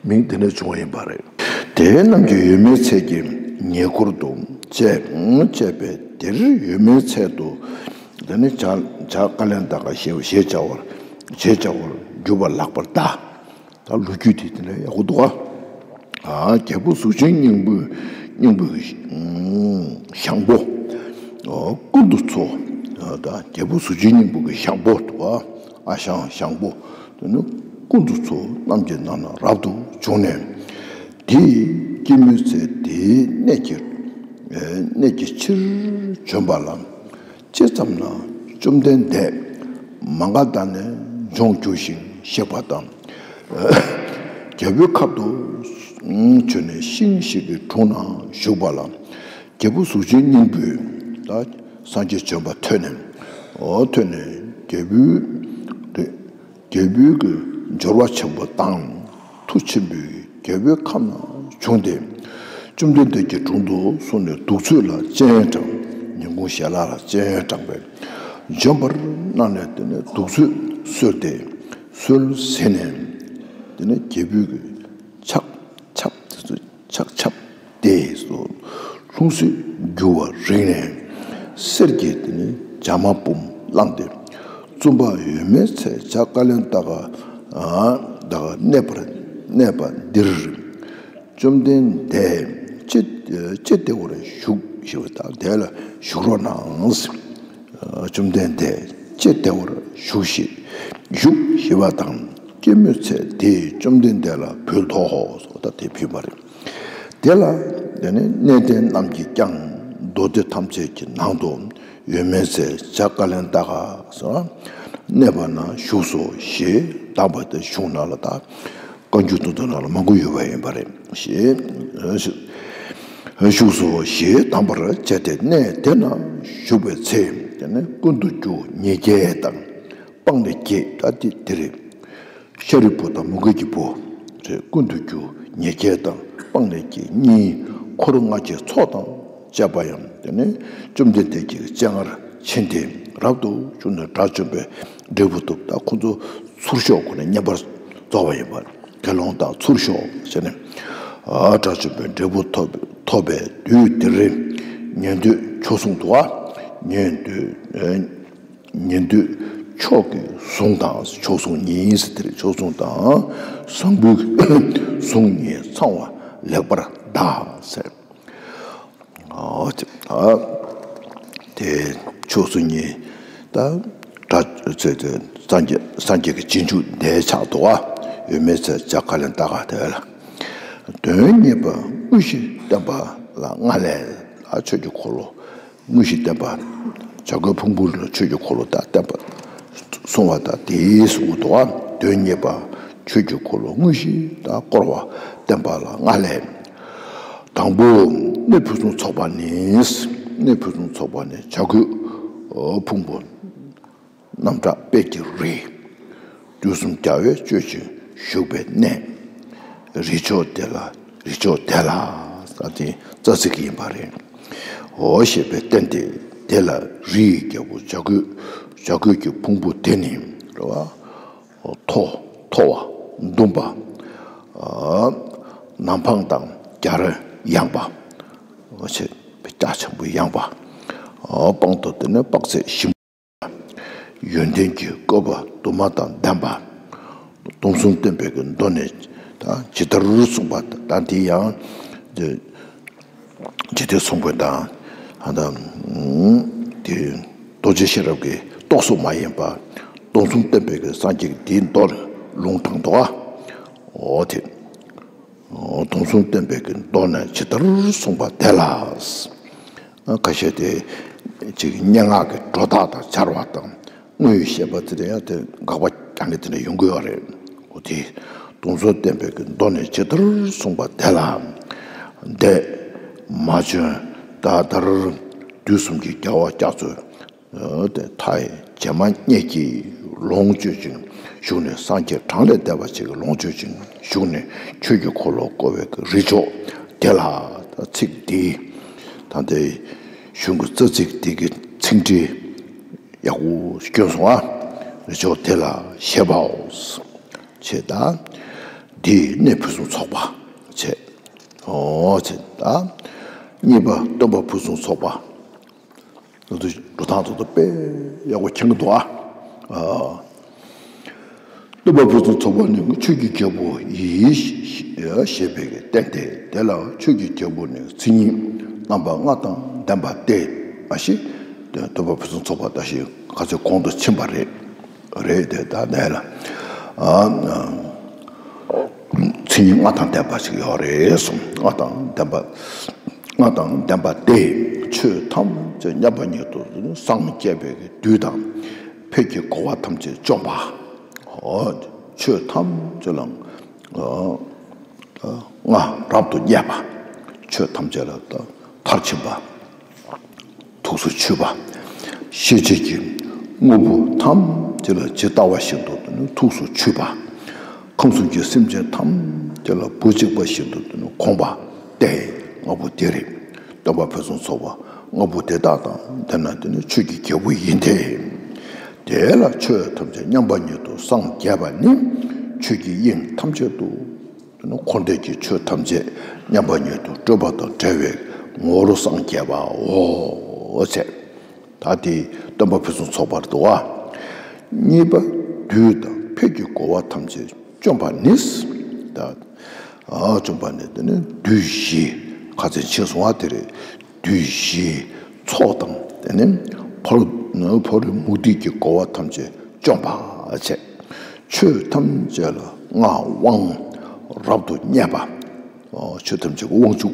མིང་དེ་ནས་བྱུང་བ་ཡིན་པ་རེད། དེ་རྣམས་ཀྱི་འོད་མའི་ཚལ་གྱི་ཉེ་འཁོར་དུ་བཅས་བཅས་པས། དེར་འོད་མའི་ཚལ་དུ་དེ་ནི་བྱ་བྱ་ཀ་ལན་ཏ་ཀ་ཞེས་ཞེས་བྱ་བར་ཞེས་བྱ་བར་གྱུར་པ་ལགས་པར་གདའ། ད་ལོ་རྒྱུས་དེ་དེ་ནས་ཡག་པོ་འདུག་ཨ། རྒྱལ་པོ་གཟུགས་ཅན་སྙིང་པོའི་སྙིང་པོའི་ཞང་པོ། ཀུན་ཏུ་འཚོ། ད་རྒྱལ་པོ་གཟུགས་ཅན་སྙིང་པོ་གི་ཞང་པོ་འདུག་ཨ། ཨ་ཞང་ཞང་པོ། དེ་ནི་ཀུན་ཏུ་འཚོ་རྣམས་ཀྱི་ནང་ན་རབ་ཏུ་བྱུང་ནས། དེ་ཡི་སྐྱེད་མོས་ཚལ་དེའི་གནས་ཀྱི་གནས་ཀྱི་ཕྱིར་བྱོན་པ་ལ། ཅི་ཙམ་ན་བཅོམ་ལྡན་འདས་མ་ག་དྷ་ནས་འབྱོངས་གྱུར་ཞིང་གཤེགས་པ་དང་། རྒྱལ་པོའི་ཁབ་ཏུ་བྱོན་ནས་ཤིང་ཞིག་གི་དྲུང་ན་བཞུགས་པ་ལ། རྒྱལ་པོ་གཟུགས་ཅན་སྙིང་པོས་ད་སངས་རྒྱས་བྱོན་པ་ཐོས་ནས། འོ་ཐོས་ནས་རྒྱལ་པོའི་རྒྱལ་པོའི་གི་འབྱོར་བ་ཆེན་པོ་དང་མཐུ་ཆེན་པོས་རྒྱལ་པོའི་ཁབ་ན་བྱུང་སྟེ། བཅོམ་ལྡན་འདས་ཀྱི་དྲུང་དུ་སོང་ནས་གདུགས་ཚོད་ལ་སྤྱན་དྲངས། ཉིན་གུང་ཞལ་ལག་ལ་སྤྱན་དྲངས་པས། འཇོམས་པར་གནང་ནས་དེ་ནས་གདུགས་ཚོད་གསོལ་ཏེ། གསོལ་ཟིན་ནས་དེ་ནས་རྒྱལ་པོའི་གི་ཕྱག་ཆབ་དེ་ཚོ་ཕྱག་ཆབ་དེ་ཚོ་ལྷུང་བཟེད་བསྒྱུར་བར་རིག་ནས། གསེར་གྱི་དེ་ནི་བྱ་མ་བུམ་བླངས་ཏེ། བཙུན་པ་འོད་མའི་ཚལ་བྱ་ཀ་ལན་ཏ་ག་ད་ག་གནས་པར་གནས་པ་འདིར། བཅོམ་ལྡན་འདས་ཅི་ཅི་བདེ་བར་བཞུགས་ཞེས་པ་དང་དེ་ལ་བཞུགས་རོགས་གནང་། བཅོམ་ལྡན་འདས་ཅི་བདེ་བར་བཞུགས་ཤིག་བཞུགས་ཞེས་པ་དང་སྐྱེད་མོས་ཚལ་དེས་བཅོམ་ལྡན་འདས་ལ་ཕུལ་ཏོ། ད་དེ་ཕུལ་བ་རེད། དེ་ལ་དེ་ནི་གནས་བརྟན་རྣམས་ཀྱིས་ཀྱང་མདོ་སྡེ་ཐམས་ཅད་ཀྱི་ནང་དུ་འོད་མའི་ཚལ་བྱ་ཀ་ལན་ཏ་ག་གནས་པ་ན་བཞུགས་སོ་ཞེས་གདམས་པ་དེ་གཞུང་ནང་ལ་ད། བཀའ་འགྱུར་དེ་ཚོ་ནང་ལ་མང་པོ་ཡོད་པ་ཡིན་པ་རེད་ཞེས། བཞུགས་སོ་ཞེས་གདམས་པར་བྱས་ཏེ་གནས་དེ་ན་བཞུགས་པའི་ཚེ་དེ་ནི་ཀུན་ཏུ་རྒྱུ་ཉེར་བརྒྱད་དང་སྤངས་ནས་བརྒྱད་ད་དེ་དེ་རེད། ཤཱ་རིའི་བུ་དང་མོའུ་འགལ་གྱི་བུ་རེད། ཀུན་ཏུ་རྒྱུ་ཉེར་བརྒྱད་དང་སྤངས་ནས་བརྒྱད་གཉིས་འཁོར་ལྔ་བརྒྱའི་ཚོགས་དང་བཅས་པ་ཡང་དེ་ནི་བཅོམ་ལྡན་འདས་ཀྱི་སྤྱན་སྔར་ཕྱིན་ཏེ་རབ་ཏུ་བྱུང་ནས་དགྲ་བཅོམ་པའི་འབྲས་བུ་ཐོབ། ད་ཁོ་ཚོ་ཚུར་ཤོག་ཁོ་ནས་བསྙེན་པར་རྫོགས་པ་ཡིན་པ། དགེ་སློང་དག་ཚུར་ཤོག་ཟེར་ནས། ཨ་དགྲ་བཅོམ་པའི་འབྲས་བུ་ཐོབ་ཐོབ་པའི་དུས་དེར་ཉན་ཐོས་མཆོག་ཟུང་དུ་བ། ཉན་ཐོས་ཨ་ཉན་ཐོས་མཆོག་གི་གཟུངས་དང་མཆོག་ཟུང་གཉིས་ཟེར་དེར་མཆོག་ཟུང་དང་བཟང་པོའི་གཟུངས་གཉིས་ཚང་བ་ལེགས་པར་བཟླས་ཟེར། ཨོ་ཙི། ཨ་དེ་ཕྱོགས་སུ་གཉིས་ད་དགྲ་ཚེ་དེ་སངས་རྒྱས་སངས་རྒྱས་ཀྱི་རྗེས་འཇུག་འདས་ཆགས་འདུག་ག་འོད་མའི་ཚལ་བྱ་ཀ་ལན་ཏ་ག་དེ་ལ། དོན་གཉིས་པ་དངོས་གཞི་བསྟན་པ་ལ་སྔ་ལས་ལ་ཆོས་ཀྱི་འཁོར་ལོ། དངོས་གཞི་བསྟན་པ། བྱ་རྒོད་ཕུང་པོ་ལ་ཆོས་ཀྱི་འཁོར་ལོ་དང་བསྟན་པ་གསུངས་པ་དང་དེའི་གཟུངས་འདུག་ག་དོན་གཉིས་པ་ཆོས་ཀྱི་འཁོར་ལོ་དངོས་གཞི་དང་བསྐོར་བ་བསྟན་པ་ལ་སྔ་ལས། དང་པོ་གནས་ཕུན་སུམ་ཚོགས་པ་ནི། གནས་ཕུན་སུམ་ཚོགས་པ་ནི་བྱ་རྒོད་ཕུང་པོ་རྣམ་དག་དཔལ་གྱི་རི། དུས་གསུམ་རྒྱལ་བས་སྤྱོད་ཅིང་བཞུགས་པའི་གནས། རི་མཆོག་དེ་ལ་རི་མཆོག་དེ་ལ་ཟེར་དེ་རྩ་ཚིག་ཡིན་པ་རེད། འོ་ཞེས་པས་བསྟན་ཏེ་དེ་ལ་རིའི་རྒྱལ་པོ་བྱ་རྒོད་བྱ་རྒོད་ཀྱི་ཕུང་པོ་དེ་ནི་རེད་བ། མཐོ་མཐོ་བ་ཟླུམ་པ། ཨ་ནམ་འཕང་དང་རྒྱ་ར་ཡངས་པ། ཨོ་ཆེ་རྒྱ་ཆེན་པོ་ཡངས་པ། ཨ་སྤང་ཐོག་དེ་ནི་དཔག་ཚད་ཞིམ་པ། ཡོན་ཏན་གྱི་བཀོད་པ་དུ་མ་དང་ལྡན་པ། སྡོམ་གསུམ་བསྟན་པའི་གི་མདོ་ནས་ད་ཇི་ལྟར་གསུངས་པ་ད་དེ་ཡང་དེ། ཇི་སྟེ་གསུངས་པའི་དང་། ཨ་ད་དེ་རྡོ་རྗེ་ཤེས་རབ་ཀྱི་རྟོགས་སུ་མ་ཡིན་པ། སྡོམ་གསུམ་བསྟན་པའི་གི་སངས་རྒྱས་ཀྱི་དེའི་མདོ་ལུང་དྲངས་འདུག་ག་འོ་དེ། སྡོམ་གསུམ་བསྟན་པའི་གི་མདོ་ནས་ཇི་ལྟར་གསུངས་པ་དེ་ལ། ཁ་ཤས་དེ་ཅིག་སྙན་ངག་གི་སྒྲོ་བཏགས་དང་སྦྱར་བ་དང་། དངོས་ཡོད་བཤད་པ་དེ་ལ་ཡང་དེ་དགག་པ་རྒྱག་མཁན་དེ་འདྲ་ཡོང་གི་ཡོད་རེད། འོ་དེ། སྡོམ་གསུམ་བསྟན་པའི་གི་མདོ་ནས་ཇི་ལྟར་གསུངས་པ་དེ་ལ། འདས་མ་བྱོན་ད་ལྟར་དུས་གསུམ་གྱི་རྒྱལ་བ་རྒྱ་མཚོ་དེ་མཐའ་ཡས་བྱེ་མ་སྙེད་ཀྱིས་ལོངས་སྤྱོད་ཅིང་བཞུགས་ནས། སངས་རྒྱས་གྲངས་ལས་འདས་པ་ཅིག་གིས་ལོངས་སྤྱོད་ཅིང་བཞུགས་ནས་ཆོས་ཀྱི་འཁོར་ལོ་བསྐོར་བའི་གི་རི་མཆོག་དེ་ལ། ད་ཚིག་འདི་ད་ལྟའི་གཞུང་གི་རྩ་ཚིག་འདི་གི་ཚིག་འགྲེལ། ཡག་པོ་སྐྱོན་སོང་ཨ། རི་མཆོག་དེ་ལ་ཞེས་པའོ། ཞེས་དང་། འདི་གནས་ཕུན་སུམ་ཚོགས་པ་ཞེས། ཨོ་ཞེས་དང་། གཉིས་པ་སྟོན་པ་ཕུན་སུམ་ཚོགས་པ། འདི་འགྲོ་སྟངས་ཐོག་ཏུ་དཔེ་ཡག་པོ་མཁྱེན་གྱི་འདུག་ཨ། སྟོན་པ་ཕུན་སུམ་ཚོགས་པ་ནི་ཆོས་ཀྱི་རྒྱལ་པོ་ཡིན་ཞེས་པའི་བསྟན་ཏེ། དེ་ལ་ཆོས་ཀྱི་རྒྱལ་པོ་ནི་མཚན་ཉིད་རྣམ་པ་ལྔ་དང་ལྡན་པ་སྟེ། མ་གཞི་སྟོན་པ་ཕུན་སུམ་ཚོགས་པ་ད་ཞིག་ག་ཚོད་གོང་དུ་ཕྱིན་པ་རེད། རེད་དེ་ད་ནས་ལ། མཚན་ཉིད་ལྔ་དང་ལྡན་པ་ཞིག་ཡོད་རེད་གསུངས། ལྔ་དང་ལྡན་པ། ལྔ་དང་ལྡན་པ་སྟེ། ཆོས་ཐམས་ཅད་མཉམ་པ་ཉིད་དུ་སངས་རྒྱས་པའི་དུས་དང་། ཕས་ཀྱི་གོ་འཕང་ཐམས་ཅད་བཅོམ་པ། ཆོས་ཐམས་ཅད་ལ་ལྔ་རབ་ཏུ་བརྙེས་པ། ཆོས་ཐམས་ཅད་ལ་མཐར་ཕྱིན་པ། ཐུགས་སུ་ཆུད་པ། ཤེས་བྱེད་ཀྱི་དངོས་པོ་ཐམས་ཅད་ལ་ཇི་ལྟ་བ་བཞིན་དུ་ཐུགས་སུ་ཆུད་པ། ཁམས་གསུམ་གྱི་སེམས་ཅན་ཐམས་ཅད་ལ་བུ་གཅིག་པ་བཞིན་དུ་གོམས་པ་སྟེ། ལྔ་པོ་དེ་རེད། སྟོན་པ་ཕུན་སུམ་ཚོགས་པ་ལྔ་པོ་དེ་དག་དང་ལྡན་ན་དེ་ནི་ཆོས་ཀྱི་རྒྱལ་པོ་ཡིན་ཏེ། དེ་ལ་ཆོས་ཐམས་ཅད་མཉམ་པ་ཉིད་དུ་སངས་རྒྱས་པ་ནི་ཆོས་ཀྱི་དབྱིངས་ཐམས་ཅད་དུ། འཁོར་འདས་ཀྱི་ཆོས་ཐམས་ཅད་མཉམ་པ་ཉིད་དུ་སྤྲོས་པ་དང་བྲལ་བའི་ངོ་བོར་སངས་རྒྱས་པའོ། ཞེས་ ད་དེ་སྟོན་པ་ཕུན་སུམ་ཚོགས་པར་འདུག་བ། གཉིས་པ། བདུད་དང་ཕས་ཀྱི་རྒོལ་བ་ཐམས་ཅད་བཅོམ་པ་ནི། ད་ཨ་བཅོམ་པ་ནི་དེ་ནི་བདུད་བཞི་ཁ་ཚན་ཕྱིན་སོང་བ་དེ་རེད། བདུད་བཞིའི་ཚོགས་དང་དེ་ནི་ཕོ་ཕོ་རིགས་མུ་སྟེགས་ཀྱི་རྒོལ་བ་ཐམས་ཅད་བཅོམ་པ་བྱས། ཆོས་ཐམས་ཅད་ལ་མངའ་དབང་རབ་ཏུ་བརྙེས་པ། ཆོས་ཐམས་ཅད་ཀྱི་དབང་ཕྱུག་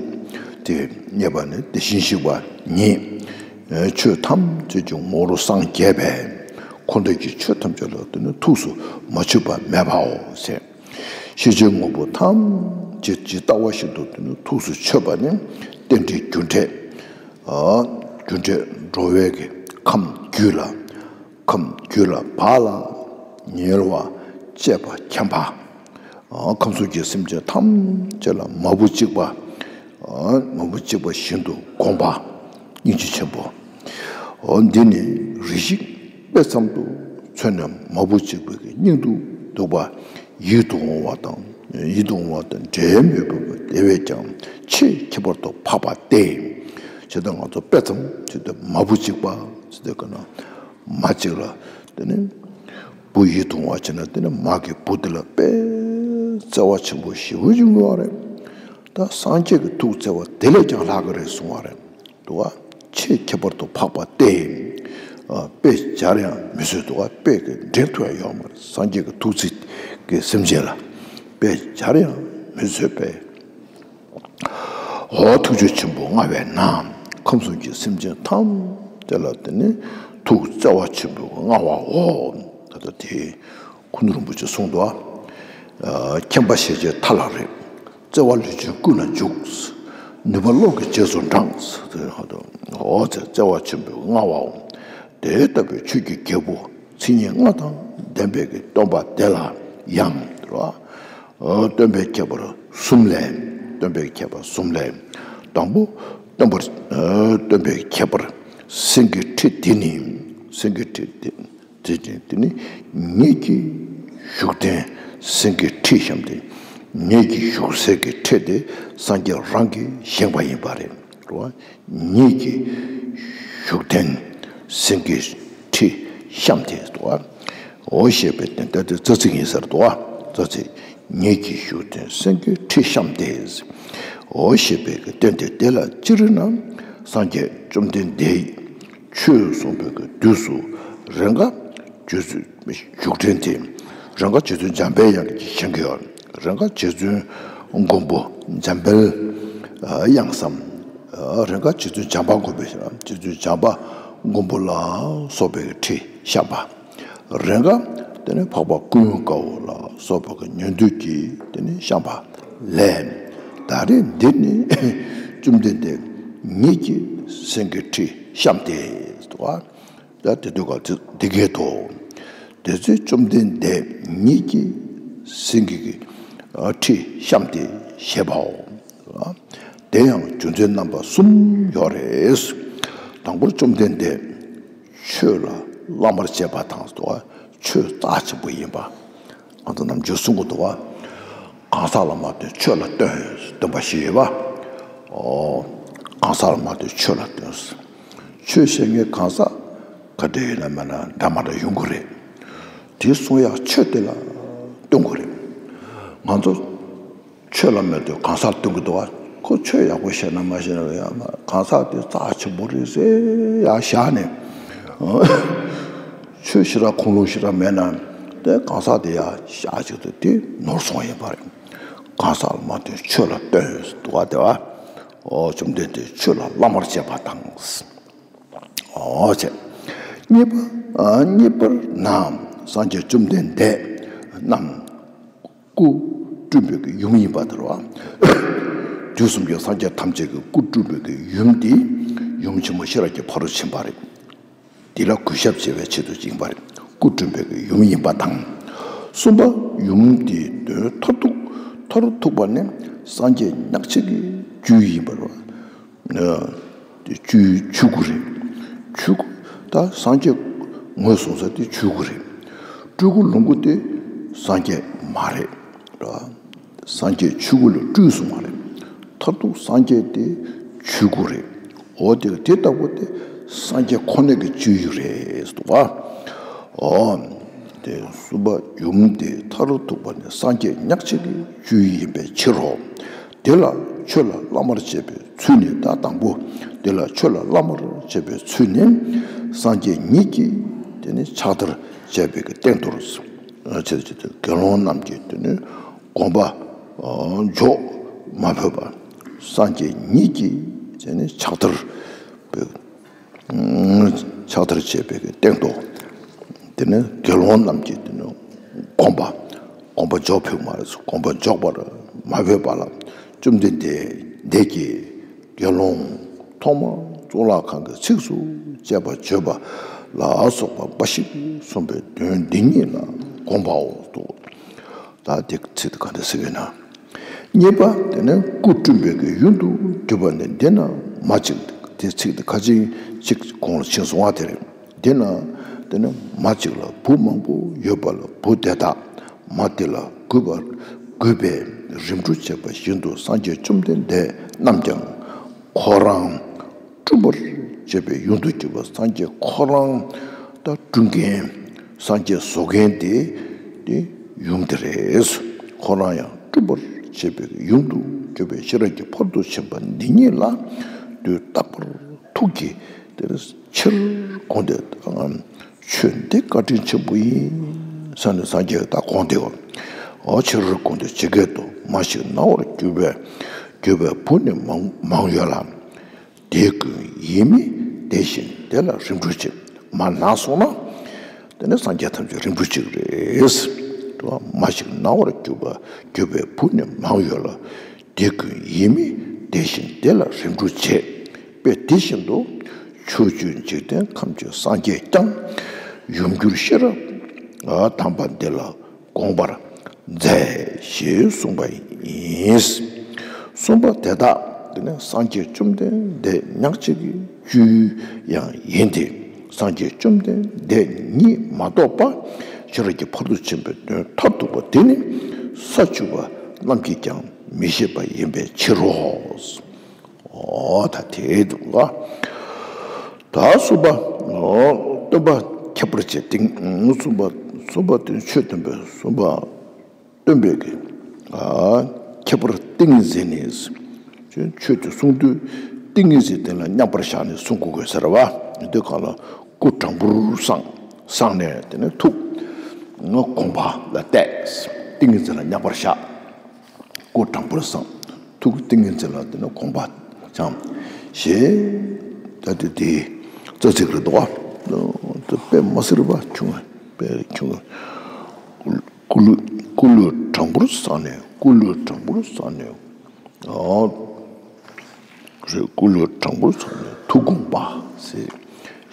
དེ་བརྙེས་པ་ནི་དེ་བཞིན་གཤེགས་པ་ཉིད། ཆོས་ཐམས་ཅད་ཀྱི་ངོ་བོར་སངས་རྒྱས་པས། འཁོར་འདས་ཀྱི་ཆོས་ཐམས་ཅད་ལ་དེ་ནི་ཐུགས་སུ་མ་ཆུད་པ་མེད་པའོ་ཟེར། ཤེས་བྱའི་དངོས་པོ་ཐམས་ཅད་ཇི་ལྟ་བ་བཞིན་དུ་དེ་ནི་ཐུགས་སུ་ཆུད་པ་ནི་རྟེན་འབྲེལ་རྒྱུ་འབྲས། རྒྱུ་འབྲས་འགྲོ་བའི་གི་ཁམས་རྒྱུད་ལ། ཁམས་རྒྱུད་ལ་བག་ལ་ཉལ་བ་སྤྱད་པ་མཁྱེན་པ། ཁམས་གསུམ་གྱི་སེམས་ཅན་ཐམས་ཅད་ལ་མ་བུ་གཅིག་པ། མ་བུ་གཅིག་པ་བཞིན་དུ་དགོངས་པ། སྙིང་རྗེ་ཆེན་པོ། འདི་ནི་རེ་ཞིག་དཔེ་ཙམ་དུ་མཚོན་ན་མ་བུ་གཅིག་པའི་སྙིང་དུ་སྡུག་པ་ཡིད་དུ་འོང་བ་དང་ཡིད་དུ་འོང་བ་དང་འབྲལ་མེད་པ་དེ་བས་ཀྱང་ཆེས་ཁྱད་པར་དུ་འཕགས་པ་སྟེ། ཇི་ལྟར་ང་ཚོ་དཔེ་ཙམ་ཇི་ལྟར་མ་བུ་གཅིག་པ་ཇི་ལྟར་ག་ན། མ་གཅིག་ལ་དེ་ནི་བུ་ཡིད་དུ་འོང་བ་བྱས་ན་དེ་ནི་མ་གི་བུ་དེ་ལ་དཔེ་བརྩེ་བ་ཆེན་པོ་ཞེ་པོ་ཅིག་ཡོད་རེད། ད་སངས་རྒྱས་ཀྱི་ཐུགས་བརྩེ་བ་དེ་ལས་ཀྱང་ལྷག་གི་རེད་གསུང་བ་རེད། འདུག་བ། ཆེས་ཁྱད་པར་དུ་འཕགས་པ་སྟེ། དཔེ་སྦྱར་ཡང་མི་བཟོད་འདུག་བ། དཔེ་གི་འགྲན་དུ་ཡང་ཡོད་མ་རེད། སངས་རྒྱས་ཀྱི་ཐུགས་བརྩེ་གི་སེམས་ཅན་ལ་དཔེ་སྦྱར་ཡང་མི་བཟོད་པས། འོ་ཐུགས་རྗེ་ཆེན་པོ་མངའ་བས་ན། ཁམས་གསུམ་གྱི་སེམས་ཅན་ཐམས་ཅད་ལ་དེ་ནི་ཐུགས་བརྩེ་བ་ཆེན་པོས་མངའ་བའོ། ད་ལྟ་དེ་ཁུ་ནུ་རིན་པོ་ཆེས་གསུངས་འདུག་ཨ། མཁྱེན་པ་ཤེས་བྱའི་མཐའ་ལ་རེག་བརྩེ་བ་ལུས་ཅན་ཀུན་ལ་འཇུག་ནུས་པ་གློག་གི་རྗེས་སུ་འབྲང་། འོ་ཚེ་བརྩེ་བ་ཆེན་པོས་མངའ་བའོ། དེ་ལྟ་བུའི་ཆོས་ཀྱི་རྒྱལ་པོ་མཚན་ཉིད་ལྔ་དང་ལྡན་པའི་གི་སྟོན་པ་དེ་ལ་ཡང་། སྟོན་པའི་ཁྱད་པར་གསུམ་ལས། སྟོན་པའི་ཁྱད་པར་གསུམ་ལས། དང་པོ། སྟོན་པར། སྟོན་པའི་ཁྱད་པར་སེང་གེའི་ཁྲི་འདི་ནི། སེང་གེའི་ཁྲི་འདི་འདི་འདི་ནི་ངེད་ཀྱི་བཞུགས་གདན་སེང་གེའི་ཁྲི་བཤམས་ཏེ། ངེད་ཀྱི་བཞུགས་སའི་གི་ཁྲི་དེ་སངས་རྒྱས་རང་གིས་བཞེངས་པ་ཡིན་པ་རེད། ངེད་ཀྱི་བཞུགས་གདན་སེང་གེའི་ཁྲི་བཤམས་ཏེ་འདུག་བ། འོ་ཞེས་པའི་དོན་དེ་རྩ་ཚིག་ཡིན་ཟེར་འདུག་བ། རྩ་ཚིག་ངེད་ཀྱི་བཞུགས་གདན་སེང་གེའི་ཁྲི་བཤམས་ཏེ། འོ་ཞེས་པའི་གི་རྟེན་དེ་དེ་ལ་སྤྱིར་ན་སངས་རྒྱས་བཅོམ་ལྡན་འདས་ཆོས་གསུངས་པའི་གི་དུས་སུ་རེས་འགའ་རྗེ་བཙུན་བཞུགས་གདན་དེ་རེས་འགའ་རྗེ་བཙུན་འཇམ་པའི་དབྱངས་ཀྱིས་བཞེངས་ཀྱི་ཡོད། རེས་འགའ་རྗེ་བཙུན་མགོན་པོ་འཇམ་དཔལ་དབྱངས་སམ། རེས་འགའ་རྗེ་བཙུན་བྱམས་པ་མགོན་པོས་བཞེངས། རྗེ་བཙུན་བྱམས་པ་མགོན་པོ་ལ་སོགས་པའི་ཁྲི་བཤམས་པ། རེས་འགའ་དེ་ནི་འཕགས་པ་ཀུན་དགའ་བོ་ལ་སོགས་པ་གི་ཉན་ཐོས་ཀྱིས་དེ་ནི་བཤམས་པ་ལས། ད་རེས་འདི་ནི་བཅོམ་ལྡན་འདས་ཉིད་ཀྱིས་སེང་གེའི་ཁྲི་བཤམས་ཏེ་འདུག་བ། ད་དེ་དུས་ག་དེ་དེ་སྐད་དོ། དེ་ཚེ་བཅོམ་ལྡན་འདས་ཉིད་ཀྱིས་སེང་གེ་གི་ཁྲི་བཤམས་ཏེ་ཞེས་པའོ། དེ་ཡང་རྒྱུ་མཚན་རྣམ་པ་གསུམ་ཡོད་རེད། དང་པོར་བཅོམ་ལྡན་འདས་ཆོས་ལ་བླ་མར་བྱས་པ་དང་དུ་ཆོས་རྩ་ཆེན་པོ་ཡིན་པ། ང་ཚོ་ནམ་རྒྱུན་གསུང་གི་འདུག་བ། གང་ཟག་ལ་མ་བརྟེན་ཆོས་ལ་བརྟེན་སྟོན་པ་ཞིག་ཡོད་པ། ཨོ། གང་ཟག་ལ་མ་བརྟེན་ཆོས་ལ་བརྟེན། ཆོས་བཤད་མཁན་གང་ཟག་ག་འདྲ་ཡིན་ན་མེད་ན་འདྲ་མ་འདྲ་ཡོང་གི་རེད། དེ་གསུང་ཡག་ཆོས་དེ་ལ་བརྟེན་དགོས་རེད། ང་ཚོ་ཆོས་ལ་མེད་དུས་གང་ཟག་བརྟེན་གི་འདུག་བ། ཁོ་ཆོས་ཡག་པོ་བཤད་ན་མ་བཤད་ན་ཡང་གང་ཟག་དེ་རྩ་ཆེན་པོ་རེད་ཟེར་ཡག་བཞག་ནས། ཆོས་ཞེ་དྲག་ཁུངས་ལུང་ཞེ་དྲག་མེད་ན་དེ་གང་ཟག་དེ་ཡག་བཞག་ཅིག་ཏུ་དེ་ནོར་སོང་ཡིན་པ་རེད། གང་ཟག་ལ་མ་བརྟེན་ཆོས་ལ་བརྟེན་འདུག་བ་དེ་བ། ཨོ་བཅོམ་ལྡན་འདས་ཆོས་ལ་བླ་མར་བྱས་པ་དང་། ཨོ་ཅེ། གཉིས་པ། ཨ་གཉིས་པར་ན་སངས་རྒྱས་བཅོམ་ལྡན་འདས་རྣམས་སྐུ་བཀྲུས་པའི་གི་ཡུམ་ཡིན་པ་དེ་རེད་བ། དུས་གསུམ་གྱི་སངས་རྒྱས་ཐམས་ཅད་ཀྱི་སྐུ་བཀྲུས་པའི་གི་ཡུམ་དེ་ཡུམ་ཆེན་མོ་ཤེས་རབ་ཀྱི་ཕ་རོལ་ཕྱིན་པ་རེད། དེ་ལ་གུས་ཞབས་བྱེད་པའི་ཆེད་དུ་ཡིན་པ་རེད། སྐུ་བཀྲུས་པའི་གི་ཡུམ་ཡིན་པ་དང་། གསུམ་པ། ཡུམ་དེའི་དོན་མཐར་ཐུག་མཐར་ཐུག་པ་ནི་སངས་རྒྱས་ཉག་གཅིག་གི་རྒྱུད་ཡིན་པ་རེད་བ། དེ་ཆོས་ཆོས་སྐུ་རེད། ཆོས་སྐུ་ད་སངས་རྒྱས་ངོས་བཟུང་ས་དེ་ཆོས་སྐུ་རེད། སྤྲུལ་སྐུ་ལོངས་སྐུ་དེ་སངས་རྒྱས་མ་རེད། སངས་རྒྱས་ཆོས་སྐུ་ལས་སྤྲུལ་སོང་བ་རེད། མཐར་ཐུག་སངས་རྒྱས་དེ་ཆོས་སྐུ་རེད། འོ་དེ་དེ་ལྟ་བུ་དེ་ སངས་རྒྱས་ཁོ་ན་གི་སྤྱོད་ཡུལ་རེད་འདུག་བ། ཨོ། དེ་གསུམ་པ་ཡུམ་དེ་མཐར་ཐུག་པ་ནི་སངས་རྒྱས་ཉག་གཅིག་གི་སྤྱོད་ཡུལ་ཡིན་པའི་ཕྱིར་རོ། དེ་ལ་ཆོས་ལ་བླ་མར་བྱེད་པའི་ཚུལ་ནི། ད་དང་པོ། དེ་ལ་ཆོས་ལ་བླ་མར་བྱེད་པའི་ཚུལ་ནི། སངས་རྒྱས་ཉིད་ཀྱིས་དེ་ནི་ཕྱག་བསྟར་བྱས་པའི་གི་སྟེང་དུ། ཆེད་དུ་དགེ་སློང་རྣམས་ཀྱིས་དེ་ནི་དགོངས་པ་འཇོག་མ་ཕོད་པ། སངས་རྒྱས་ཉིད་ཀྱིས་དེ་ནི་ཕྱག་བསྟར་བའི་ཕྱག་བསྟར་བྱས་པའི་སྟེང་དུ། དེ་ནས་དགེ་སློང་རྣམས་ཀྱིས་དེ་ནས་དགོངས་པ། དགོངས་པ་འཇོག་ཕོད་མ་རེད། དགོངས་པ་འཇོག་པར་མ་ཕོད་པ་ལ། བཅོམ་ལྡན་འདས་འདས་ཀྱིས་དགེ་སློང་ཐོག་མར་གཙུག་ལག་ཁང་གི་ཚིགས་སུ་བཅད་པ་བརྗོད་པ་ལ་སོགས་པ་འབའ་ཞིག་གསུངས་པའི་དོན་འདི་ཉིད་ལ་དགོངས་པའོ། ད་དེ་ཚིག་དེ་ག་འདྲ་ཟེར་བས་ན། གཉིས་པ། དེ་ནས་སྐུ་བསྐྲུན་པའི་གི་ཡུལ་དུ་གྱུར་པ་ནི། འདི་ན་མ་གཅིག་དེ་ཚིག་དེ་ཁ་ཅིག་ཅིག་གོང་ལ་ཕྱིན་སོང་བ་དེ་རེད། འདི་ན་དེ་ནས་མ་གཅིག་ལ་བུ་མང་པོ་ཡོད་པ་ལ། བུ་དེ་དག་མ་དེ་ལ་གུས་པ་གུས་པས་རིམ་གྲོ་བྱས་པ་བཞིན་དུ་སངས་རྒྱས་བཅོམ་ལྡན་འདས་རྣམས་ཀྱང་ཁོ་རང་བསྐྲུན་པར་བྱེད་པའི་ཡུལ་དུ་གྱུར་པ། སངས་རྒྱས་ཁོ་རང་ད་བསྐྲུན་མཁན། སངས་རྒྱས་བཟོ་མཁན་དེ་དེ་ཡུམ་དེ་རེད། ཁོ་རང་ཡང་བསྐྲུན་པར་བྱེད་པའི་ཡུལ་དུ་གྱུར་པའི་ཤེས་རབ་ཀྱི་ཕ་རོལ་ཏུ་ཕྱིན་པ་འདི་ཉིད་ལ་དུས་རྟག་པར་ཐུགས་ཀྱིས་དེར་ཆེར་དགོངས་ཏེ། ཆོས་འདི་བཀའ་དྲིན་ཆེན་པོ་ཡིན་ཟེར་ནས་སངས་རྒྱས་ད་དགོངས་ཏེ། འོ་ཆེར་དགོངས་ཏེ་ཇི་སྐད་དུ། མ་ཞིག་རྣ་བར་གྱུར་པའི་གྱུར་པའི་བུ་ནི་མང་མང་ཡོད་ལ། དེ་ཀུན་ཡིད་མི་བདེ་ཞིང་དེ་ལ་རིམ་གྲོ་བྱེད། མ་ན་སོང་ན། དེ་ནི་སངས་རྒྱས་ཐམས་ཅད་རིམ་གྲོ་བྱེད་ཀྱི་རེད། མ་ཞིག་རྣ་བར་གྱུར་པ་གྱུར་པའི་བུ་ནི་མང་ཡོད་ལ། དེ་ཀུན་ཡིད་མི་བདེ་ཞིང་དེ་ལ་རིམ་གྲོ་བྱེད། དཔེ་དེ་བཞིན་དུ། ཕྱོགས་བཅུའི་འཇིག་རྟེན་ཁམས་ཀྱི་སངས་རྒྱས་ཀྱང་། ཡུམ་གྱུར་ཤེས་རབ་དམ་པ་འདི་ལ་དགོངས་པར་མཛད་ཞེས་གསུངས་པ་ཡིན། གསུམ་པ་དེ་དག་དེ་ནི་སངས་རྒྱས་བཅོམ་ལྡན་འདས་ཉག་གཅིག་གི་སྤྱོད་ཡུལ་ཡང་ཡིན་ཏེ། སངས་རྒྱས་བཅོམ་ལྡན་འདས་ཉིད་མ་གཏོགས་པ་ཤེས་རབ་ཀྱི་ཕ་རོལ་ཏུ་ཕྱིན་པའི་དོན་མཐར་ཐུག་པ་དེ་ནི་ས་བཅུ་པ་རྣམས་ཀྱིས་ཀྱང་མི་ཤེས་པ་ཡིན་པའི་ཕྱིར་རོ། ཨོ་ད་དེའི་འདུག་ལ། ད་གསུམ་པ། ཨོ་སྟོན་པ་ཁྱད་པར་ཅན་ཏིང་། གསུམ་པ། གསུམ་པ་དེ་ཆོས་སྟོན་པའི་གསུམ་པ་སྟོན་པའི་གི། ཨ་ཁྱད་པར་ཏིང་ངེ་འཛིན་ནི། ཆོས་ཆོས་དེ་གསུང་དུས་ཏིང་ངེ་འཛིན་དེ་ལ་མཉམ་པར་བཞག་ནས་གསུང་དགོས་དགོས་ཟེར་བ། དེ་གང་ལ་སྐུ་དྲང་པོར་བསྲངས། བསྲངས་ནས་དེ་ནས་ཐུགས་ང་དགོངས་པ་ལ་གཏད། ཏིང་ངེ་འཛིན་ལ་མཉམ་པར་བཞག། སྐུ་དྲང་པོར་བསྲངས། ཐུགས་ཏིང་ངེ་འཛིན་ལ་དེ་ནས་དགོངས་པ་བཅངས། ཞེས་ད་དེ་དེའི་རྩ་ཚིག་རེད་འདུག་བ། དཔེ་མ་སྲིད་པ་བྱུང་བས། དཔེ་བྱུང་བས། སྐུ་ལུས་སྐུ་ལུས་དྲང་པོར་བསྲངས་ནས། སྐུ་ལུས་དྲང་པོར་བསྲངས་ནས། ཨ་རེད། སྐུ་ལུས་དྲང་པོར་བསྲངས་ནས་ཐུགས་དགོངས་པ་ཟེར།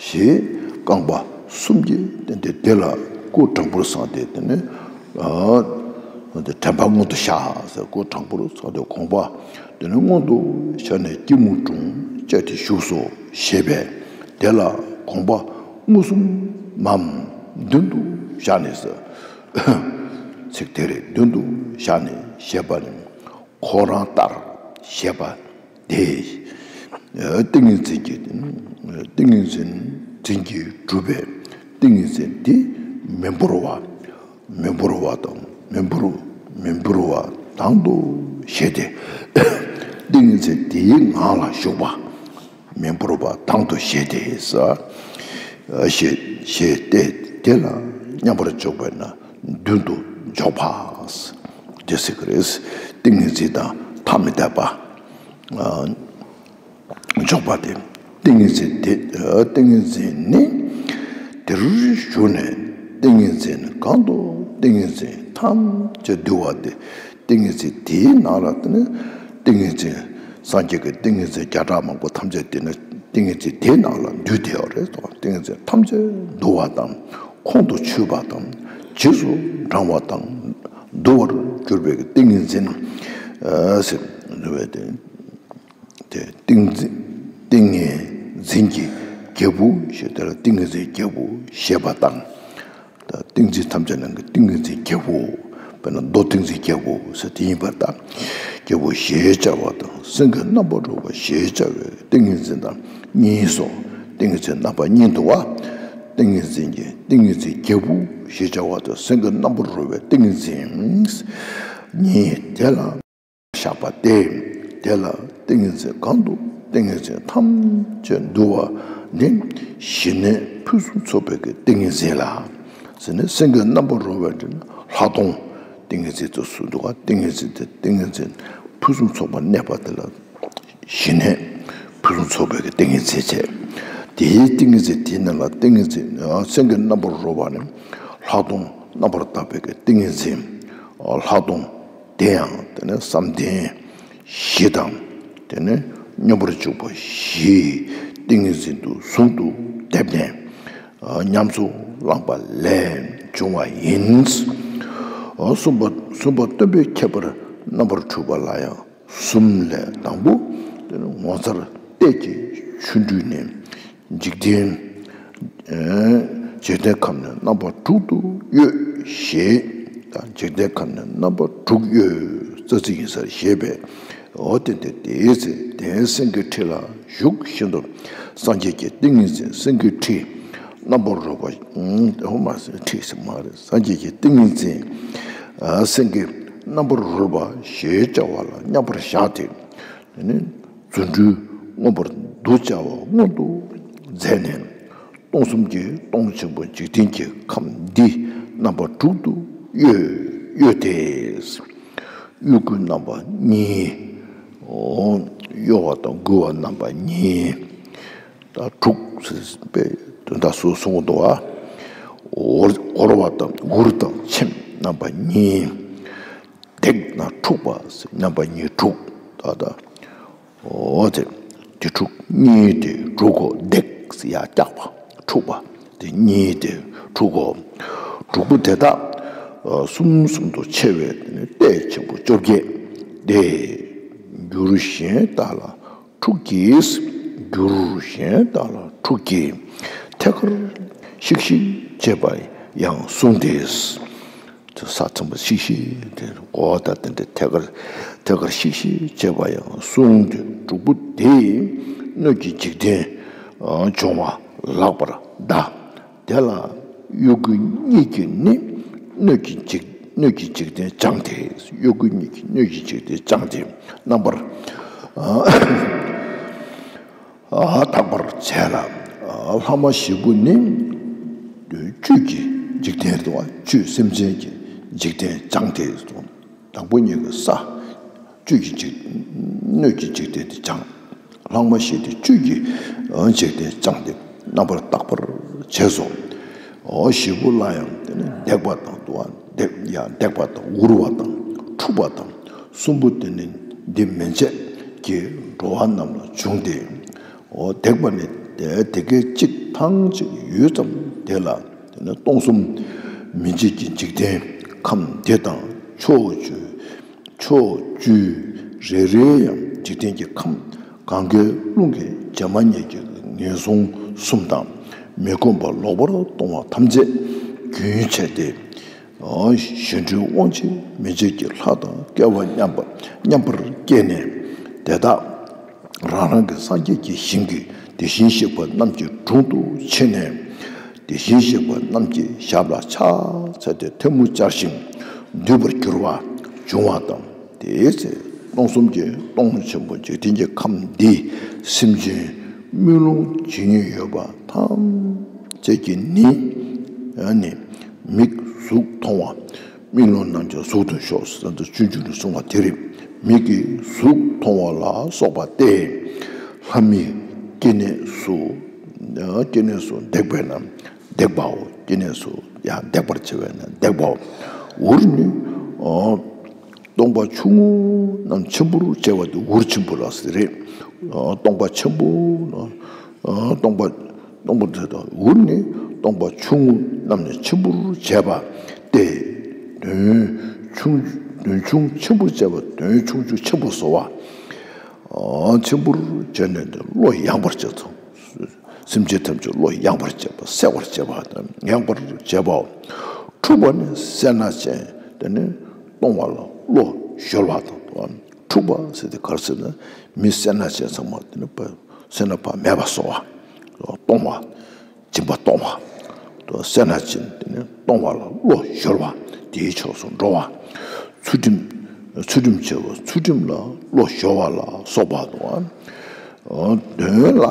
ཞེས་རྐང་པ་གསུམ་གྱིས་བསྟན་ཏེ། དེ་ལ་སྐུ་དྲང་པོར་བསྲངས་ཏེ། དེ་ནས་ཨ་དྲན་པ་མངོན་དུ་བཞག་ཟེར། སྐུ་དྲང་པོར་བསྲངས་ཏེ་དགོངས་པ་དེ་ནི་མངོན་དུ་བཞག་ནས། སྐྱིལ་མོ་ཀྲུང་བཅས་ཏེ་བཞུགས་སོ་ཞེས་པས། དེ་ལ་དགོངས་པ་མངོན་སུམ་མམ་མདུན་དུ་བཞག་ནས་ཟེར། ཚིག་དེ་རེད། མདུན་དུ་བཞག་ནས་ཞེས་པ་ནི། ཁོ་རང་ལྟར་ཞེས་པ་དེ། ཏིང་ངེ་འཛིན་གྱི། ཏིང་ངེ་འཛིན་འཛིན་གྱིས་གྲུབ་པའི་ཏིང་ངེ་འཛིན་འདི་མི་འབོར་བ། མི་འབོར་བ་དང་། མི་འབོར། མི་འབོར་བ་དང་དུ་བཞེད་དེ། ཏིང་ངེ་འཛིན་དེའི་ངང་ལ་བཞུགས་པ། མི་འབོར་བ་དང་དུ་བཞེད་དེ་ཟེར། ཞེས་ཞེས་ཏེ། དེ་ལ་མཉམ་པར་འཇོག་པས་ན་མདུན་དུ་འཇོག་པ། དེ་ཟེར་གི་རེད། ཏིང་ངེ་འཛིན་དང་ཐ་མི་དད་པ་འཇོག་པ་སྟེ། ཏིང་ངེ་འཛིན་དེ། ཏིང་ངེ་འཛིན་ནི་དེར་བཞུགས་ནས། ཏིང་ངེ་འཛིན་གང་དུ་ཏིང་ངེ་འཛིན་ཐམས་ཅད་འདུས་པ་དེ། ཏིང་ངེ་འཛིན་དེའི་ནང་ལ་དེ་ནི་ཏིང་ངེ་འཛིན། སངས་རྒྱས་ཀྱི་ཏིང་ངེ་འཛིན་བརྒྱ་ཕྲག་མང་པོ་ཐམས་ཅད་དེ་ནི་ཏིང་ངེ་འཛིན་དེའི་ནང་ལ་འདུས་ཏེ་ཡོད་རེད་དོ། ཏིང་ངེ་འཛིན་ཐམས་ཅད་འདུ་བ་དང་། ཁོང་དུ་ཆུད་པ་དང་། རྗེས་སུ་འབྲང་བ་དང་། འདུ་བར་གྱུར་པའི་ཏིང་ངེ་འཛིན་ཟེར་བ་དེ། དེ་ཏིང་འཛིན། ཏིང་ངེ་འཛིན་གྱི་རྒྱལ་པོ་ཞེས། དེ་ལ་ཏིང་ངེ་འཛིན་རྒྱལ་པོ་ཞེས་པ་དང་། ད་ཏིང་འཛིན་ཐམས་ཅད་ནང་གི་ཏིང་ངེ་འཛིན་རྒྱལ་པོ། དཔེར་ན་མདོ་ཏིང་འཛིན་རྒྱལ་པོ་ཟེར་དེ་ཡིན་པར་ཐལ། རྒྱལ་པོ་ཞེས་བྱ་བ་དང་། སེང་གེ་རྣམ་པར་རོལ་པ་ཞེས་བྱ་བའི་ཏིང་ངེ་འཛིན་དང་གཉིས་སོ། ཏིང་ངེ་འཛིན་རྣམ་པ་གཉིས་འདུག་བ། ཏིང་ངེ་འཛིན་གྱི་ཏིང་ངེ་འཛིན་རྒྱལ་པོ་ཞེས་བྱ་བ་དང་། སེང་གེ་རྣམ་པར་རོལ་པའི་ཏིང་ངེ་འཛིན་ཉིད་དེ་ལ་བཞག་པ་སྟེ། དེ་ལ་ཏིང་ངེ་འཛིན་གང་དུ་ཏིང་ངེ་འཛིན་ཐམས་ཅད་འདུ་བ་ནི་ཞི་གནས་ཕུན་སུམ་ཚོགས་པའི་གི་ཏིང་ངེ་འཛིན་ལ། ཟེར་ནས་སེང་གེ་རྣམ་པར་རོལ་པ་འདི་ནི་ལྷག་མཐོང་ཏིང་ངེ་འཛིན་དུ་གསུངས་འདུག་ག་ཏིང་ངེ་འཛིན་དེ་ཏིང་ངེ་འཛིན་ཕུན་སུམ་ཚོགས་པར་གནས་པ་དེ་ལ་ཞི་གནས་ཕུན་སུམ་ཚོགས་པའི་གི་ཏིང་ངེ་འཛིན་བྱས། དེའི་ཏིང་ངེ་འཛིན་དེའི་ནང་ལ་ཏིང་ངེ་འཛིན་སེང་གེ་རྣམ་པར་རོལ་པ་ནི་ལྷག་མཐོང་རྣམ་པར་དག་པའི་གི་ཏིང་ངེ་འཛིན། ལྷག་མཐོང་དེ་ཡང་དེ་ནི་བསམ་གཏན་བཞི་དང་དེ་ནི་སྙོམས་པར་འཇུག་པ་བཞིའི་ཏིང་ངེ་འཛིན་དུ་ཟུང་དུ་བསྡེབས་ནས། ཉམས་སུ་བླངས་པ་ལས་བྱུང་བ་ཡིན། གསུམ་པ་གསུམ་པ་སྟོན་པའི་ཁྱད་པར་རྣམ་པར་འཁྲུལ་པ་ལ་ཡང་གསུམ་ལས། དང་པོ་ངོ་མཚར་ལྟས་ཀྱི་ཆོ་འཕྲུལ་ནི། འཇིག་རྟེན་འཇིག་རྟེན་ཁམས་ནི་རྣམ་པ་དྲུག་ཏུ་གཡོས་ཞེས་དང་། འཇིག་རྟེན་ཁམས་ནི་རྣམ་པ་དྲུག་གཡོས་རྩ་ཚིག་ཡིན་ཟེར་ཞེས་པས། འོ་དེ་འདི་དེའི་ཚེ་དེའི་སེང་གེའི་ཁྲི་ལ་བཞུགས་བཞིན་དུ་སངས་རྒྱས་ཀྱི་ཏིང་ངེ་འཛིན་སེང་གེའི་ཁྲི་རྣམ་པར་རོལ་པ། ཨུམ། འོ་མ་ཟེར་ཁྲི་ཟེར་མ་རེད། སངས་རྒྱས་ཀྱི་ཏིང་ངེ་འཛིན་སེང་གེ་རྣམ་པར་རོལ་པ་ཞེས་བྱ་བ་ལ་མཉམ་པར་བཞག་སྟེ། དེ་ནི་རྫུ་འཕྲུལ་མངོན་པར་འདུ་བྱ་བ་མངོན་དུ་མཛད་ནས། སྟོང་གསུམ་གྱི་སྟོང་ཆེན་པོ་འཇིག་རྟེན་གྱི་ཁམས་འདི་རྣམ་པ་དྲུག་ཏུ་གཡོས་གཡོས་ཏེ། གཡོ་འགུལ་རྣམ་པ་གཉིས། གཡོ་བ་དང་འགུལ་བ་རྣམ་པ་གཉིས། ད་དྲུག་ཟེར་བའི་དོན་དག་སུ་གསུང་གི་འདུག་བ། འོར་འོར་བ་དང་འུར་དང་ཆེམ་རྣམ་པ་གཉིས། བརྡེག་དང་འཁྲུགས་པ་ཟེར་རྣམ་པ་གཉིས་དྲུག་ད་ལྟ། འོ་དེ་དེ་དྲུག་གཉིས་དེ་དྲུག་གོ་བརྡེག་ཟེར་ཡར་བཀྱག་པ་འཁྲུགས་པ་དེ་གཉིས་དེ་དྲུག་གོ་དྲུག་པོ་དེ་དག་གསུམ་གསུམ་དུ་ཕྱེ་བའི་ལྟས་ཆེན་པོ་བཅོ་བརྒྱད་དེ། འགྱུར་གཞན་དག་ལ་འཁྲུགས་ཀྱིས། འགྱུར་གཞན་དག་ལ་འཁྲུགས་ཀྱིས། ཐད་ཀར་ཤིག་ཤིག་བྱེད་པ་ཡང་གསུངས་ཏེ། ས་ཚིམ་པ་ཤིག་ཤིག་དེ་གོ་བ་དང་དེ་འདྲ་ཐད་ཀར་ཐད་ཀར་ཤིག་ཤིག་བྱེད་པ་ཡང་གསུངས་ཏེ། དྲུག་པོ་དེ་སྣོད་ཀྱི་འཇིག་རྟེན་སྦྱོང་བ་ལགས་པར་གདའ། དེ་ལ་གཡོ་འགུལ་གཉིས་ཀྱིས་ནི་སྣོད་ཀྱི་འཇིག་སྣོད་ཀྱི་འཇིག་རྟེན་སྦྱངས་ཏེ། གཡོ་འགུལ་གཉིས་ཀྱིས་སྣོད་ཀྱི་འཇིག་རྟེན་སྦྱངས་ཏེ། རྣམ་པར་དག་པར་བྱས་ལ། ལྷག་མ་བཞི་པོ་ནི་བཅུད་ཀྱི་འཇིག་རྟེན་རེད་བ། བཅུད་སེམས་ཅན་གྱི་འཇིག་རྟེན་སྦྱངས་ཏེ། དང་པོ་གཉིས་ཀྱི་ས་བཅུད་ཀྱི་འཇིག་སྣོད་ཀྱི་འཇིག་རྟེན་དེ་སྦྱངས། ལྷག་མ་བཞི་དེ་བཅུད་ཀྱི་འཇིག་རྟེན་སྦྱངས་ཏེ་རྣམ་པར་དག་པར་བྱས་སོ། འོ་བཞི་པོ་ལ་ཡང་དེ་ནི་བརྡེག་པ་དང་དུ་བ་བརྡེག་ཡང་བརྡེག་པ་དང་འུར་བ་དང་འཁྲུགས་པ་དང་། གསུམ་པོ་དེ་ནི་འདི་མན་ཆད་ཀྱི་འགྲོ་བ་རྣམས་ལ་བྱུང་སྟེ། འོ་བརྡེག་པ་ནི་དེ་དེ་སྐད་ཅིག་ཐང་ཅིག་ཡུད་ཙམ་དེ་ལ་དེ་ནི་སྟོང་གསུམ་མི་མཇེད་ཀྱི་འཇིག་རྟེན་ཁམས་འདི་དང་ཕྱོགས་བཅུ་ཕྱོགས་བཅུའི་རེ་རེ་ཡང་འཇིག་རྟེན་གྱི་ཁམས་གང་གཱའི་ཀླུང་གི་བྱེ་མ་སྙེད་ཀྱིས་ངན་སོང་གསུམ་དང་། མི་ཁོམ་པ་ལོག་པར་གཏོང་བ་ཐམས་ཅད་རྒྱུན་ཆད་དེ། གཞན་འཕྲུལ་དབང་ཆེན་མི་མཇེད་ཀྱི་ལྷ་དང་སྐལ་བ་མཉམ་པ་མཉམ་པར་སྐྱེས་ནས། དེ་དག་རང་རང་གི་སངས་རྒྱས་ཀྱི་ཞིང་གི་དེ་བཞིན་གཤེགས་པ་རྣམས་ཀྱི་དྲུང་དུ་ཕྱིན་ནས། དེ་བཞིན་གཤེགས་པ་རྣམས་ཀྱི་ཞབས་ལ་ཕྱག་འཚལ་ཏེ་ཐལ་མོ་སྦྱར་ཞིང་འདུད་པར་འགྱུར་བ་བྱུང་བ་དང་། དེའི་ཚེ་སྟོང་གསུམ་གྱི་སྟོང་ཆེན་པོ་འཇིག་རྟེན་གྱི་ཁམས་འདིའི་སེམས་ཅན་དམུས་ལོང་ཇི་སྙེད་ཡོད་པ་ཐམས་ཅད་ཀྱིས་ནི་ནི་མིག་གཟུགས་མཐོང་བ། དམུས་ལོང་རྣམས་ཀྱང་གཟུགས་དང་ཤོག་ཟེར་ན་སྤྱོད་འཇུག་ནས་གསུངས་པ་དེ་རེད། མིག་གིས་གཟུགས་མཐོང་བ་ལ་སོགས་པ་སྟེ། ལྷ་མིའི་སྐྱེ་གནས་སུ། སྐྱེ་གནས་སུ་བརྡེག་པས་ན་བརྡེག་པའོ། སྐྱེ་གནས་སུ་ཡང་བརྡེག་པར་བྱེད་པས་ན་བརྡེག་པའོ། འུར་ནི། སྟོང་པ་ཆུང་ངུ་རྣམས་ཆེན་པོར་བྱེད་པ་དེ་འུར་ཆེན་པོ་ལ་ཟེར་རེད། སྟོང་པ་ཆེན་པོ། སྟོང་པ། སྟོང་པ་དེ་དང་འུར་ནི་སྟོང་པ་ཆུང་ངུ་རྣམས་ནི་ཆེན་པོར་བྱེད་པ་སྟེ། དོན་ཆུང་དོན་ཆུང་ཆེན་པོར་བྱེད་པ་དོན་ཆུང་ཆུང་ཆེན་པོར་བཟོ་བ། ཆེན་པོར་བྱས་ནས་བློ་ཡངས་པར་བྱེད་དོ། སེམས་ཅན་ཐམས་ཅད་བློ་ཡངས་པར་བྱེད་པ་གསལ་བར་བྱེད་པ་དང་ཡངས་པར་བྱེད་པའོ། འཁྲུགས་པ་ནི་སེར་སྣ་ཅན་དེ་ནི་གཏོང་བ་ལ་བློ་གཞོལ་བ་དང་། འཁྲུགས་པ་ཟེར་དེ་ག་རེ་ཟེར་ན་མི་སེར་སྣ་ཅན་ཚང་མ་དེ་ནི་སེར་སྣ་ཕར་མེད་པ་བཟོ་བ། གཏོང་བ། སྦྱིན་པ་གཏོང་བ། སེར་སྣ་སྦྱིན། དེ་ནས་གཏོང་བ་ལ་བློ་གཞོལ་བ། དེའི་ཕྱོགས་སུ་འགྲོ་བ། ཚུལ་ཁྲིམས། ཚུལ་ཁྲིམས་ཆེ་བ། ཚུལ་ཁྲིམས་ལ་བློ་གཞོལ་བ་ལ་སོགས་པ་དང་། དོན་ལ་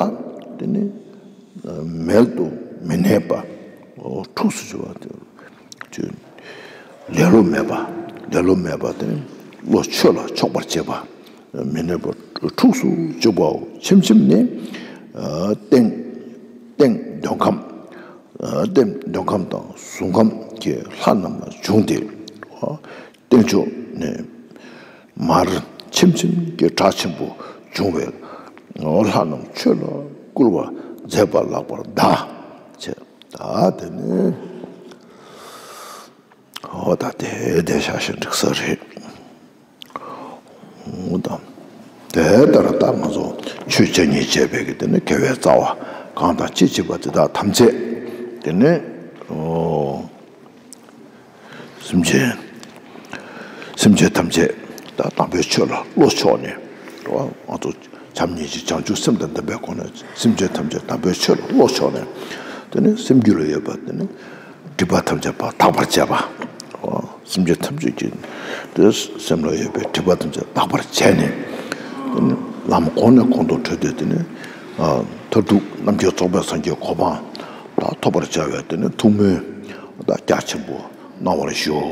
དེ་ནི་མལ་དུ་མི་གནས་པ། ཁྲུགས་སུ་ཆུད་པ་དེ། ཆོས། ལེ་ལོ་མེད་པ། ལེ་ལོ་མེད་པ་དེ་ནི་བློ་ཆོས་ལ་ཕྱོགས་པར་བྱེད་པ། མི་གནས་པ་ཁྲུགས་སུ་ཆུད་པའོ། ཆེམ་ཆེམ་ནི། སྟེང་། སྟེང་འདོད་ཁམས། སྟེང་འདོད་ཁམས་དང་གཟུགས་ཁམས་ཀྱི་ལྷ་རྣམས་ལ་བྱུང་སྟེ། སྟེང་ཕྱོགས་ནས་མར་ཆེམ་ཆེམ་གྱི་གྲགས་ཆེན་པོ་བྱུང་བས། ལྷ་རྣམས་ཆོས་ལ་བསྐུལ་བ་མཛད་པ་ལགས་པར་གདའ། ཅེས། ད་དེ་ནི། འོ་ད་དེ་དེ་ཤ་ཞེ་འགྲིག་ས་རེད། འོ་ད། དེ་ལྟར་ད་ང་ཚོ་ཆོས་བཅའ་གཉིས་བཅས་པའི་གི་དེ་ནི་དགེ་བའི་རྩ་བ་གང་དང་ཅི་བྱེད་པ་དེ་དག་ཐམས་ཅད། དེ་ནི། འོ། སེམས་ཅན། སེམས་ཅན་ཐམས་ཅད་ད་དམ་པའི་ཆོས་ལ་བློ་ཕྱོགས་ནས། ང་ཚོ་བྱམས་སྙིང་རྗེ་བྱང་ཆུབ་སེམས་དང་ལྡན་པའི་སྒོ་ནས་སེམས་ཅན་ཐམས་ཅད་དམ་པའི་ཆོས་ལ་བློ་ཕྱོགས་ནས། དེ་ནི་སེམས་རྒྱུད་ལ་ཡོད་པ་དེ་ནི་སྒྲིབ་པ་ཐམས་ཅད་པ་དག་པར་བྱས་པ། སེམས་ཅན་ཐམས་ཅད་ཀྱི་དེ་སེམས་ལ་ཡོད་པའི་སྒྲིབ་པ་ཐམས་ཅད་དག་པར་བྱས་ནས། དེ་ནི་ལམ་གོང་ནས་གོང་དུ་བགྲོད་དེ། དེ་ནི་མཐར་ཐུག་རྣམ་མཁྱེན་རྫོགས་པའི་སངས་རྒྱས་གོ་འཕང་ད་ཐོབ་པར་བྱ་བའི་དེ་ནི་ཐུགས་སྨོན་ད་རྒྱ་ཆེན་པོ་གནང་བར་ཞུ།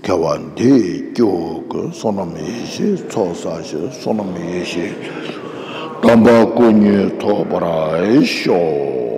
དགེ་བ་འདི་ཡིས་སྐྱེ་བོ་ཀུན། བསོད་ནམས་ཡེ་ཤེས་ཚོགས་བསགས་ཤིང་། བསོད་ནམས་ཡེ་ཤེས་དམ་པ་སྐུ་གཉིས་ཐོབ་པར་ཤོག།